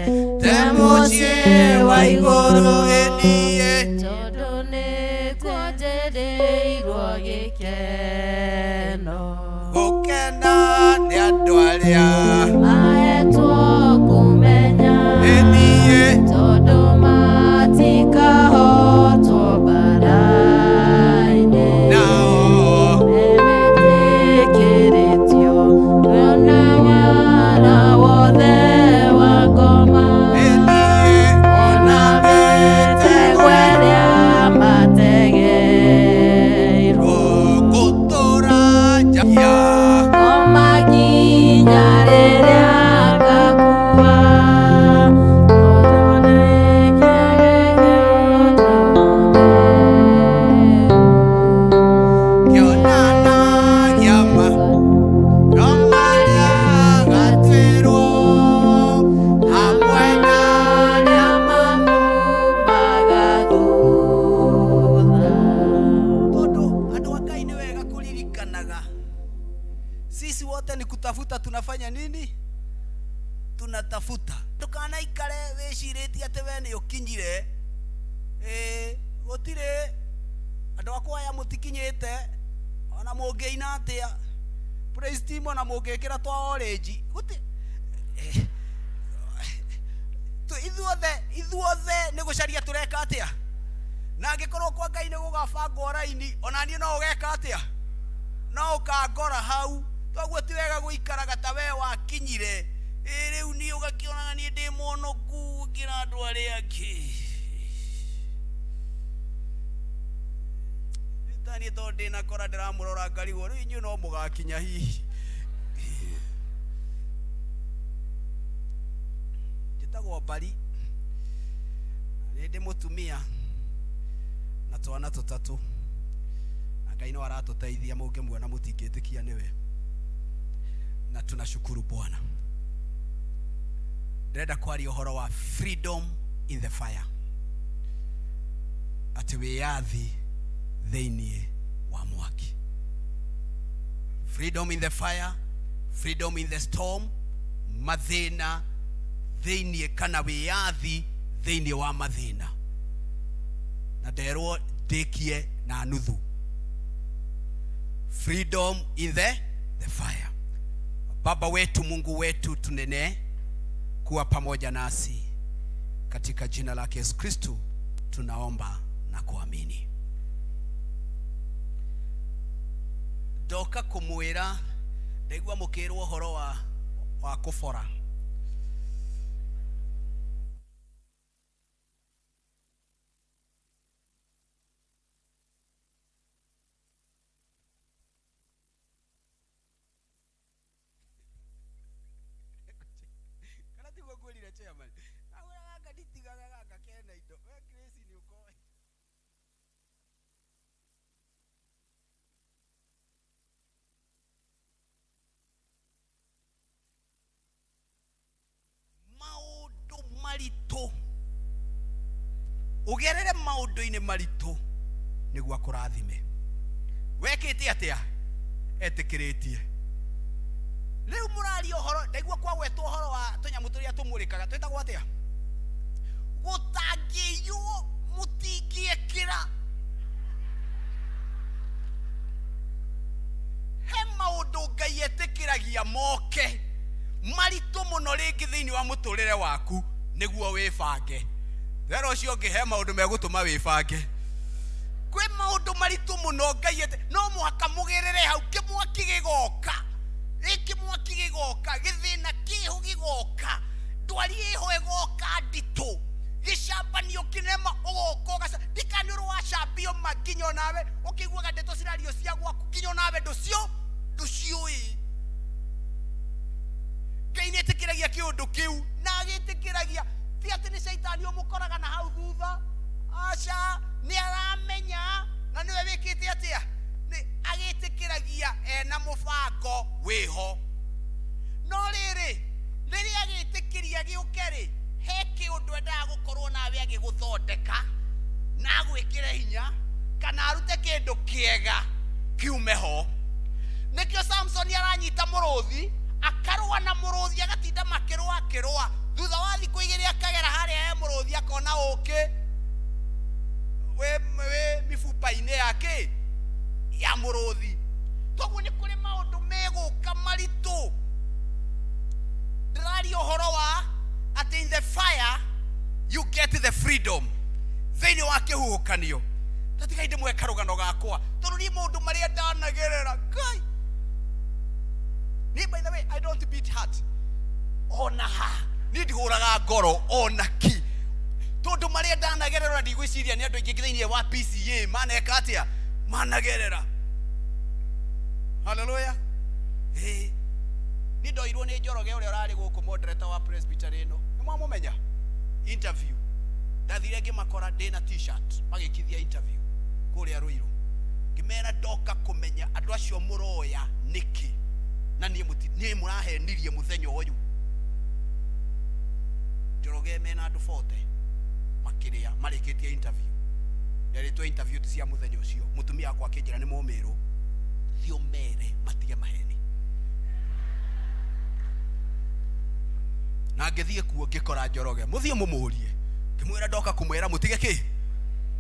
te mũciĩ wa igũrũ, ĩniĩ tondũ nĩkuo njĩrĩirwo gĩkeno. Gũkena nĩ andũ arĩa mahetwo kũmenya, ĩniĩ tondũ matikahotwo mbara-inĩ, nao metĩkĩrĩtio kuona wara wothe wa ngoma, ĩniĩ ona mĩtego ĩrĩa mategeirwo, gũtũra nja ngoma nginya rĩrĩa ngakua, tondũ kĩonana gĩama romarĩa gatuĩrwo hamwe na arĩa mamumaga thutha. Tondũ andũ a Ngai nĩ wega kũririkanaga sisi wote ni kutafuta tunafanya nini, tunatafuta. Ndũkanaikare wĩcirĩtie atĩ we nĩ ũkinyire. Gũtirĩ andũ akwa aya mũtikinyĩte, ona mũngĩina atĩa praise team, ona mũngĩkĩra twa orange, gũti ithuothe nĩ gũcaria tũreka atĩa. Na angĩkorwo kwa Ngai nĩ gũgabangwo raini, ona niĩ no ũgeka atĩa, no ũkangora hau. Toguo ti wega gũikaraga ta we wakinyire. Rĩu niĩ ũgakĩonaga niĩ ndĩ mũonoku gũkĩra andũ arĩa angĩ. Ta niĩ tondũ ndĩna kora ndĩramũrora ngarigwo, rĩu inyuĩ no mũgakinya hihi. Njĩtagwo Mbari, nĩ ndĩ mũtumia na twana tũtatũ, na Ngai no aratũteithia. Mũngĩmuona mũtingĩtĩkia nĩwe, na tunashukuru Bwana. Ndĩrenda kwaria ũhoro wa freedom in the fire, atĩ wĩyathi thĩinĩ wa mwaki. Freedom in the fire, freedom in the storm, mathĩna thĩinĩ kana wĩyathi thĩinĩ wa mathĩna. Na nderwo ndĩkie na nuthu. Freedom in the fire. Baba wetu, Mungu wetu, tunene kuwa pamoja nasi. Katika jina lake Yesu Kristo tunaomba na kuamini. Ndoka kumwira ndaigua mukirwo uhoro wa kubora. Kana tiguo ngwĩrire chairman? Agwĩra gaka nditigaga gaka kena indo. We Grace nĩ ũkoĩ. Maũndũ maritũ, ũgerere maũndũ-inĩ maritũ nĩguo akũrathime. Wekĩte atĩa? Etĩkĩrĩtie. Rĩu mũraria ũhoro, ndaigua kwagwetwo ũhoro wa tũnyamũ tũrĩa tũmũrĩkaga, twĩtagwo atĩa? Gũtangĩiywo mũtingĩekĩra. He maũndũ Ngai etĩkĩragia moke maritũ mũno rĩngĩ thĩinĩ wa mũtũrĩre waku nĩguo wĩbange. Rero ũcio ũngĩ he maũndũ megũtũma wĩbange. Kwĩ maũndũ maritũ mũno Ngai no mũhaka mũgerere hau. Kĩmwaki gĩgoka, kĩmwaki gĩgoka, gĩthĩna kĩho gĩgoka, ndwari ĩho ĩgoka nditũ, gĩcambanio kĩnema ũgoka ũgaca ndikani ũrĩ wacambio ma nginya onawe ũkĩiguaga ndeto cirario cia gwaku nginya onawe ndũciũĩ. Ngai nĩ etĩkĩragia kĩũndũ kĩu na agĩtĩkĩragia ti atĩ nĩ caitani ũmũkoraga na hau thutha, aca, nĩ aramenya na nĩwe wĩkĩte atĩa, nĩ agĩtĩkĩragia ena mũbango wĩho. No rĩrĩ, rĩrĩa agĩtĩkĩria gĩũke rĩ, he kĩũndũ endaga gũkorwo nawe agĩgũthondeka na agwĩkĩre hinya kana arute kĩndũ kĩega kiume ho. Nĩkĩo Samson aranyita mũrũthi, akarũa na mũrũthi, agatinda makĩrũa akĩrũa. Thutha wa thikũ igĩrĩ akagera harĩa he mũrũthi akona ũkĩ wĩ mibuba-inĩ yake ya mũrũthi. Toguo nĩ kũrĩ maũndũ megũka maritũ. Ndĩraria ũhoro wa atĩ in the fire you get the freedom. Thĩinĩ wa kĩhuhũkanio. Ta tigai ndĩmũhe karũgano gakwa tondũ niĩ maũndũ marĩa ndanagerera Ngai. Niĩ by the way I don't beat heart. Ona ha niĩ ndihũraga ngoro ona ki, tondũ marĩa ndanagerera na ndigwĩciria nĩ andũ aingĩ thĩinĩ wa PCA maneka atĩa, managerera. Haleluya. Niĩ ndoirwo nĩ Njoroge ũrĩa ũrarĩ gũkũ moderator wa presbytery ĩno, nĩ mwamũmenya? Interview ndathire ngĩmakora ndĩna t-shirt magĩkithia interview kũrĩa Ruiru, ngĩmera ndoka kũmenya andũ acio mũroya nĩkĩ na niĩ niĩ mũrahenirie mũthenya ũyũ. Njoroge mena andũ 40 makĩrĩa marĩkĩtie interview, nderĩtwo interview ti cia mũthenya ũcio. Mũtumia wakwa akĩnjĩra nĩ mũmĩrũ, thiĩ ũmere matige maheni. Na ngĩthiĩ kuo ngĩkora Njoroge, mũthiĩ mũmũrie, ngĩmwĩra ndoka kũmwĩra mũtige kĩ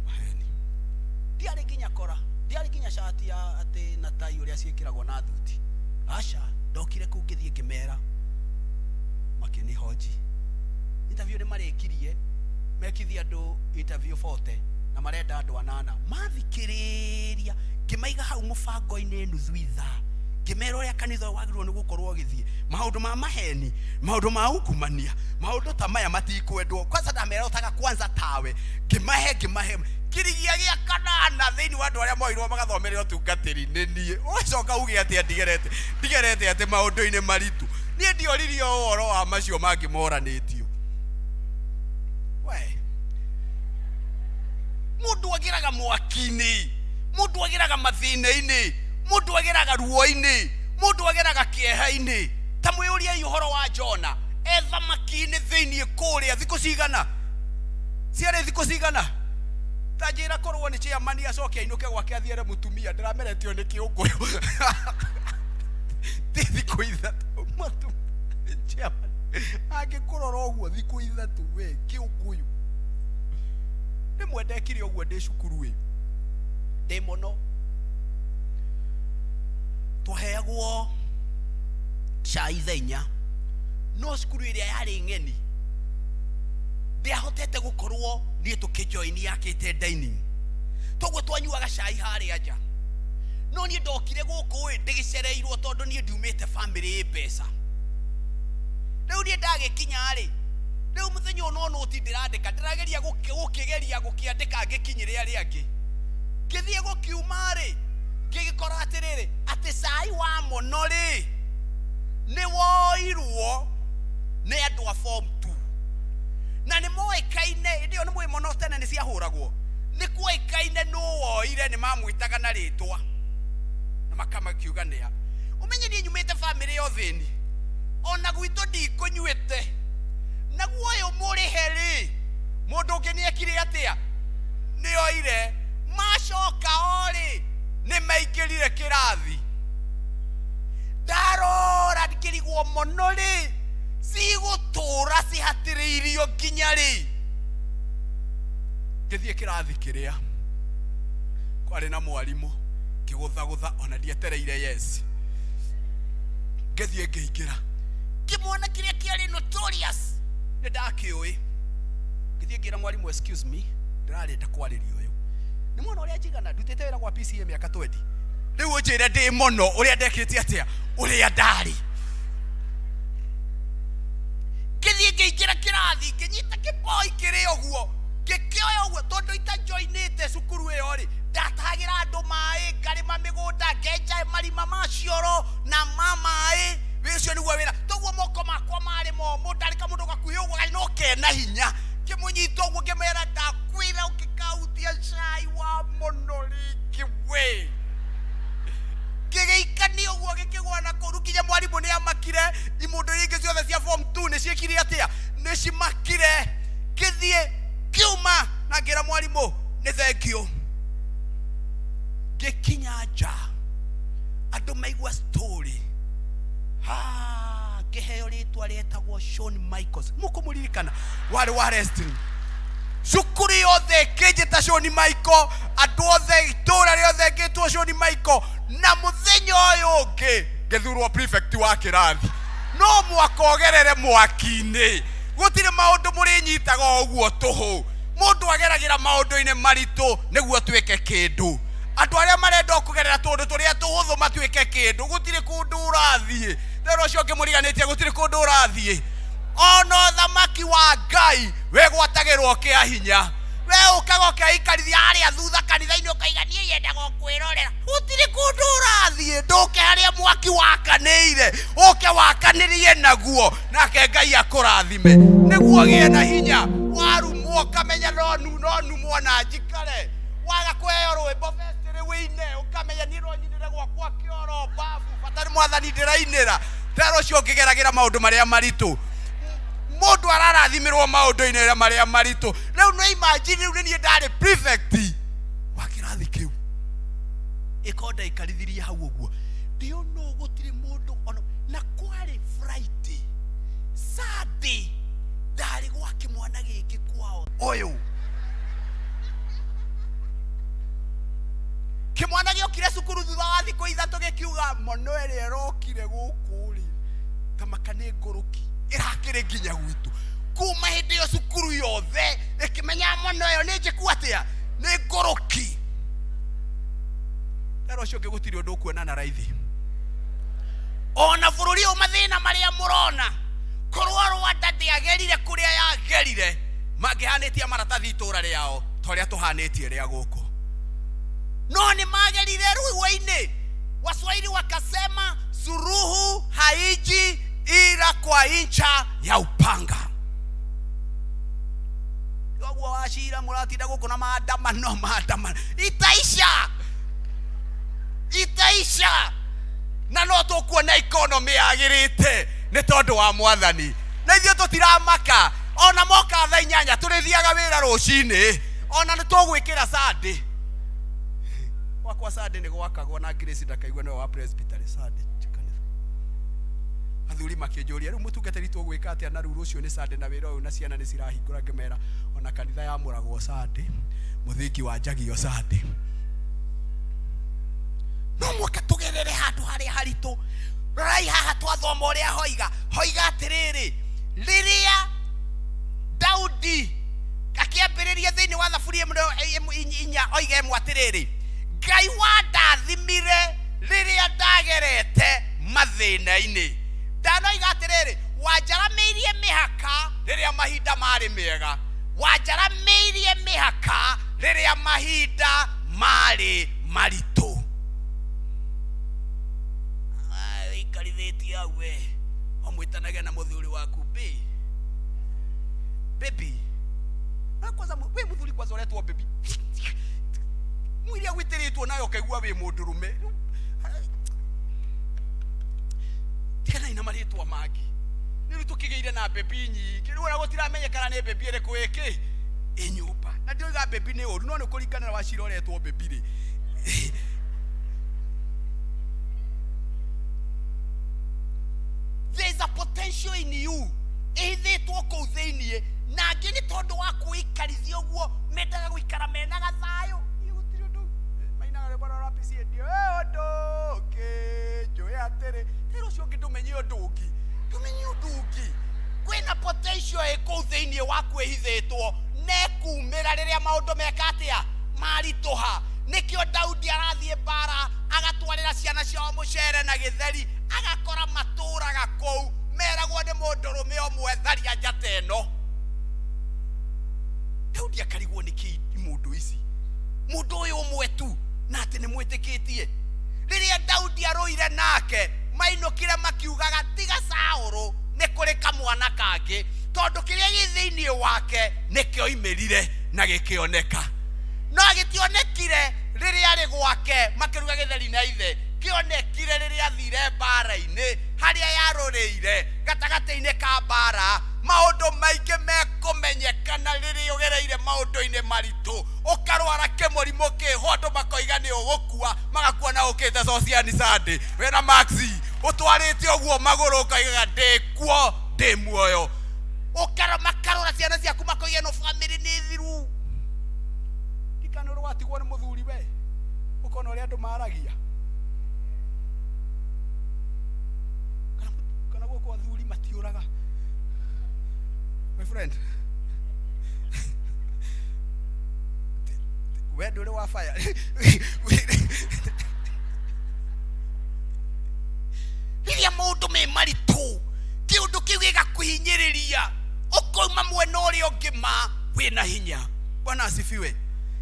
maheni. Ndiarĩ nginya kora, ndiarĩ nginya cati ya atĩ na tai ũrĩa ciĩkĩragwo na thuti, aca. Ndokire kũu ngĩthiĩ ngĩmera, makĩnĩhoji. Interview nĩ marĩkirie, mekithia andũ interview 40 na marenda andũ anana. Mathikĩrĩria ngĩmaiga hau mũbango-inĩ nuthu ithaa, ngĩmera ũrĩa kanitha ũyũ wagĩrĩirwo nĩ gũkorwo ũgĩthiĩ, maũndũ ma maheni, maũndũ ma ungumania, maũndũ ta maya matikwendwo. Kwanza ndamera ũtaga kwanza tawe, ngĩmahe kirigia gĩa kanana thĩinĩ wa andũ arĩa moirwo magathomere ũtungatĩri nĩ niĩ. Ũgacoka uge atĩa ndigerete atĩ maũndũ-inĩ maritũ. Niĩ ndioririe ũhoro wa macio mangĩ moranĩtio. We mũndũ ageraga mwaki-inĩ, mũndũ ageraga mathĩna-inĩ, mũndũ ageraga ruo-inĩ, mũndũ ageraga kĩeha-inĩ. Ta mwĩyũriei ũhoro wa Jona, e thamaki-inĩ thĩinĩ kũrĩa thikũ cigana? Ciarĩ thikũ cigana? Ta njĩra korwo nĩ chairman acoke ainũke gwake athiere mũtumia, ndĩrameretio nĩ kĩũngũyũ. Ti thikũ ithatũ, mũtumia chairman angĩkũrora ũguo thikũ ithatũ, we kĩũngũyũ. Rĩmwe ndekire ũguo ndĩ cukuru ĩ, ndĩ mũno. Twaheagwo cai thaa inya, no cukuru ĩrĩa yarĩ ng'eni Ndiahotete gukorwo niĩ tũkĩjoin yakĩte dining, toguo twanyuaga cai harĩa nja. No niĩ ndokire gũkũ ĩ ndĩgĩcereirwo tondũ niĩ ndiumĩte bamĩrĩ ĩ mbeca. Rĩu niĩ ndagĩkinya rĩ, rĩu mũthenya ũyũ no nũti ndĩrandĩka, ndĩrageria gũkĩgeria gũkĩandĩka ngĩkinyĩre arĩa angĩ. Ngĩthiĩ gũkiuma rĩ, ngĩgĩkora atĩrĩrĩ, atĩ cai wa mũno rĩ nĩ woirwo nĩ andũ a form 2 na nĩ moĩkaine. Hĩndĩ ĩyo nĩ mũĩ mũno tene nĩ ciahũragwo, nĩ kuoĩkaine nũ woire, nĩ mamwĩtaga na rĩtwa na makamakiuga nĩa. Ũmenye niĩ nyumĩte bamĩrĩ ya ũthĩni, ona gwitũ ndikũnyuĩte, naguo ũyũ mũrĩhe rĩ, mũndũ ũngĩ nĩ ekire atĩa? Nĩ oire. Macoka o rĩ, nĩ maingĩrire kĩrathi. Ndarora ngĩrigwo mũno rĩ, cigũtũra cihatĩrĩirio nginya rĩ? Ngĩthiĩ kĩrathi kĩrĩa kwarĩ na mwarimũ, ngĩgũthagũtha, ona ndietereire yes. Ngĩthiĩ ngĩingĩra, kĩmwana kĩrĩa kĩarĩ notorious nĩ ndakĩũĩ. Ngĩthiĩ ngĩra mwarimũ, "Excuse me, ndĩrarenda kwarĩria ũyũ." Nĩ mwana ũrĩa njigana ndutĩte wĩra gwa PCA mĩaka 20. Rĩu ũnjĩre ndĩ mũno ũrĩa ndekĩte atĩa, ũrĩa ndarĩ. Ngĩthiĩ ngĩingĩra kĩrathi, ngĩnyita kĩboi kĩrĩ ũguo, ngĩkĩoya ũguo, tondũ itajoinĩte cukuru ĩyo rĩ, ndatahagĩra andũ maĩ, ngarĩma mĩgũnda, ngenja marima ma cioro na ma maĩ. Ũcio nĩguo wĩra. Toguo moko makwa marĩ momũ, ndarĩ kamũndũ gakuhĩ ũguo no kena hinya. Ngĩmũnyita ũguo, ngĩmera, "Ndakwĩra ũngĩkahutia cai wa mũno rĩngĩ we." Ngĩgĩikania ũguo, gĩkĩgwa na kũu. Rĩu nginya mwarimũ nĩ amakire, imũndũ iria ingĩ ciothe cia form 2 nĩ ciĩkire atĩa? Nĩ cimakire. Ngĩthiĩ ngiuma na ngĩra mwarimũ nĩ thengiũ. Ngĩkinya nja, andũ maigua story ha, ngĩheo rĩtwa rĩetagwo Shawn Michaels. Mũkũmũririkana, warĩ wa wrestling. Cukuru yothe ĩkĩnjĩta Shawn Michael, andũ othe itũra rĩothe ngĩtwo Shawn Michael. Na mũthenya ũyũ ũngĩ ngĩthurwo prefect wa kĩrathi. No mwaka ũgerere mwaki-inĩ, gũtirĩ maũndũ mũrĩnyitaga o ũguo tũhũ. Mũndũ ageragĩra maũndũ-inĩ maritũ nĩguo tuĩke kĩndũ. Andũ arĩa marenda o kũgerera tũndũ tũrĩa tũhũthũ matuĩke kĩndũ, gũtirĩ kũndũ ũrathiĩ. Tera ũcio ũngĩ mũriganĩtie, gũtirĩ kũndũ ũrathiĩ. Ona ũthamaki wa Ngai wĩgwatagĩrwo kĩa hinya. We ũkaga ũkeikarithia harĩa thutha kanitha-inĩ, ũkaiga niĩ yendaga o kwĩrorera. Gũtirĩ kũndũ ũrathiĩ. Ndũke harĩa mwaki wakanĩire, ũke wakanĩrie naguo, nake Ngai akũrathime nĩguo ũgĩe na hinya. Warumwo ũkamenya no numwo na njikare. Waga kũheo rwĩmbo vestĩrĩ wĩine, ũkamenya niĩ no nyinĩre gwakwa kĩoro babu, bata nĩ Mwathani ndĩrainĩra. Tera ũcio ũngĩgeragĩra maũndũ marĩa maritũ, mũndũ ararathimĩrwo maũndũ-inĩ marĩa maritũ. Rĩu no imagine, rĩu nĩ niĩ ndarĩ prefect wa kĩrathi kĩu, ĩko ndaikarithirie hau ũguo ndĩono gũtirĩ mũndũ ona. Na kwarĩ Friday, Sunday ndarĩ gwa kĩmwana gĩkĩ kwao. Ũyũ kĩmwana gĩokire cukuru thutha wa thikũ 3, gĩkiuga mono ĩrĩa ĩrokire gũkũ rĩ, tamaka nĩ ngũrũki ĩrakĩrĩ nginya gwitũ. Kuma hĩndĩ ĩyo cukuru yothe ĩkĩmenya mono ĩyo nĩ njĩku atĩa, nĩ ngũrũki. Tera ũcio ũngĩ, gũtirĩ ũndũ ũkuona na raithi. Ona bũrũri ũyũ mathĩna marĩa mũrona, korwo Rwanda ndĩagerire kũrĩa yagerire, mangĩhanĩtie maratathi itũra rĩao ta ũrĩa tũhanĩtie rĩa gũkũ. No nĩ magerire rũĩ-inĩ. Waswahili wakasema suruhu haiji ila kwa incha ya upanga. Koguo wacira mũratinda gũkũ na maandamano, maandamano itaisha, itaisha, na no tũkuona economy yagĩrĩte nĩ tondũ wa Mwathani. Na ithuĩ tũtiramaka, ona moka thaa 8 tũrĩthiaga wĩra rũcinĩ, ona nĩ tũgwĩkĩra Sunday. Gwakwa Sunday nĩ gwakagwo na Grace ndakaigua nĩwe wa presbytery Sunday kanitha. Athuri makĩnjũria, "Rĩu mũtungatĩri tũgwĩka atĩa na rĩu rũciũ nĩ Sunday na wĩra ũyũ na ciana nĩ cirahingũra?" Ngĩmera ona kanitha yamũragwo Sunday, mũthingi wanjagio Sunday. No mwaka tũgerere handũ harĩa haritũ. Rorai haha twathoma ũrĩa hoiga. Hoiga atĩrĩrĩ, rĩrĩa Daudi inya oige ĩmwe atĩrĩrĩ, Ngai wandathimire rĩrĩa ndagerete mathĩna-inĩ. Ndanoiga atĩrĩrĩ, wanjaramĩirie mĩhaka rĩrĩa mahinda marĩ mega, wanjaramĩirie mĩhaka rĩrĩa mahinda marĩ maritũ. Wĩikarithĩtie hau we, ũmwĩtanage na mũthuri waku babe. Baby. Na kwanza we mũthuri kwanza ũretwo baby. Mwĩrĩ agwĩtĩrĩtwo nayo ũkaigua wĩ mũndũrũme. Tiganai na marĩtwa mangĩ. Nĩ rĩu tũkĩgĩire na baby nyingĩ. Rĩu ona gũtiramenyekana nĩ baby ĩrĩkũ ĩkĩ ĩ nyũmba. Na ndĩroiga baby nĩ ũru, no nĩ kũringana na wacira ũretwo baby rĩ. There is a potential in you ĩhithĩtwo kũu thĩiniĩ, na angĩ nĩ tondũ wa kwĩikarithia ũguo mendaga gũikara mena gathayũ. Niĩ gũtirĩ ũndũ mainaga rwĩmbo rwa PCA, ndiũĩ ũndũ ũngĩ, njũĩ atĩrĩ tĩra ũcio ũngĩ ndũmenye ũndũ ũngĩ, ndũmenye ũndũ ũngĩ. Kwĩna potential ĩ kũu thĩiniĩ waku ĩhithĩtwo, na ĩkumĩra rĩrĩa maũndũ meka atĩa, maritũha. Nĩkĩo Daudi arathiĩ mbara agatwarĩra ciana ciao mũcere na gĩtheri, agakora matũraga kũu meragwo nĩ mũndũrũme ũmwe, tharia njata ĩno. Daudi akarigwo nĩ kĩ mũndũ ici, mũndũ ũyũ ũmwe tu, na atĩ nĩ mwĩtĩkĩtie. Rĩrĩa Daudi arũire nake, mainũkire makiugaga tiga Saũlũ, nĩ kũrĩ kamwana kangĩ, tondũ kĩrĩa gĩ thĩinĩ wake nĩkĩoimĩrire na gĩkĩoneka. No gĩtionekire rĩrĩa arĩ gwake makĩruga gĩtheri na ithe, kĩonekire rĩrĩa athire mbara-inĩ harĩa yarũrĩire gatagatĩ-inĩ ka mbara. Maũndũ maingĩ mekũmenyekana rĩrĩa ũgereire maũndũ-inĩ maritũ, ũkarwara kĩmũrimũ kĩho, andũ makoiga nĩ ũgũkua, magakuona ũkĩte Sociani Sunday wĩna Maxi ũtwarĩte ũguo magũrũ, ũkoigaga ndĩ kuo ndĩ muoyo. Ũkara makarora ciana ciaku makoiga ĩno famĩlĩ nĩ thiru. Ndikana ũrĩ watigwo nĩ mũthuri we, ũkona ũrĩa andũ maragia, kana gũkũ athuri matiũraga. My friend, we ndũrĩ wa fire. Rĩrĩa maũndũ me maritũ, kĩũndũ kĩu gĩgakũhinyĩrĩria, ũkauma mwena ũrĩa ũngĩ ma wĩna hinya. Bwana asifiwe.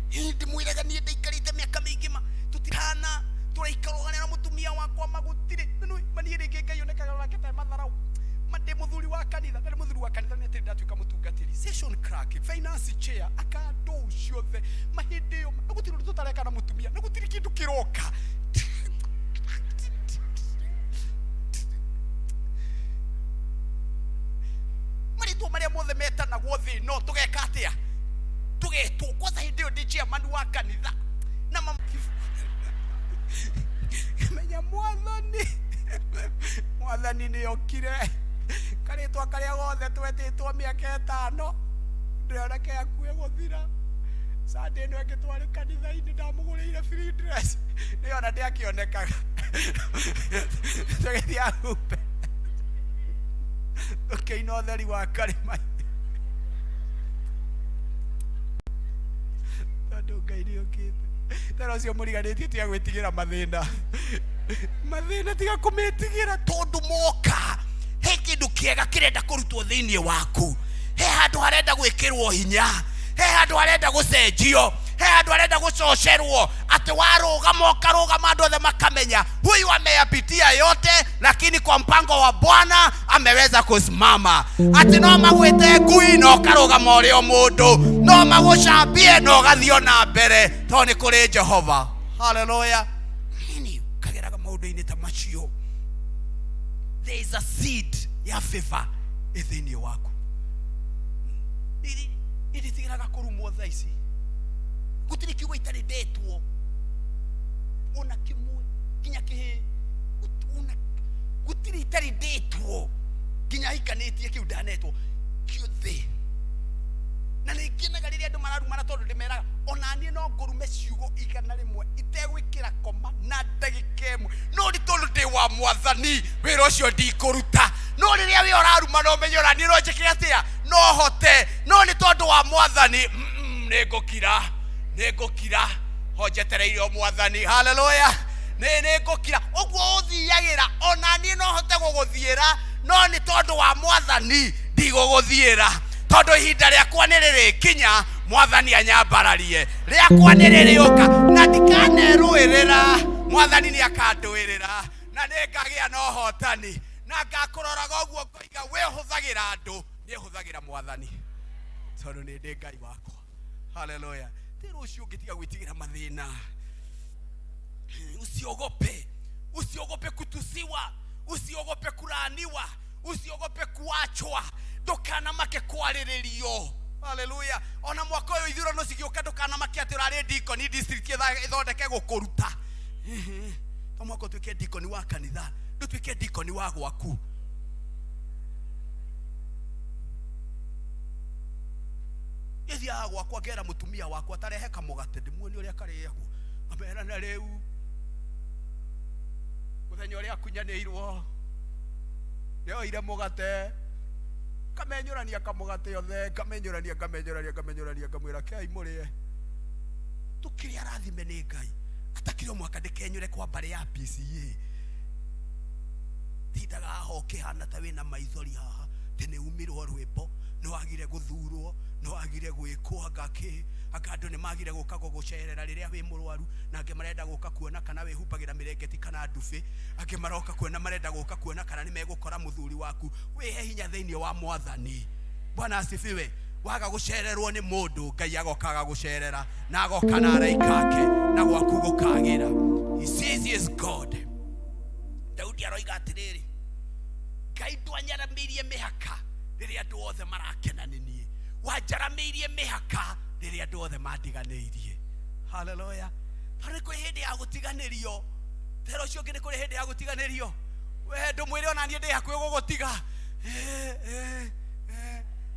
Hii ndĩmwĩraga niĩ ndaikarĩte mĩaka mĩingĩ ma tũtirana, tũraikara ũhana na mũtumia wakwa magũtirĩ. Ma niĩ rĩngĩ Ngai onekaga nake ta matharau. Ma ndĩ mũthuri wa kanitha, ndarĩ mũthuri wa kanitha nĩ atĩ ndatuĩka mũtungatĩri, session clerk, finance chair, akandũ ciothe mahĩndĩ ĩyo, na gũtirĩ ũndũ tũtareka na mũtumia, na gũtirĩ kĩndũ kĩroka. Marĩtwa marĩa mothe metanagwo thĩ ĩno tũgeka atĩa? Tũgetwo. Kwanza hĩndĩ ĩyo ndĩ chairman wa kanitha na menya mwathani, mwathani nĩ okire. Karĩtwa karĩa gothe twetĩtwo mĩaka ĩtano ndĩrona ke hakuhĩ gũthira. Sunday ĩno ĩngĩ twarĩ kanitha-inĩ, ndamũgũrĩire free dress, nĩ ona ndĩakĩonekaga. Tũgĩthiĩ ahumbe tũkĩina ũtheri wa karĩma, tondũ Ngai nĩ okĩte. Tena ũcio mũriganĩtie, tiga gwĩtigĩra mathĩna, mathĩna tiga kũmĩtigĩra, tondũ moka he kĩndũ kĩega kĩrenda kũrutwo thĩinĩ waku, he handũ harenda gwĩkĩrwo hinya, he handũ harenda gũcenjio, he handũ harenda gũcocerwo, atĩ warũgama ũkarũgama andũ othe makamenya huyu ameyapitia yote, lakini kwa mpango wa Bwana ameweza kusimama. Atĩ no magwĩte ngui na ũkarũgama ũrĩ o mũndũ, no magũcambie na ũgathiĩ o na mbere, tondũ nĩ kũrĩ Jehova. Haleluya. Nini kageraga maũndũ-inĩ ta macio, there is a seed ya favor ĩ thĩinĩ waku. Iritigĩraga kũrumwo thaa ici, gũtirĩ kiugo itarĩ ndetwo ona kĩmwe, nginya kĩhĩ ona gũtirĩ itarĩ ndetwo, nginya hikanĩtie kĩu ndanetwo kĩothe. Na nĩ ngenaga rĩrĩa andũ mararumana, tondũ ndĩmeraga ona niĩ no ngũrume ciugo 100 itegwĩkĩra koma na ndagĩka ĩmwe, no nĩ tondũ ndĩ wa mwathani, wĩra ũcio ndikũruta. No rĩrĩa wĩ ũraruma, no ũmenye ona niĩ no njĩke atĩa, no hote, no nĩ tondũ wa mwathani, nĩ ngũkira. Nĩ ngũkira ho njetereire o mwathani. Haleluya. Nĩ ngũkira ũguo ũthiagĩra, ona niĩ no hote gũgũthiĩra, no nĩ tondũ wa mwathani ndigũgũthiĩra, tondũ ihinda rĩakwa nĩ rĩrĩkinya, mwathani anyambararie, rĩakwa nĩ rĩrĩũka na ndikanerũĩrĩra, mwathani nĩ akandũĩrĩra na nĩ ngagĩa na ũhotani, na ngakũroraga ũguo ngoiga we ũhũthagĩra andũ, niĩ hũthagĩra mwathani, tondũ nĩ ndĩ Ngai wakwa. Haleluya. Ti rũciũ ũngĩtiga gwĩtigĩra mathĩna. Usiogope, usiogope kutusiwa, usiogope kulaaniwa, usiogope kuachwa, ndukanamake kwarĩrĩrio. Haleluya. Ona mwaka ũyũ ithurano cigĩũka, ndũkanamake atĩ ũrarĩ dikoni district ĩthondeke gũkũruta. To mwaka ũtuĩke dikoni wa kanitha, ndũtuĩke dikoni wa gwaku. Gĩthiaga gwakwa ngera mũtumia wakwa tarehe kamũgate ndĩmuonie ũrĩa karĩagwo, ngamera na rĩu mũthenya ũrĩa akunyanĩirwo nĩoire mũgate, ngamenyũrania kamũgate othe, ngamenyũrania ngamenyũrania ngamenyũrania, ngamwĩra kei mũrĩe, tũkĩrĩ arathime nĩ Ngai. Atakĩrĩ o mwaka ndĩkenyũre kwa mbarĩ ya PCA, tindaga haha ũkĩhana ta wĩna maithori haha tĩ nĩ umirwo rwĩmbo, nĩ wagire gũthurwo, nĩ wagire gwĩkwo, anga kĩ, anga andũ nĩ magire gũka gũgũcerera rĩrĩa wĩ mũrwaru, na angĩ marenda gũka kuona kana wĩhumbagĩra mĩrengeti kana ndubĩ, angĩ maroka kuona, marenda gũka kuona kana nĩ megũkora mũthuri waku. Wĩhe hinya thĩinĩ wa mwathani. Bwana asifiwe. Waga gũcererwo nĩ mũndũ, Ngai agoka agagũcerera na agoka na araika ake na gwaku gũkagĩra. He says he is God. Daudi aroiga atĩrĩrĩ, Ngai ndwanyaramĩirie mĩhaka rĩrĩa andũ othe marakena nĩ niĩ, wanjaramĩirie mĩhaka rĩrĩa andũ othe mandiganĩirie. Haleluya. Tondũ nĩ kũrĩ hĩndĩ ya gũtiganĩrio, tera ũcio ũngĩ, nĩ kũrĩ hĩndĩ ya gũtiganĩrio. We ndũmwĩre ona niĩ ndĩ hakuhĩ gũgũtiga.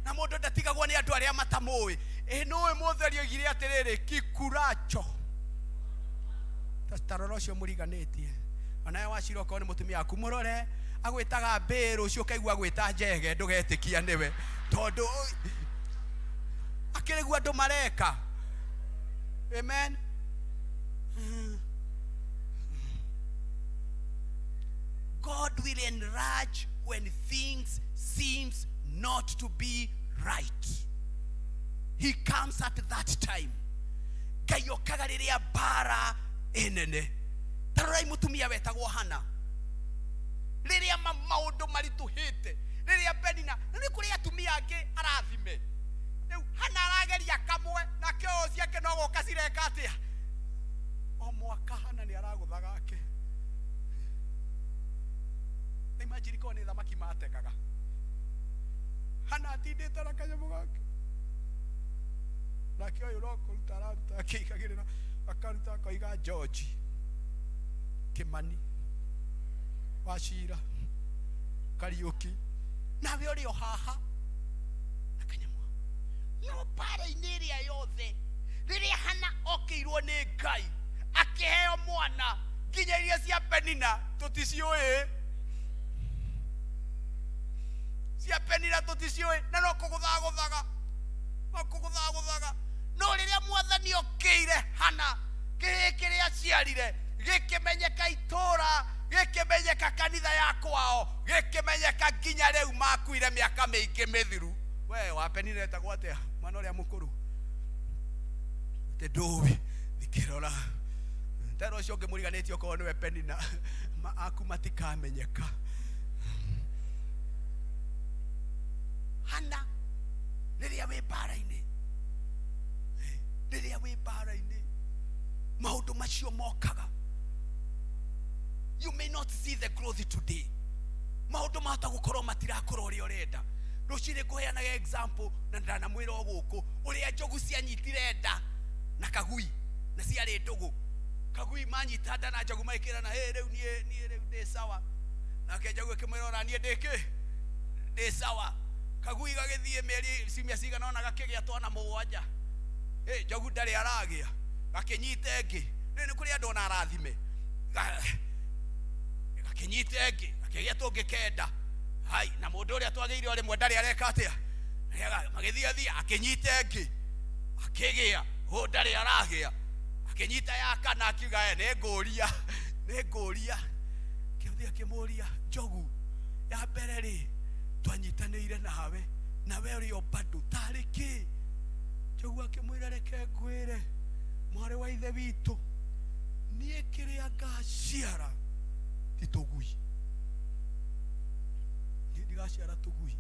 Na mũndũ ndatigagwo nĩ andũ arĩa matamũĩ. Ĩ nũĩ mũtheri oigire atĩrĩrĩ, kikuracho ta rora ũcio mũriganĩtie onawe wacira, okorwo nĩ mũtumia waku mũrore agwĩtaga mbĩ, rũciũ ũkaigua agwĩta njege, ndũgetĩkia nĩwe, tondũ akĩrĩguo andũ mareka. Amen. God will enlarge when things seems not to be right. He comes at that time. Ngai okaga rĩrĩa mbara ĩnene. Ta rorai mũtumia wetagwo Hana, rĩrĩa maũndũ maritũhĩte, rĩrĩa Penina, na nĩ kũrĩ atumia angĩ arathime. Rĩu Hana arageria kamwe, nake ũyũ ciake no gũka cireka atĩa? O mwaka Hana nĩ aragũthaga ake. Na imagine korwo nĩ thamaki mategaga, Hana atindĩte na kanyamũ gake, nake ũyũ no kũruta araruta akĩigagĩrĩra, akaruta akoiga George Kimani Wachira Kariuki, nawe ũrĩ o haha na kanyamũ. No mbara-inĩ ĩrĩa yothe, rĩrĩa Hana okĩirwo nĩ Ngai akĩheo mwana, nginya iria cia Penina tũticiũĩ, cia Penina tũticiũĩ, na no kũgũthagũthaga, no kũgũthagũthaga. No rĩrĩa mwathani okĩire Hana, kĩhĩ kĩrĩa aciarire gĩkĩmenyeka itũra, gĩkĩmenyeka kanitha ya kwao, gĩkĩmenyeka nginya rĩu makuire mĩaka mĩingĩ mĩthiru. We wa Penina etagwo atĩa mwana ũrĩa mũkũrũ? Atĩ ndũĩ thikĩrora tera ũcio ũngĩ mũriganĩtie, okorwo nĩwe Penina, aku matikamenyeka. Hana rĩrĩa wĩ mbara-inĩ, rĩrĩa wĩ mbara-inĩ, maũndũ macio mokaga. You may not see the growth today. Maũndũ mahota gũkorwo matirakũra ũrĩa ũrenda. Rũcinĩ ngũheanaga example na ndanamwĩra o gũkũ ũrĩa njogu cianyitire nda na kagui na ciarĩ ndũgũ. Kagui manyita nda na njogu magĩkĩrana, hey, rĩu niĩ rĩu ndĩ sawa. Nake njogu ĩkĩmwĩra ona niĩ ndĩ kĩ ndĩ sawa. Kagui gagĩthiĩ mĩeri ciumia cigana ũna gakĩgĩa twana 7. Hey, njogu ndarĩ aragĩa, gakĩnyita ĩngĩ. Rĩu nĩ kũrĩ andũ ona arathime. Gakĩnyita ĩngĩ, gakĩgĩa tũngĩ 9. Hai, na mũndũ ũrĩa twagĩire o rĩmwe ndarĩ areka atĩa? Magĩthiĩ athiĩ akĩnyita ĩngĩ akĩgĩa. Hũ ndarĩ aragĩa. Akĩnyita ya kana akiuga, "Eh, nĩ ngũria, nĩ ngũria." Kĩũthĩ akĩmũria, "Njogu, ya mbere rĩ, twanyitanĩire nawe, nawe ũrĩ o bado, tarĩ kĩ?" Njogu akĩmwĩra, "Reke ngwĩre, mwarĩ wa ithe witũ, niĩ kĩrĩa ngaciara ti tũgui. Niĩ ndigaciara tũgui.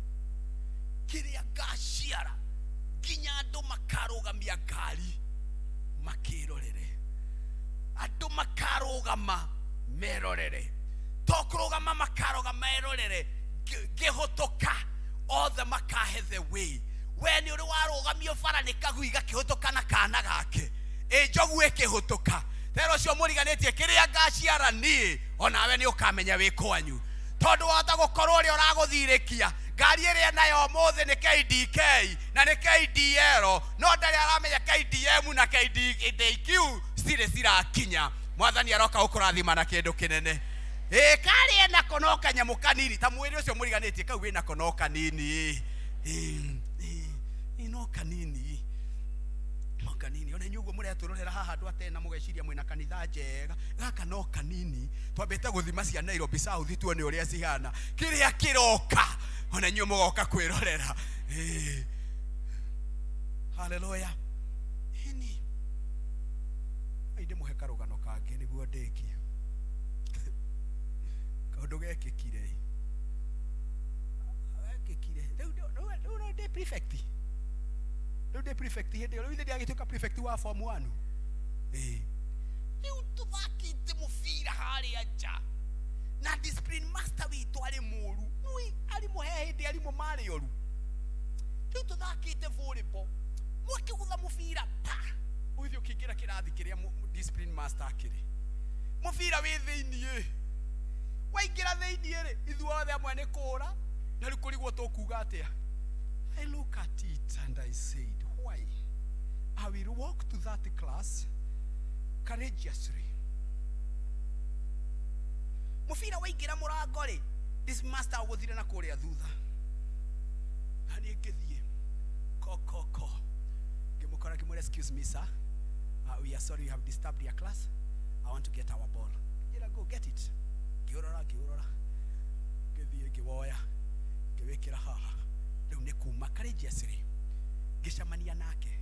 Kĩrĩa ngaciara nginya andũ makarũgamia ngari makĩrorere, andũ makarũgama merorere, to kũrũgama makarũgama merorere, ngĩhũtũka othe makahe the way. We nĩ ũrĩ warũgamio bara nĩ kagui gakĩhũtũka na kana gake, ĩ njogu ĩkĩhũtũka tera ũcio mũriganĩtie, kĩrĩa ngaciara niĩ onawe nĩ ũkamenya wĩ kwanyu, tondũ wahota gũkorwo ũrĩa ũragũthirĩkia ngari ĩrĩa nayo ũmũthĩ nĩ KDK na nĩ KDL, no ndarĩ aramenya KDM na KDQ cirĩ cirakinya. Mwathani aroka gũkũrathima na kĩndũ kĩnene. Ĩ karĩa nako no kanyamũ kanini ta mwĩrĩ ũcio mũriganĩtie kau wĩ nako no kanini. Ĩ, ĩ, ĩ, no kanini, no kanini. Ona inyuĩ ũguo mũretũrorera haha andũ atena mũgeciria mwĩna kanitha njega, gaka no kanini. Twambĩte gũthima cia Nairobi South tuone ũrĩa cihana. Kĩrĩa kĩroka ona inyuĩ mũgoka kwĩrorera. Ĩ. Haleluya. Ĩni ai ndĩmũhe karũgano kangĩ nĩguo ndĩkie. Kaũndũ gekĩkire, gekĩkire rĩu ndĩ prefect, rĩu ndĩ prefect hĩndĩ ĩyo, rĩu ithe ndiagĩtuĩka prefect wa form 1. Ĩĩ, rĩu tũthakĩte mũbira harĩa nja na discipline master witũ arĩ mũru. Nui arimũ, he hĩndĩ arimũ marĩ oru. Rĩu tũthakĩte volleyball, mwakĩgũtha mũbira pa, ũgĩthiĩ ũkĩingĩra kĩrathi kĩrĩa discipline master akĩrĩ, mũbira wĩ thĩiniĩ. Waingĩra thĩiniĩ rĩ, ithuothe amwe nĩ kũra na rĩu kũrigwo tũkuga atĩa. I look at it and I said, "Why?" I will walk to that class courageously. Mũbira waingĩra mũrango rĩ, this master ũgũthire na kũrĩa thutha, na niĩ ngĩthiĩ ko ko ko, ngĩmũkora, ngĩmwĩra, "Excuse me, sir, we are sorry we have disturbed your class. I want to get our ball." Njĩra, "Go get it." Ngĩũrora, ngĩũrora, ngĩthiĩ ngĩwoya, ngĩwĩkĩra haha. Rĩu nĩ kuma courageously ngĩcemania nake,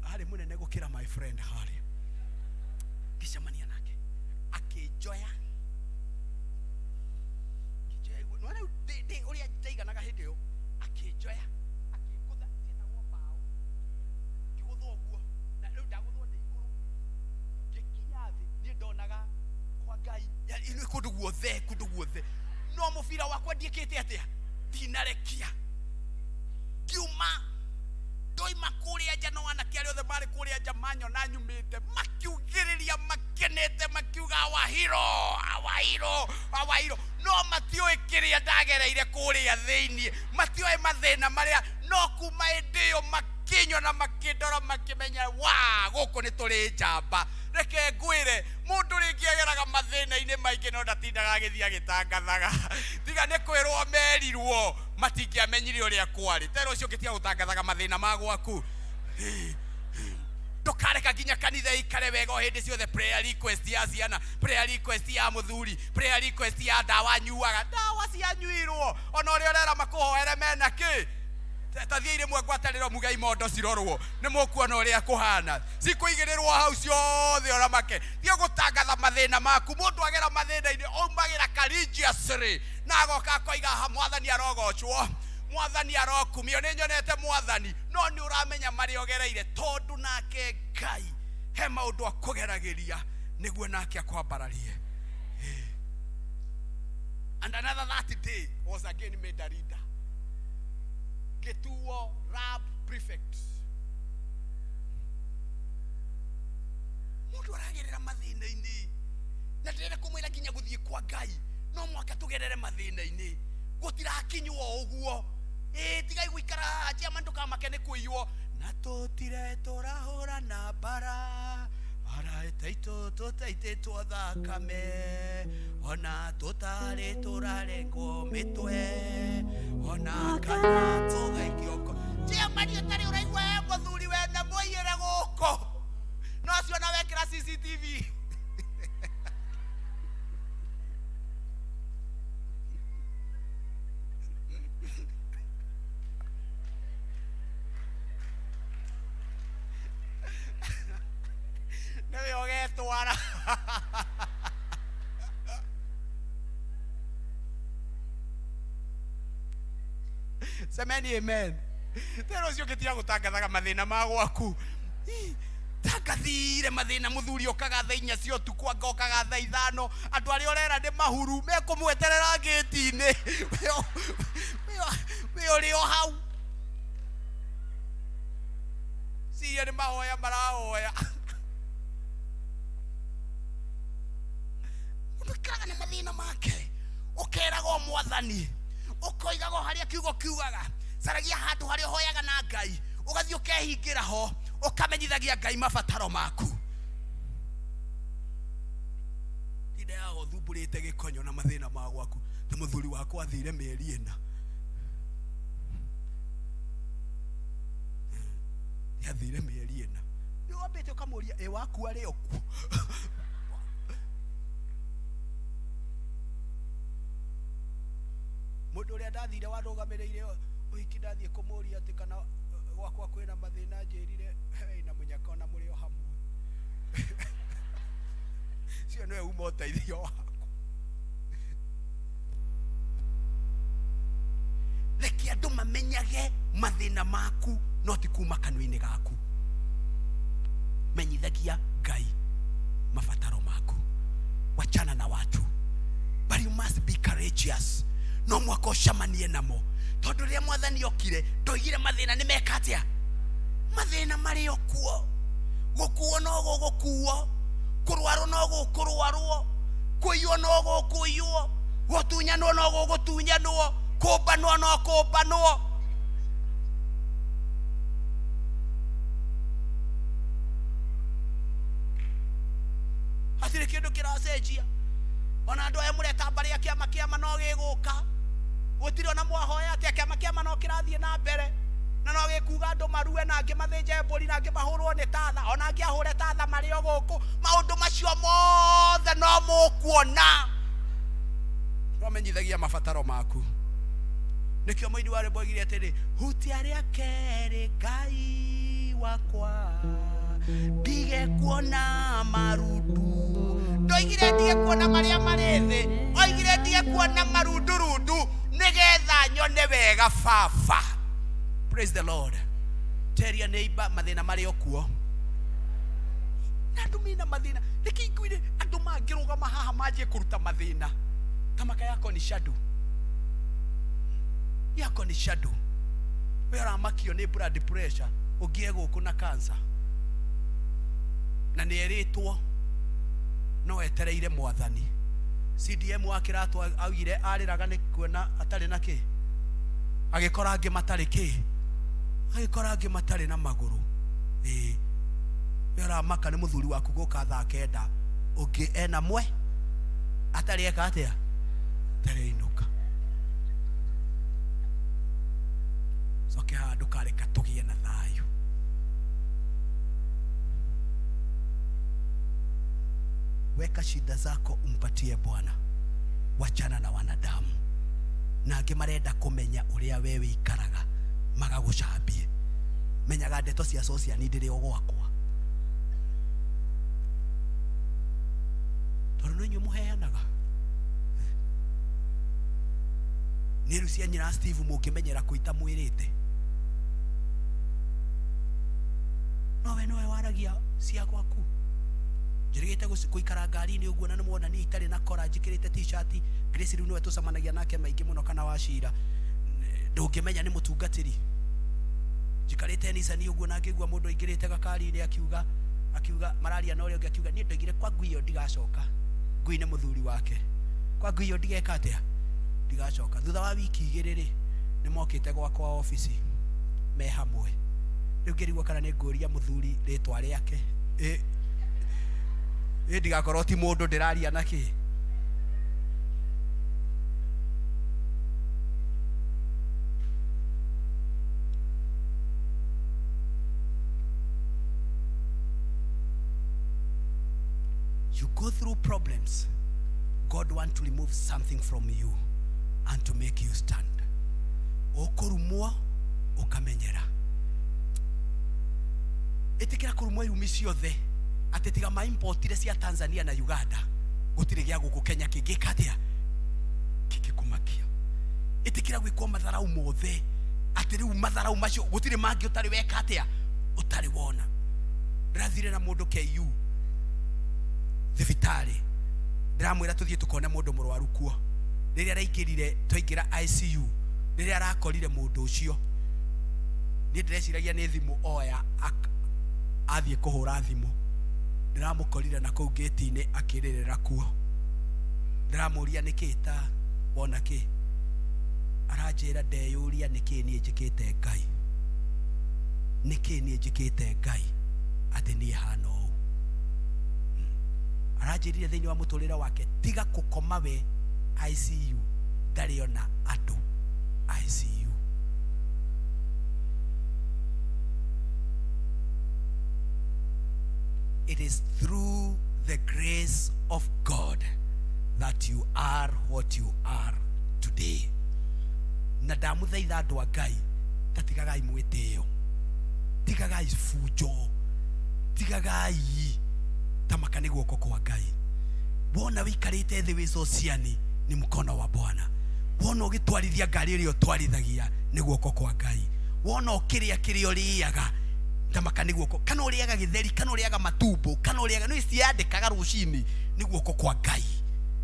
arĩ mũnene gũkĩra my friend harĩa. Ngĩcemania nake akĩnjoya, akĩnjoya igũrũ. Nĩwona rĩu ũrĩa ndaiganaga hĩndĩ ĩyo, akĩnjoya, akĩngũtha, cietagwo mbaũ, ngĩgũthwo ũguo, na rĩu ndagũthwo ndĩ igũrũ, ngĩkinya thĩ. Niĩ ndonaga kwa Ngai nĩ kũndũ guothe, kũndũ guothe, no mũbira wakwa ndiĩkĩte atĩa, ndinarekia. Ngiuma, ndoima kũrĩa nja, no anake arĩa othe marĩ kũrĩa nja manyona nyumĩte, makiugĩrĩria makenete, makiuga, "Our hero, our hero, our hero." No matiũĩ kĩrĩa ndagereire kũrĩa thĩiniĩ, matiũĩ mathĩna marĩa. No kuma hĩndĩ ĩyo makĩnyona, makĩndora, makĩmenya wa gũkũ nĩ tũrĩ njamba. Reke ngwĩre, mũndũ rĩngĩ ageraga mathĩna-inĩ maingĩ, no ndatindaga agĩthiĩ agĩtangathaga. Tiga nĩ kwĩrwo merirwo, matingĩamenyire ũrĩa kwarĩ. Tera ũcio ũngĩtiga gũtangathaga mathĩna ma gwaku, ndũkareka nginya kanitha ikare wega o hĩndĩ ciothe. Prayer request ya ciana, prayer request ya mũthuri, prayer request ya ndawa nyuaga, ndawa cianyuirwo, ona ũrĩa ũrera makũhoere mena kĩ. Ta thiĩ rĩmwe ngwatanĩro muge imondo cirorwo, nĩ mũkuona ũrĩa kũhana, cikũigĩrĩrwo hau ciothe. Ona make thiĩ gũtangatha mathĩna maku. Mũndũ agera mathĩna-inĩ aumagĩra courageously na agoka akoiga, "Ha, Mwathani arogocwo, Mwathani arokumio, nĩ nyonete Mwathani." No nĩ ũramenya marĩa ũgereire, tondũ nake Ngai he maũndũ akũgeragĩria nĩguo nake akwambararie. And another, that day was again made a leader, ngĩtuo lab prefect. Mũndũ aragerera mathĩna-inĩ, na ndĩrenda kũmwĩra nginya gũthiĩ kwa Ngai no mwaka tũgerere mathĩna-inĩ, gũtirakinywo ũguo. Ĩĩ, tigai gũikara haha. Chairman, ndũkamake nĩ kũiywo na tũtire tũrahũrana mbara, arata aitũ tũtaitĩtwo thakame, ona tũtarĩ tũrarengwo mĩtwe, ona kana tũgaikio ngo. Chairman, ũtarĩ ũraigua he mũthuri wena mũiyĩre gũkũ. Twara. Semeni amen. Tero ũcio ũngĩtiga gũtangathaga mathĩna ma gwaku. Ih, tangathire mathĩna mũthuri okaga thaa 4 cia ũtukũ anga okaga thaa 5 andũ arĩa ũrera nĩ mahuru mekũmweterera ngĩti-inĩ. We ũrĩ o hau. Ciria nĩ mahoya marahoya. Mũndũ aikaraga na mathĩna make, ũkeraga o mwathani, ũkoigaga o harĩa kiugo kiugaga, caragia handũ harĩa ũhoyaga na Ngai, ũgathiĩ ũkehingĩra ho, ũkamenyithagia Ngai mabataro maku. Tinda yaho ũthumbũrĩte gĩkonyo na mathĩna ma gwaku, ta mũthuri wakwa athire mĩeri 4. Athire mĩeri 4. Nĩ wambĩte ũkamũria, ĩ waku arĩ o kuo? Mũndũ ũrĩa ndathire warũgamĩrĩire ũhiki ndathiĩ kũmũria atĩ kana gwakwa kwĩna mathĩna, njĩrire wĩ na mũnyaka ona mũrĩ o hamwe. Ũcio nĩwe uma ũteithio waku. Reke andũ mamenyage mathĩna maku no ti kuma kanua-inĩ gaku. Menyithagia Ngai mabataro maku. Wachana na watu. But you must be courageous. No mwaka ũcemanie namo. Tondũ rĩrĩa mwathani okire, ndoigire mathĩna nĩ meka atĩa? Mathĩna marĩ o kuo. Gũkuo no gũgũkuo, kũrwarwo no gũkũrwarwo, kũiywo no gũkũiywo, gũtunyanwo no gũgũtunyanwo, kũmbanwo no kũmbanwo. Hatirĩ kĩndũ kĩracenjia. Ona andũ aya mũreta mbarĩ ya kĩama kĩama no gĩgũka. Gũtirĩ ona mwahoya atĩa, kĩama kĩama no kĩrathiĩ na mbere. Na no gĩkuga andũ marue na angĩ mathĩnje mbũri na angĩ mahũrwo nĩ tatha, ona angĩ ahũre tatha marĩ o gũkũ. Maũndũ macio mothe no mũkuona. No menyithagia mabataro maku. Nĩkĩo mũini wa rwĩmbo oigire atĩrĩ, hutia rĩa kerĩ Ngai wakwa, ndige kuona marundu. Ndoigire ndige kuona marĩa marĩ thĩ, oigire ndige kuona marundurundu nĩgetha nyone wega baba. Praise the Lord. Tell your neighbor mathĩna marĩ o kuo. Na andũ mena mathĩna. Reke ngwĩre andũ mangĩrũgama haha manjie kũruta mathĩna. Tamaka yako ni shadow. Yako ni shadow. We ũramakio nĩ blood pressure, ũngĩ e gũkũ na cancer. Na nĩ erĩtwo no etereire mwathani. CDM wa kĩratũ augire arĩraga nĩ kuona atarĩ na kĩ, agĩkora angĩ matarĩ kĩ, agĩkora angĩ matarĩ na magũrũ. Ĩĩ, we ũramaka nĩ mũthuri waku gũka thaa 9, ũngĩ ena mwe atarĩ eka atĩa, atarĩ ainũka. Coke haha ndũkareka tũgĩe na thayũ. Weka shida zako umpatie Bwana, wachana na wanadamu. Na angĩ marenda kũmenya ũrĩa we wĩikaraga magagũcambie. Menyaga ndeto cia sociani ndĩrĩ o gwakwa, tondũ no inyuĩ mũheanaga. Nĩ rĩu cia nyina Steve mũngĩmenyera kũita mwĩrĩte. No we nowe waragia cia gwaku. Njĩrĩgĩte gũikara ngari-inĩ ũguo na nĩmuona niĩ itarĩ na kora, njĩkĩrĩte t-shirt. Grace rĩu nĩwe tũcemanagia nake maingĩ mũno kana wa cira. Ndũngĩmenya nĩ mũtungatĩri. Njikarĩte Nissan ũguo na ngĩigua mũndũ aingĩrĩte gakari-inĩ akiuga mararia na ũrĩa ũngĩ akiuga niĩ ndoigire kwa ngui ĩyo ndigacoka. Ngui nĩ mũthuri wake. Kwa ngui ĩyo ndigeka atĩa? Ndigacoka. Thutha wa wiki 2 rĩ, nĩ mokĩte gwakwa obici me hamwe. Rĩu ngĩrigwo kana nĩ ngũria mũthuri rĩtwa rĩake. Ĩ ndigakorwo ti mũndũ ndĩraria na kĩ. You go through problems. God want to remove something from you and to make you stand. Ũkũrumwo ũkamenyera. Ĩtĩkĩra kũrumwo irumi ciothe Atĩ tiga maimpotire cia Tanzania na Uganda, gũtirĩ gĩa gũkũ Kenya kĩngĩka atĩa kĩngĩkũmakia. Ĩtĩkĩra gwĩkwo matharau mothe, atĩ rĩu matharau macio gũtirĩ mangĩ ũtarĩ weka atĩa ũtarĩ wona. Ndĩrathire na mũndũ KU thibitarĩ, ndĩramwĩra tũthiĩ tũkone mũndũ mũrwaru kuo. Rĩrĩa araingĩrire, twaingĩra ICU, rĩrĩa arakorire mũndũ ũcio, niĩ ndĩreciragia nĩ thimũ oya athiĩ kũhũra thimũ. Ndĩramũkorire na kũu gate-inĩ akĩrĩrĩra kuo. Ndĩramũria nĩkĩ ta wona kĩ, aranjĩra ndeyũria nĩkĩ niĩ njĩkĩte Ngai, nĩkĩ niĩ njĩkĩte Ngai atĩ niĩ hana ũũ. Aranjĩrire thĩinĩ wa mũtũrĩre wake tiga kũkoma we ICU ndarĩ ona andũ ICU. It is through the grace of God that you are what you are today. Na ndamũthaitha andũ a Ngai, ta tigagai mwĩtĩo, tigagai bunjo, tigagai tamaka nĩ guoko kwa Ngai. Wona wĩikarĩte thĩ wĩ sociani nĩ mkono wa Bwana. Wona ũgĩtwarithia ngari ĩrĩa ũtwarithagia nĩ guoko kwa Ngai. Wona ũkĩrĩa kĩrĩa ũrĩaga tamaka nĩ guoko, kana ũrĩaga gĩtheri, kana ũrĩaga matumbo, kana ũrĩaga nĩ ciandĩkaga rũcinĩ, nĩ guoko kwa Ngai.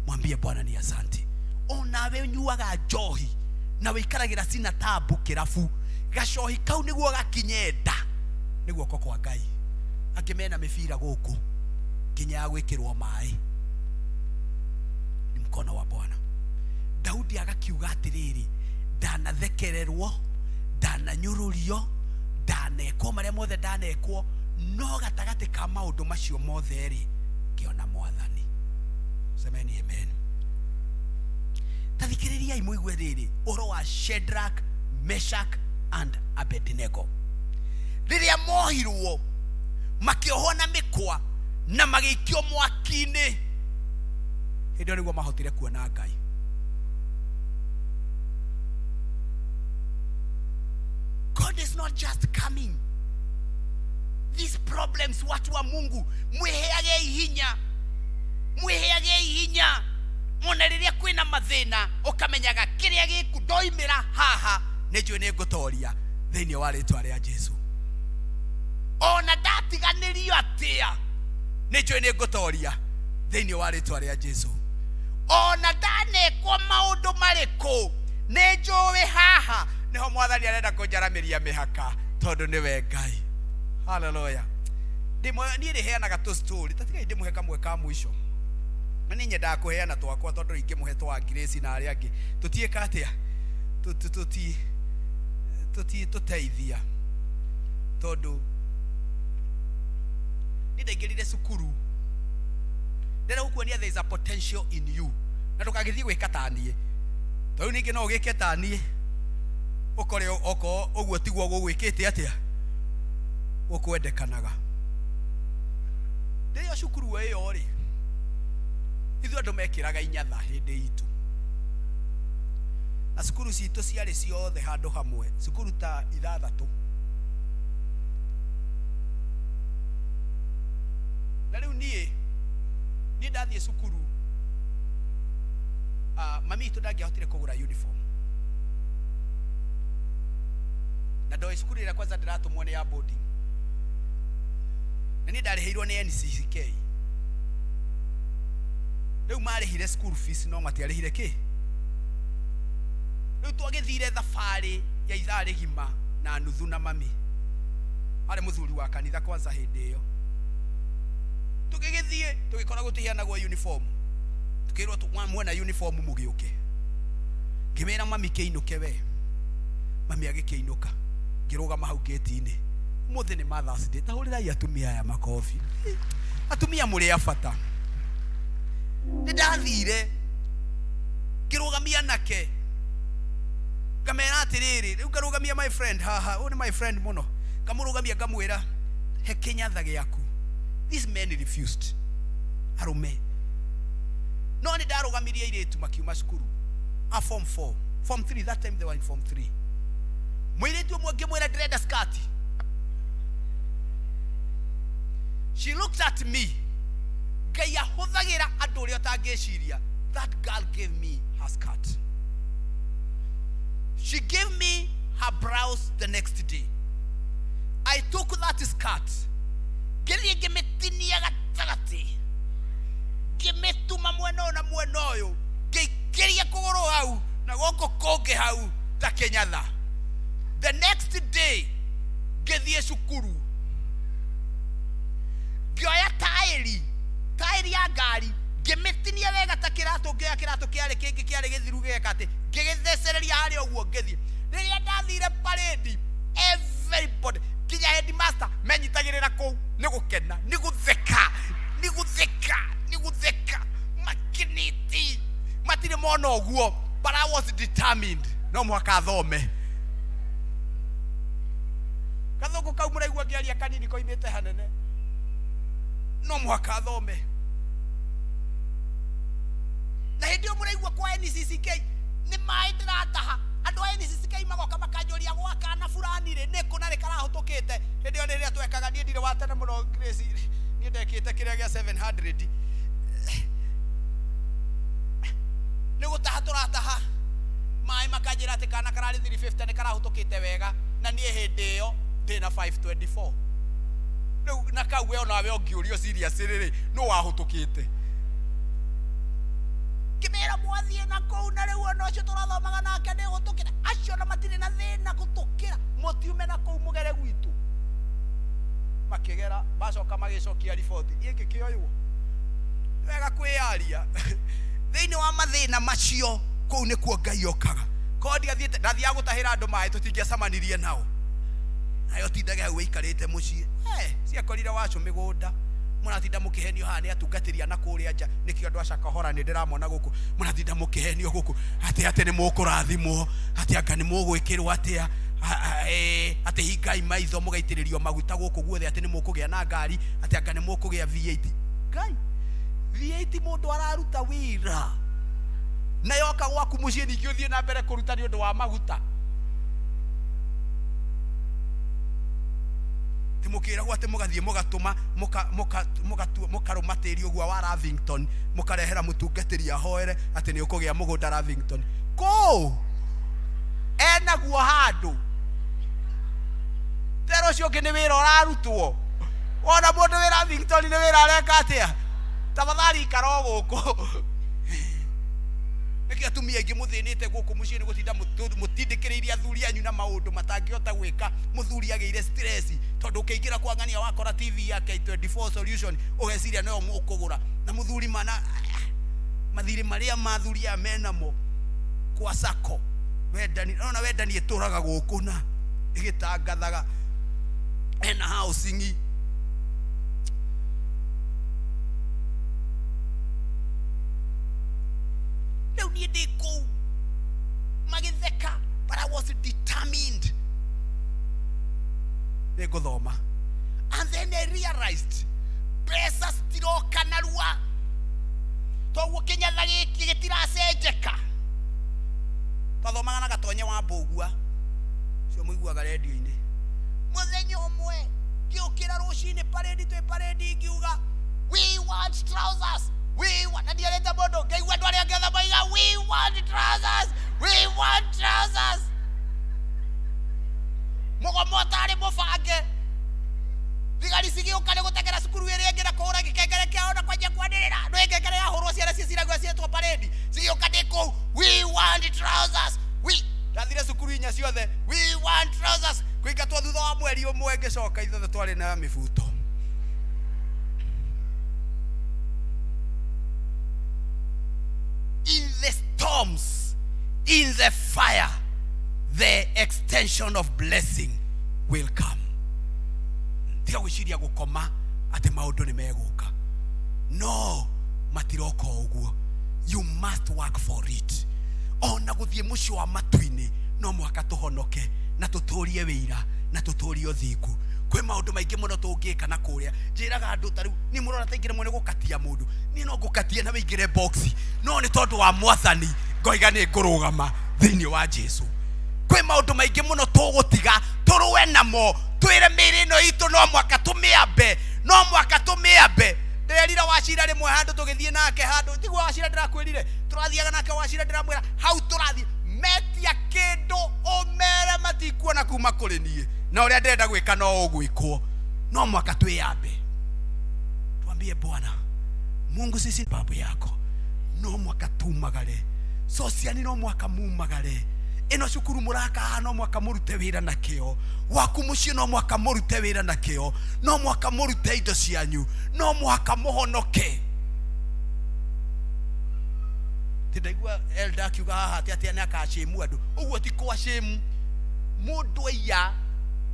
Mwambie Bwana ni asante. Onawe ũnyuaga njohi na wĩikaragĩra cina tabu kĩrabu, gacohi kau nĩguo gakinye nda, nĩ guoko kwa Ngai. Angĩ mena mĩbira gũkũ nginya ya gwĩkĩrwo maĩ, ni mkono wa Bwana. Daudi agakiuga atĩrĩrĩ, ndanathekererwo, ndananyũrũrio, ndanekwo marĩa mothe ndanekwo, no gatagatĩ ka maũndũ macio mothe rĩ, ngĩona Mwathani. Semeni amen. Tathikĩrĩriai mũigue rĩrĩ ũhoro wa Shadrach, Meshach and Abednego. Rĩrĩa mohirwo makĩohwo na mĩkwa na magĩikio mwaki-inĩ, hĩndĩ ĩyo nĩguo mahotire kuona Ngai. God is not just coming. These problems, watu wa Mungu, mwĩheagei hinya, mwĩheagei hinya. Ona rĩrĩa kwĩna mathĩna, ũkamenyaga kĩrĩa gĩku ndoimĩra haha nĩ njũĩ nĩ ngũtoria thĩinĩ wa rĩtwa rĩa Jesu. Ona ndatiganĩrio atĩa, nĩ njũĩ nĩ ngũtoria thĩinĩ wa rĩtwa rĩa Jesu. Ona ndanekwo maũndũ marĩkũ, nĩ njũĩ haha nĩho Mwathani arenda kũnjaramĩria mĩhaka, tondũ nĩwe Ngai. Haleluya. Niĩ rĩheanaga tũ story, ta tigai ndĩmũhe kamwe ka mũico. Na niĩ nyendaga kũheana twakwa tondũ ingĩmũhe twa Grace na arĩa angĩ tũtiĩka atĩa, tũtitũteithia, tondũ niĩ ndaingĩrire cukuru ndĩrenda gũkuonia there is a potential in you, na ndũkagĩthiĩ gwĩka ta niĩ, tondũ ningĩ no ũgĩke ta niĩ ũkore okorwo ũguo tiguo gũgwĩkĩte atĩa gũkwendekanaga. Rĩrĩa cukuru ĩyo rĩ, ithuĩ andũ mekĩraga inyatha hĩndĩ itũ, na cukuru citũ ciarĩ ciothe handũ hamwe, cukuru ta ithathatũ. Na rĩu niĩ ndathiĩ cukuru, mami witũ ndangĩahotire kũgũra uniform, na ndoĩ cukuru ĩrĩa kwanza ndĩratũmwo nĩ ya boarding, na niĩ ndarĩhĩirwo nĩ NCCK. Rĩu marĩhire school fees no matiarĩhire kĩ. Rĩu twagĩthire thabarĩ ya ithaa rĩgima na nuthu na mami, arĩ mũthuri wa kanitha kwanza hĩndĩ ĩyo. Tũgĩgĩthiĩ tũgĩkora gũtiheanagwo uniform, tukĩrwo mwena uniform mũgĩũke. Ngĩmĩra mami kĩinũke we, mami agĩkĩinũka. Ngĩrũgama hau gate-inĩ. Ũmũthĩ nĩ Mother's Day, ta hũrĩrai atumia aya makobi. Atumia mũrĩ a bata. Nĩ ndathire ngĩrũgamia anake, ngamera atĩrĩrĩ, rĩu ngarũgamia my friend haha, ũyũ nĩ my friend mũno, ngamũrũgamia ngamwĩra he kĩnyatha gĩaku. These men refused, arũme. No nĩ ndarũgamirie airĩtu makiuma cukuru a form 4, form 3, that time they were in form 3. Mũirĩtu ũmwe ngĩmwĩra ndĩrenda skirt. She looked at me. Ngai ahũthagĩra andũ ũrĩa ũtangĩciria. That girl gave me her skirt. She gave me her blouse the next day. I took that skirt, ngĩthiĩ ngĩmĩtinia gatagatĩ, ngĩmĩtuma mwena ũyũ na mwena ũyũ, ngĩikĩria kũgũrũ hau na gũkũ kũngĩ hau ta kĩnyatha. The next day ngĩthiĩ cukuru, ngĩoya taĩri, taĩri ya ngari, ngĩmĩtinia wega ta kĩratũ, ngĩoya kĩratũ kĩarĩ kĩngĩ kĩarĩ gĩthiru gĩgeka atĩ, ngĩgĩthecereria harĩa ũguo ngĩthiĩ. Rĩrĩa ndathire parade, everybody nginya headmaster menyitagĩrĩra kũu nĩ gũkena, nĩ gũtheka, nĩ gũtheka, nĩ gũtheka, makiniti matirĩ mona ũguo. But I was determined, no mũhaka thome. Gathũngũ kau mũraigua ngĩaria kanini koimĩte hanene, no mũhaka thome. Na hĩndĩ ĩyo mũraigua kwa NCCK nĩ maĩ ndĩrataha, andũ a NCCK magoka makanjũria gwa kana fulani rĩ nĩ kũ na nĩ karahũtũkĩte. Hĩndĩ ĩyo rĩrĩa twekaga, niĩ ndirĩ wa tene mũno Grace, niĩ ndekĩte kĩrĩa gĩa 700. Nĩ gũtaha tũrataha maĩ, makanjĩra atĩ kana kararĩ 350 nĩ karahũtũkĩte wega, na niĩ hĩndĩ ĩyo ndĩna 524 rĩu. Na kau we onawe ũngĩũrio serious rĩrĩ, nũ wahũtũkĩte? Ngĩmera mwathiĩ na kũu, na rĩu ona ũcio tũrathomaga nake nĩ gũtũkĩra, acio na matirĩ na thĩna gũtũkĩra, mũtiume na kũu mũgere gwitũ. Makĩgera, macoka magĩcokia riboti, niĩ ngĩkĩoywo. Nĩ wega kwĩyaria thĩinĩ wa mathĩna macio, kũu nĩkuo Ngai okaga. Korwo ndiathiĩte, ndathiaga gũtahĩra andũ maĩ, tũtingĩacemanirie nao. Nayo tindage hau wĩikarĩte mũciĩ. Eh, ciakorire wacu mĩgũnda, mũratinda mũkĩhenio haha nĩ atungatĩri a na kũrĩa nja. Nĩkĩo andũ a Shakahola nĩ ndĩramona gũkũ, mũratinda mũkĩhenio gũkũ atĩ atĩ nĩ mũkũrathimwo, atĩ anga nĩ mũgwĩkĩrwo atĩa, atĩ hingai maitho mũgaitĩrĩrio maguta gũkũ guothe, atĩ nĩ mũkũgĩa na ngari, atĩ anga nĩ mũkũgĩa V8. Ngai, V8 mũndũ araruta wĩra na yoka gwaku mũciĩ, ningĩ ũthiĩ na mbere kũruta nĩ ũndũ wa maguta. Ti mũkĩragwo atĩ mũgathiĩ mũgatũma mũkarũma tĩri ũguo wa Lavington, mũkarehera mũtungatĩri ahoere atĩ nĩ ũkũgĩa mũgũnda Lavington. Kũũ enaguo handũ tera ũcio ũngĩ nĩ wĩra ũrarutwo. Wona mũndũ wĩ Lavington nĩ wĩra areka atĩa? Tafadhali ikara o gũkũ. Nĩkĩo atumia aingĩ mũthĩnĩte gũkũ mũciĩ nĩ gũtinda mũtindĩkĩrĩirie athuri anyu na maũndũ matangĩhota gwĩka. Mũthuri agĩire stress tondũ ũkĩingĩra kwa ng'ania wakora TV ya K24 solution, ũgeciria noyo mũkũgũra. Na mũthuri mana mathirĩ marĩa mathuri aya menamo kwa sako wendani, ona wendani ĩtũraga gũkũ na ĩgĩtangathaga ena housing. Rĩu niĩ ndĩ kũu magĩtheka, but I was determined nĩ ngũthoma. And then I realized mbeca citiroka narua, toguo kĩnyatha gĩkĩ gĩtiracenjeka. Twathomaga na Gatonye wa Mbũgua ũcio mũiguaga rendio-inĩ. Mũthenya ũmwe ngĩũkĩra rũcinĩ parade, twĩ parade, ngiuga we want trousers, we want, na ndiarĩte mũndũ. Ngĩigua andũ arĩa angĩ othe moiga we want trousers, we want trousers. Mũgomo ũtarĩ mũbange, thigari cigĩũka nĩ gũteng'era cukuru ĩrĩa ĩngĩ na kũhũra gĩkengere kĩao na kwanjia kwanĩrĩra. Ndũĩ ngengere yahũrwo ciana ciĩciragio cietwo parade. Cigĩũka ndĩ kũu, we want trousers, we. Ndathire cukuru inya ciothe, we want trousers. Kũingatwo thutha wa mweri ũmwe, ngĩcoka ithuothe twarĩ na mĩbuto. In the storms, in the fire, the extension of blessing will come. Tiga gwĩciria gũkoma atĩ maũndũ nĩ megũka. No matiroka ũguo. You must work for it. Ona gũthiĩ mũciĩ wa matu-inĩ no mũhaka tũhonoke na tũtũrie wĩira na tũtũrie ũthingu. Kwĩ maũndũ maingĩ mũno tũngĩka na kũrĩa. Njĩraga andũ ta rĩu niĩ mũrona ta ingĩremwo nĩ gũkatia mũndũ, niĩ no ngũkatie na wĩingĩre box, no nĩ tondũ wa Mwathani ngoiga nĩ ngũrũgama thĩinĩ wa Jesu. Kwĩ maũndũ maingĩ mũno tũgũtiga tũrũe namo, twĩre mĩĩrĩ ĩno itũ no mwaka tũmĩambe, No mwaka tũmĩambe. Ndĩrerira Wacira rĩmwe handũ tũgĩthiĩ nake handũ, tiguo Wacira ndĩrakwĩrire, tũrathiaga nake Wacira ndĩramwĩra hau tũrathiĩ metia kĩndũ ũmere matikuona kuma kũrĩ niĩ, na ũrĩa ndĩrenda gwĩka no ũgwĩkwo. No mwaka twĩyambe, twambie Bwana Mungu, sisi babu yako, no mwaka tumagare sociani, no mwaka mumagare ĩno cukuru mũraka haha, no mwaka mũrute wĩra na kĩo waku mũciĩ, no mwaka mũrute wĩra na kĩo, no mwaka mũrute indo cianyu, no mwaka mũhonoke. Ti ndaigua elder akiuga haha atĩ atĩ nĩ akacĩmu andũ, ũguo ti kwacĩmu. Mũndũ aiya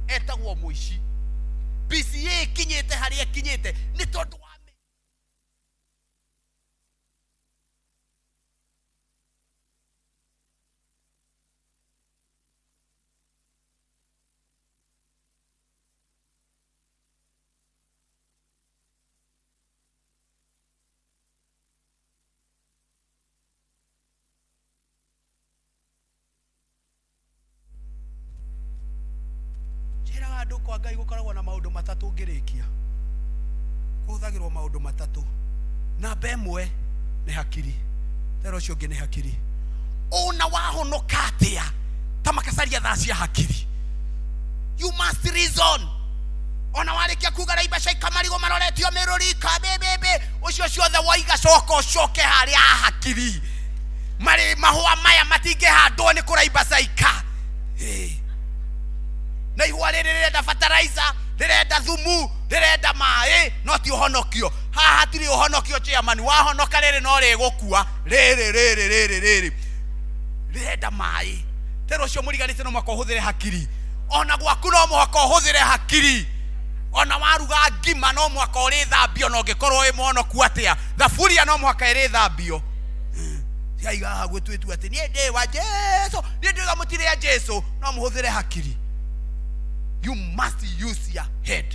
etagwo mũici. PCA ĩkinyĩte harĩa ĩkinyĩte nĩ tondũ wa njĩraga andũ kwa Ngai gũkoragwo na maũndũ matatũ ngĩrĩkia. Kũhũthagĩrwo maũndũ matatũ. Namba ĩmwe nĩ hakiri, tera ũcio ũngĩ nĩ hakiri. Ona wahonoka atĩa ta makacaria thaa cia hakiri. You must reason. Ona warĩkia kuga raiba caika marigũ maroretio mĩrũrika bĩbĩbĩ, ũcio ciothe waiga, coka ũcoke harĩa hakiri. Marĩ mahũa maya matingĩhandwo nĩ kũraimba caika. Hey. Na ihũa rĩrĩ rĩrenda fertilizer, rĩrenda thumu, rĩrenda maĩ, no ti ũhonokio. Haha hatirĩ ũhonokio chairman, wahonoka rĩrĩ no rĩgũkua. Rĩrĩ rĩrĩ rĩrĩ rĩrĩ rĩrenda maĩ. Tera ũcio mũriganĩte, no mũhaka ũhũthĩre hakiri. Ona gwaku no mũhaka ũhũthĩre hakiri. Ona waruga ngima no mũhaka ũrĩthambio, na ũngĩkorwo wĩ mũhonoku atĩa, thaburia no mũhaka ĩrĩthambio. Tiaiga haha gwĩtuĩtua atĩ niĩ ndĩ wa Jesu, niĩ ndĩga mũtirĩ a Jesu. No mũhũthĩre hakiri. You must use your head.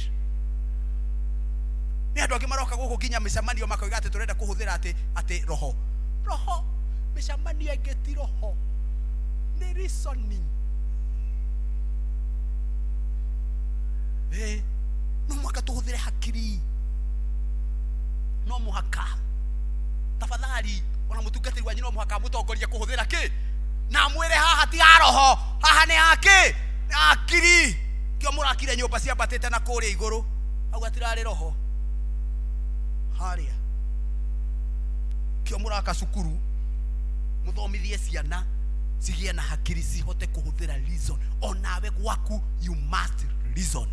Nĩ andũ angĩ maroka gũkũ nginya mĩcemanio makoiga atĩ tũrenda kũhũthĩra atĩ atĩ roho roho. Mĩcemanio ĩngĩ ti roho, nĩ reasoning. Eh, no mũhaka tũhũthĩre hakiri, no mũhaka. Tafadhali, ona mũtungatĩri wanyu no mũhaka amũtongorie kũhũthĩra kĩ, na amwĩre haha ti ha roho, haha nĩ ha kĩ, nĩ hakiri. Kĩo mũrakire nyũmba ciambatĩte na kũrĩa igũrũ, hau hatirarĩ roho harĩa. Kĩo mũraka cukuru mũthomithie ciana cigĩe na hakiri, cihote kũhũthĩra reason. Onawe gwaku you must reason.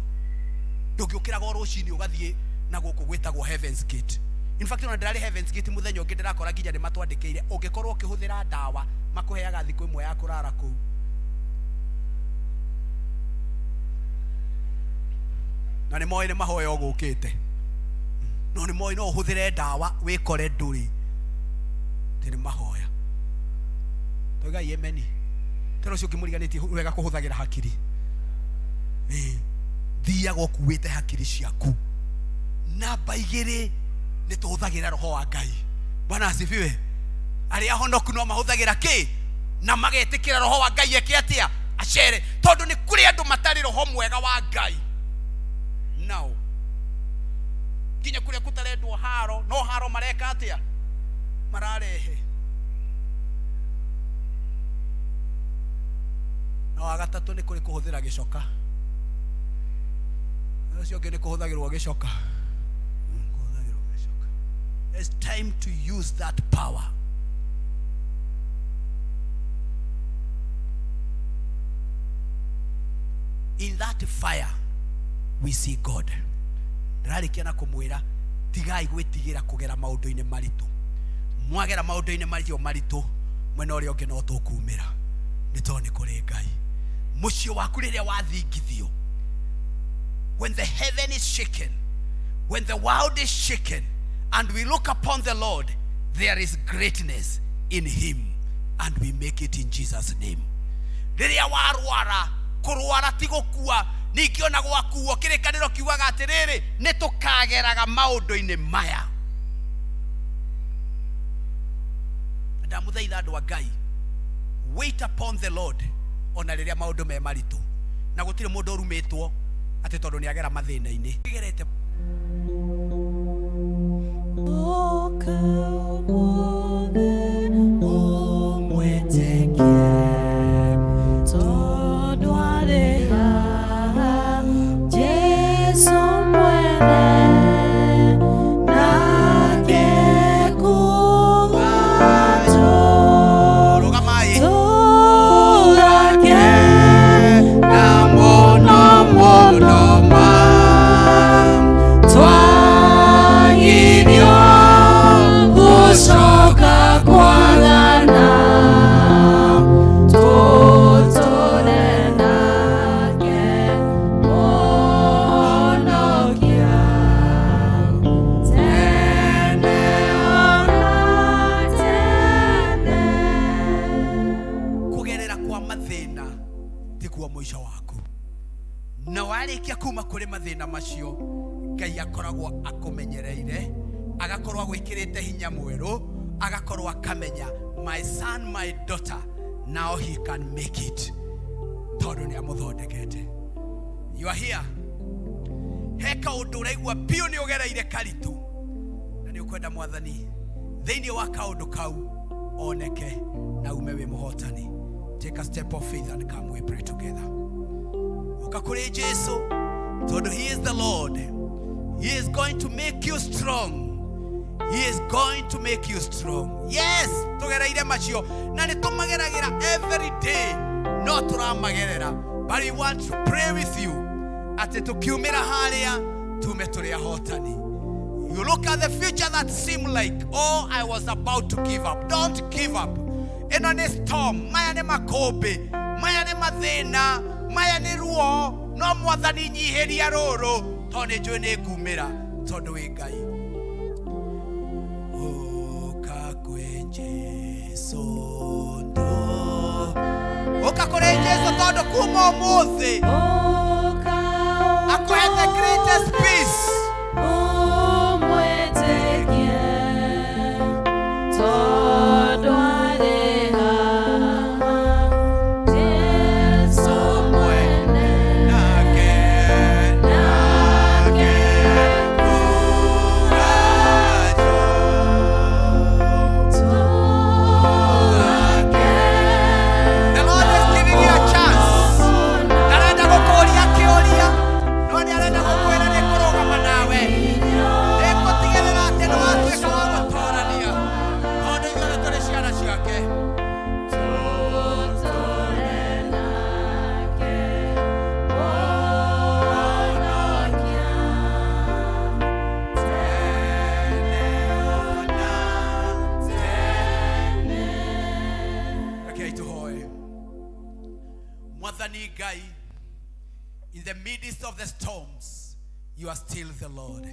Ndũngĩũkĩraga o rũcinĩ ũgathiĩ na gũkũ gwĩtagwo Heaven's Gate. In fact, ona ndĩrarĩ Heaven's Gate mũthenya ũngĩ, ndĩrakora nginya nĩ matwandĩkĩire ũngĩkorwo ũkĩhũthĩra ndawa makũheaga thikũ ĩmwe ya kũrara kũu. Na nĩ moĩ nĩ mahoya ũgũkĩte, no nĩ moĩ no ũhũthĩre ndawa wĩkore ndũrĩ atĩ nĩ mahoya. Toigai emeni. Tera ũcio ũngĩ mũriganĩtie wega kũhũthagĩra hakiri. Ĩĩ, thiaga ũkuĩte hakiri ciaku. Namba igĩrĩ nĩ tũhũthagĩra roho wa Ngai. Bwana asifiwe. Arĩa ahonoku no mahũthagĩra kĩ na magetĩkĩra roho wa Ngai eke atĩa, acere, tondũ nĩ kũrĩ andũ matarĩ roho mwega wa Ngai nao nginya kũrĩa kũtarendwo haro no haro mareka atĩa, mararehe. Na wa gatatũ nĩ kũrĩ kũhũthĩra gĩcoka. Na ũcio ũngĩ nĩ kũhũthagĩrwo gĩcoka. Kũhũthagĩrwo gĩcoka. It's time to use that power. In that fire we see God. Ndĩrarĩkia na kũmwĩra tigai gwĩtigĩra kũgera maũndũ-inĩ maritũ. Mwagera maũndũ-inĩ macio maritũ, mwena ũrĩa ũngĩ no tũkumĩra, nĩ tondũ nĩ kũrĩ Ngai. Mũciĩ waku rĩrĩa wathingithio, when the heaven is shaken, when the world is shaken, and we look upon the Lord, there is greatness in him, and we make it in Jesus' name. Rĩrĩa warwara, kũrwara ti gũkua. Ningĩ ona gwakuo, kĩrĩkanĩro kiugaga atĩrĩrĩ, nĩ tũkageraga maũndũ-inĩ maya. Ndamũthaitha andũ a Ngai, wait upon the Lord ona rĩrĩa maũndũ me maritũ, na gũtirĩ mũndũ ũrumĩtwo. Atĩ tondũ nĩ agera mathĩna-inĩ. Gerete Kugerera kwa mathĩna tiguo mũico waku. Na warĩkia kuma kũrĩ mathĩna macio, Ngai akoragwo akũmenyereire, agakorwo agwĩkĩrĩte hinya mwerũ, agakorwo akamenya, my son, my daughter, now he can make it, tondũ nĩ amũthondekete. You are here. He kaũndũ ũraigua biũ nĩ ũgereire karitũ na nĩ ũkwenda Mwathani thĩinĩ wa kaũndũ kau oneke na ume wĩ mũhotani. Take a step of faith and come, we pray together. Ũka kũrĩ Jesu, tondũ he is the Lord. He is going to make you strong. He is going to make you strong. Yes, tũgereire macio na nĩ tũmageragĩra every day, no tũramagerera, but we want to pray with you atĩ tũkiumĩra harĩa tume tũrĩ ahotani. You look at the future that seemed like, oh, I was about to give up. Don't give up. Ĩno nĩ storm, maya nĩ makũmbĩ, maya nĩ mathĩna, maya nĩ ruo, no Mwathani nyihĩria rũrũ, tondũ nĩ njũĩ nĩ ngumĩra, tondũ wĩ Ngai. Ũka kwĩ Jesũ ndũ. Ũka kũrĩ Jesũ, tondũ kuma ũmũthĩ akũhe the greatest peace. Umwĩtĩkie, tondũ arĩ haha, Jesũ mwene, nake nake The Lord is giving you a chance. Ndarenda gũkũria kĩũria, no nĩ arenda gũkwĩra nĩ kũrũgama nawe. Nĩ ngũtigĩrĩra atĩ nĩ watuĩka wa gũtorania, tondũ ithuothe tũrĩ ciana ciake. Tũtũre nake, Mũhonokia, tene ona tene. Rekei tũhoe. Mwathani Ngai, in the midst of the storms, you are still the Lord.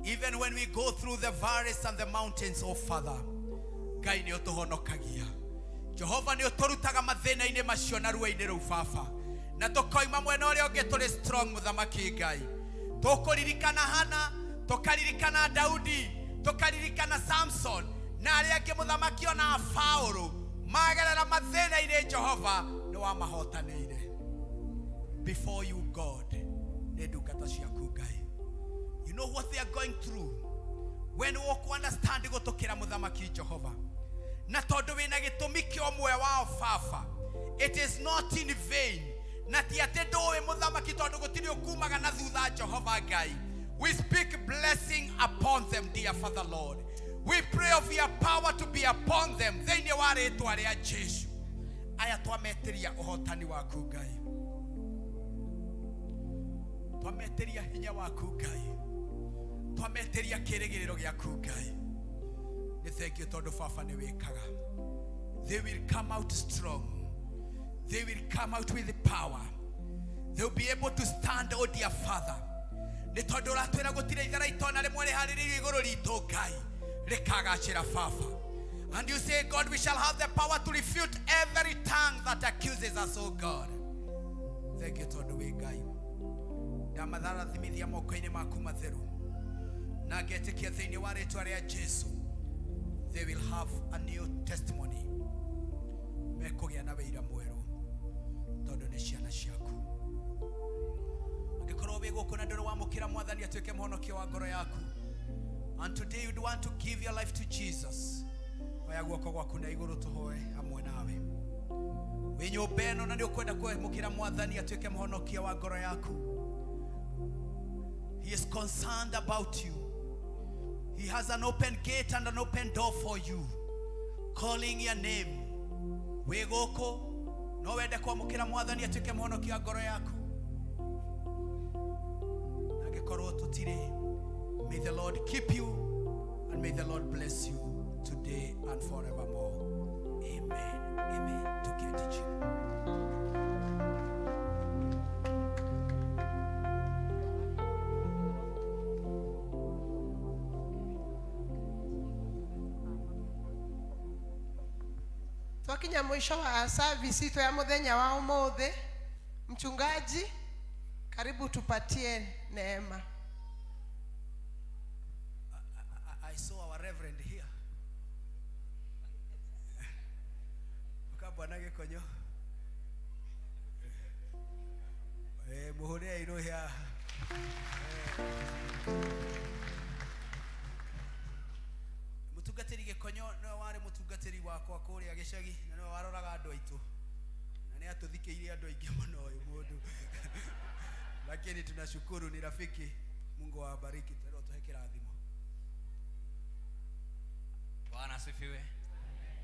Even when we go through the valleys and the mountains, oh Father, Ngai nĩ ũtũhonokagia. Jehova, nĩ ũtũrutaga mathĩna-inĩ macio na ruo-inĩ rũu, Baba, na tũkoima mwena ũrĩa ũngĩ tũrĩ strong. Mũthamaki Ngai, tũkũririkana Hana, tũkaririkana Daudi, tũkaririkana Samson na arĩa angĩ, mũthamaki, ona Paũlũ magerera mathĩna-inĩ, Jehova nĩ wamahotanĩire. Before you, God, nĩ ndungata ciaku, Ngai. You know what they are going through. We nĩ ũkũ understand gũtũkĩra, Mũthamaki Jehova, na tondũ wĩna gĩtũmi kĩa ũmwe wao, Baba, it is not in vain, na ti atĩ ndũĩ, Mũthamaki, tondũ gũtirĩ ũkumaga na thutha. Jehova Ngai, we speak blessing upon them. Dear Father Lord, we pray of your power to be upon them thĩinĩ wa rĩtwa rĩa Jesu. Aya twametĩria ũhotani waku, Ngai, twametĩria hinya waku, Ngai, twametĩria kĩrĩgĩrĩro gĩaku, Ngai. Nĩ thengiũ tondũ Baba nĩ wĩkaga. They will come out strong. They will come out with power. They will be able to stand, oh dear Father, nĩ tondũ ũratwĩra gũtirĩ ithara itona rĩmwe rĩharĩrĩirio igũrũ ritũ, Ngai, rĩkagacĩra, Baba. And you say, God, we shall have the power to refute every tongue that accuses us, oh God. Thank you tondũ wĩ Ngai. Ndamatharathimithia moko-inĩ maku matheru na ngetĩkia thĩinĩ wa rĩtwa rĩa Jesu, they will have a new testimony. Mekũgĩa na wĩira mwerũ tondũ nĩ ciana ciaku. Angĩkorwo Wĩ gũkũ na ndũrĩ wamũkĩra Mwathani atuĩke mũhonokia wa ngoro yaku, and today you'd want to give your life to Jesus, oya guoko gwaku na igũrũ tũhoe hamwe nawe. Wĩ nyũmba ĩno na nĩ ũkwenda kwamũkĩra Mwathani atuĩke mũhonokia wa ngoro yaku. He is concerned about you. He has an open gate and an open door for you, calling your name. Wĩ gũkũ no wende kwamũkĩra Mwathani atuĩke mũhonokia wa ngoro yaku. Angĩkorwo tũtirĩ, may the Lord keep you and may the Lord bless you today and forevermore. Amen, amen. Tuketi chini. Twakinya mwisho wa service itũ ya muthenya wa umuthi. Mchungaji, karibu tupatie neema. I saw our reverend here. Uka Bwana Gĩkonyo. Mũhũrĩre irũhĩa. Mũtungatĩri Gĩkonyo nĩwe warĩ mũtungatĩri wakwa kũrĩa gĩcagi na nĩwe waroraga andũ aitũ na nĩ atũthikĩirie andũ aingĩ mũno ũyũ mũndũ, lakini tunashukuru, ni rafiki. Mungu awabariki. Tũrĩo tũhe kĩrathimo. Bwana asifiwe.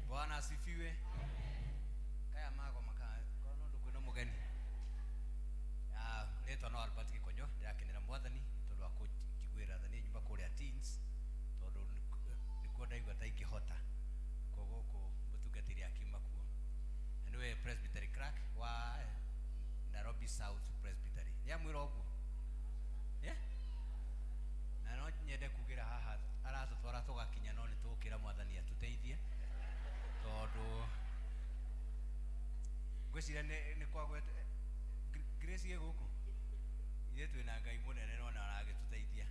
Bwana asifiwe. Kaya mago maka kono ndu kwina mugeni. Ah, retwa no Albert Gikonyo, ndirakenera Mwathani tondu wa kunjiguira tha ni nyumba kuria teens tondu nikuo ndaigua ta ingihota ko guku mutungatiri akiuma kuo. Na niwe presbytery clerk wa Nairobi South Presbytery. Ya mwira uguo. Yeah? Na no nyende kugira haha aratũtwara tũgakinya no nĩ tũgũkĩra Mwathani atũteithie tondũ ngwĩciria nĩ kwagwete Grace ĩ gũkũ ithuĩ twĩna Ngai mũnene no na aragĩtũteithia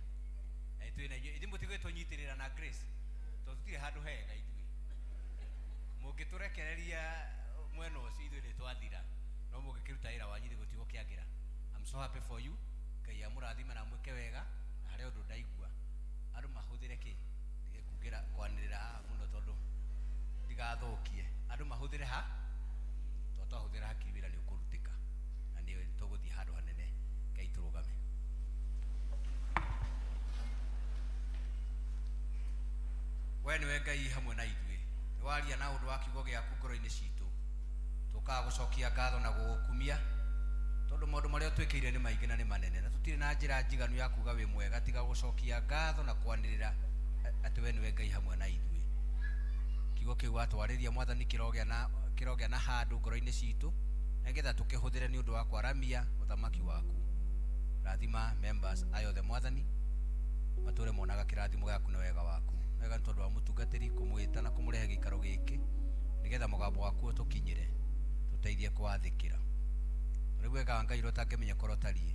na ithuĩ na inyuĩ ithuĩ mũtigwĩtũnyitĩrĩra na Grace tondũ tũtirĩ handũ hega. Ithuĩ mũngĩtũrekereria mwena ũcio ithuĩ nĩ twathira, no mũngĩkĩruta wĩra wanyu ithuĩ gũtigũkĩagĩra. I'm so happy for you. Ngai amũrathime na amwĩke wega. Na harĩ ũndũ ndaigua andũ mahũthĩre kĩ ndige kugĩra kwanĩrĩra haha mũno tondũ ndigathũkie andũ mahũthĩre ha tondũ twahũthĩra hakiri wĩra nĩ ũkũrutĩka na nĩ tũgũthiĩ handũ hanene. Ngai tũrũgame. We nĩwe Ngai hamwe na ithuĩ, nĩ waria na ũndũ wa kiugo gĩaku ngoro-inĩ citũ. Tũkaga gũcokia ngatho na gũgũkumia tondũ maũndũ marĩa ũtwĩkĩire nĩ maingĩ na nĩ manene na tũtirĩ na njĩra njiganu ya kuga wĩ mwega tiga gũcokia ngatho na kwanĩrĩra atĩ we nĩwe Ngai hamwe na ithuĩ. Kiugo kĩu watwarĩria Mwathani kĩrogĩa na handũ ngoro-inĩ citũ na nĩgetha tũkĩhũthĩre nĩ ũndũ wa kwaramia ũthamaki waku. Rathima members aya othe Mwathani, matũre monaga kĩrathimo gĩaku na wega waku. Wega nĩ tondũ wa mũtungatĩri kũmwĩta na kũmũrehe gĩikaro gĩkĩ nĩgetha mũgambo waku ũtũkinyĩre tũteithie kwathĩkĩra. Rĩu wega wa Ngai ũrĩa ũtangĩmenya korwo ũtariĩ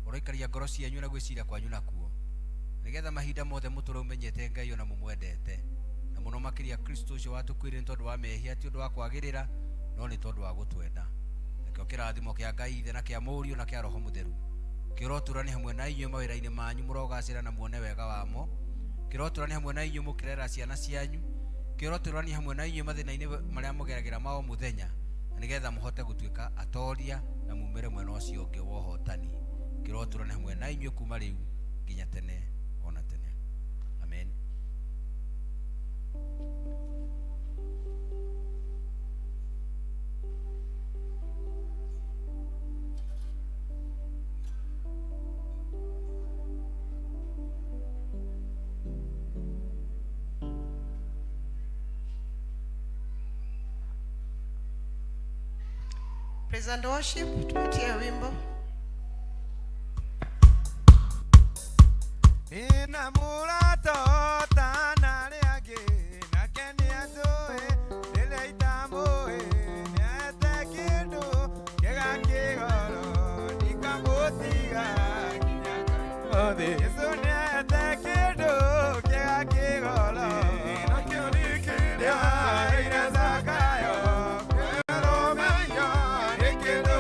ũroikaria ngoro cianyu na gwĩciria kwanyu nakuo nĩgetha mahinda mothe mũtũre ũmenyete Ngai ona mũmwendete na mũno makĩria Kristo ũcio watũkuĩrire nĩ tondũ wa mehia ti ũndũ wa kwagĩrĩra no nĩ tondũ wa gũtwenda. Nakĩo kĩrathimo kĩa Ngai Ithe na kĩa Mũriũ na kĩa Roho Mũtheru kĩrotũrani hamwe na inyuĩ mawĩra-inĩ manyu, mũrogacĩra na muone wega wamo. Kĩrotũrani hamwe na inyuĩ mũkĩrera ciana cianyu. Kĩrotũrani hamwe na inyuĩ mathĩna-inĩ marĩa mũgeragĩra ma o mũthenya na nĩgetha mũhote gũtuĩka atoria na mumĩre mwena ũcio ũngĩ wa ũhotani. Kĩrotũrani hamwe na inyuĩ kuma rĩu nginya tene ona tene. Amen. Praise and worship, tupatie wimbo. Nina murata.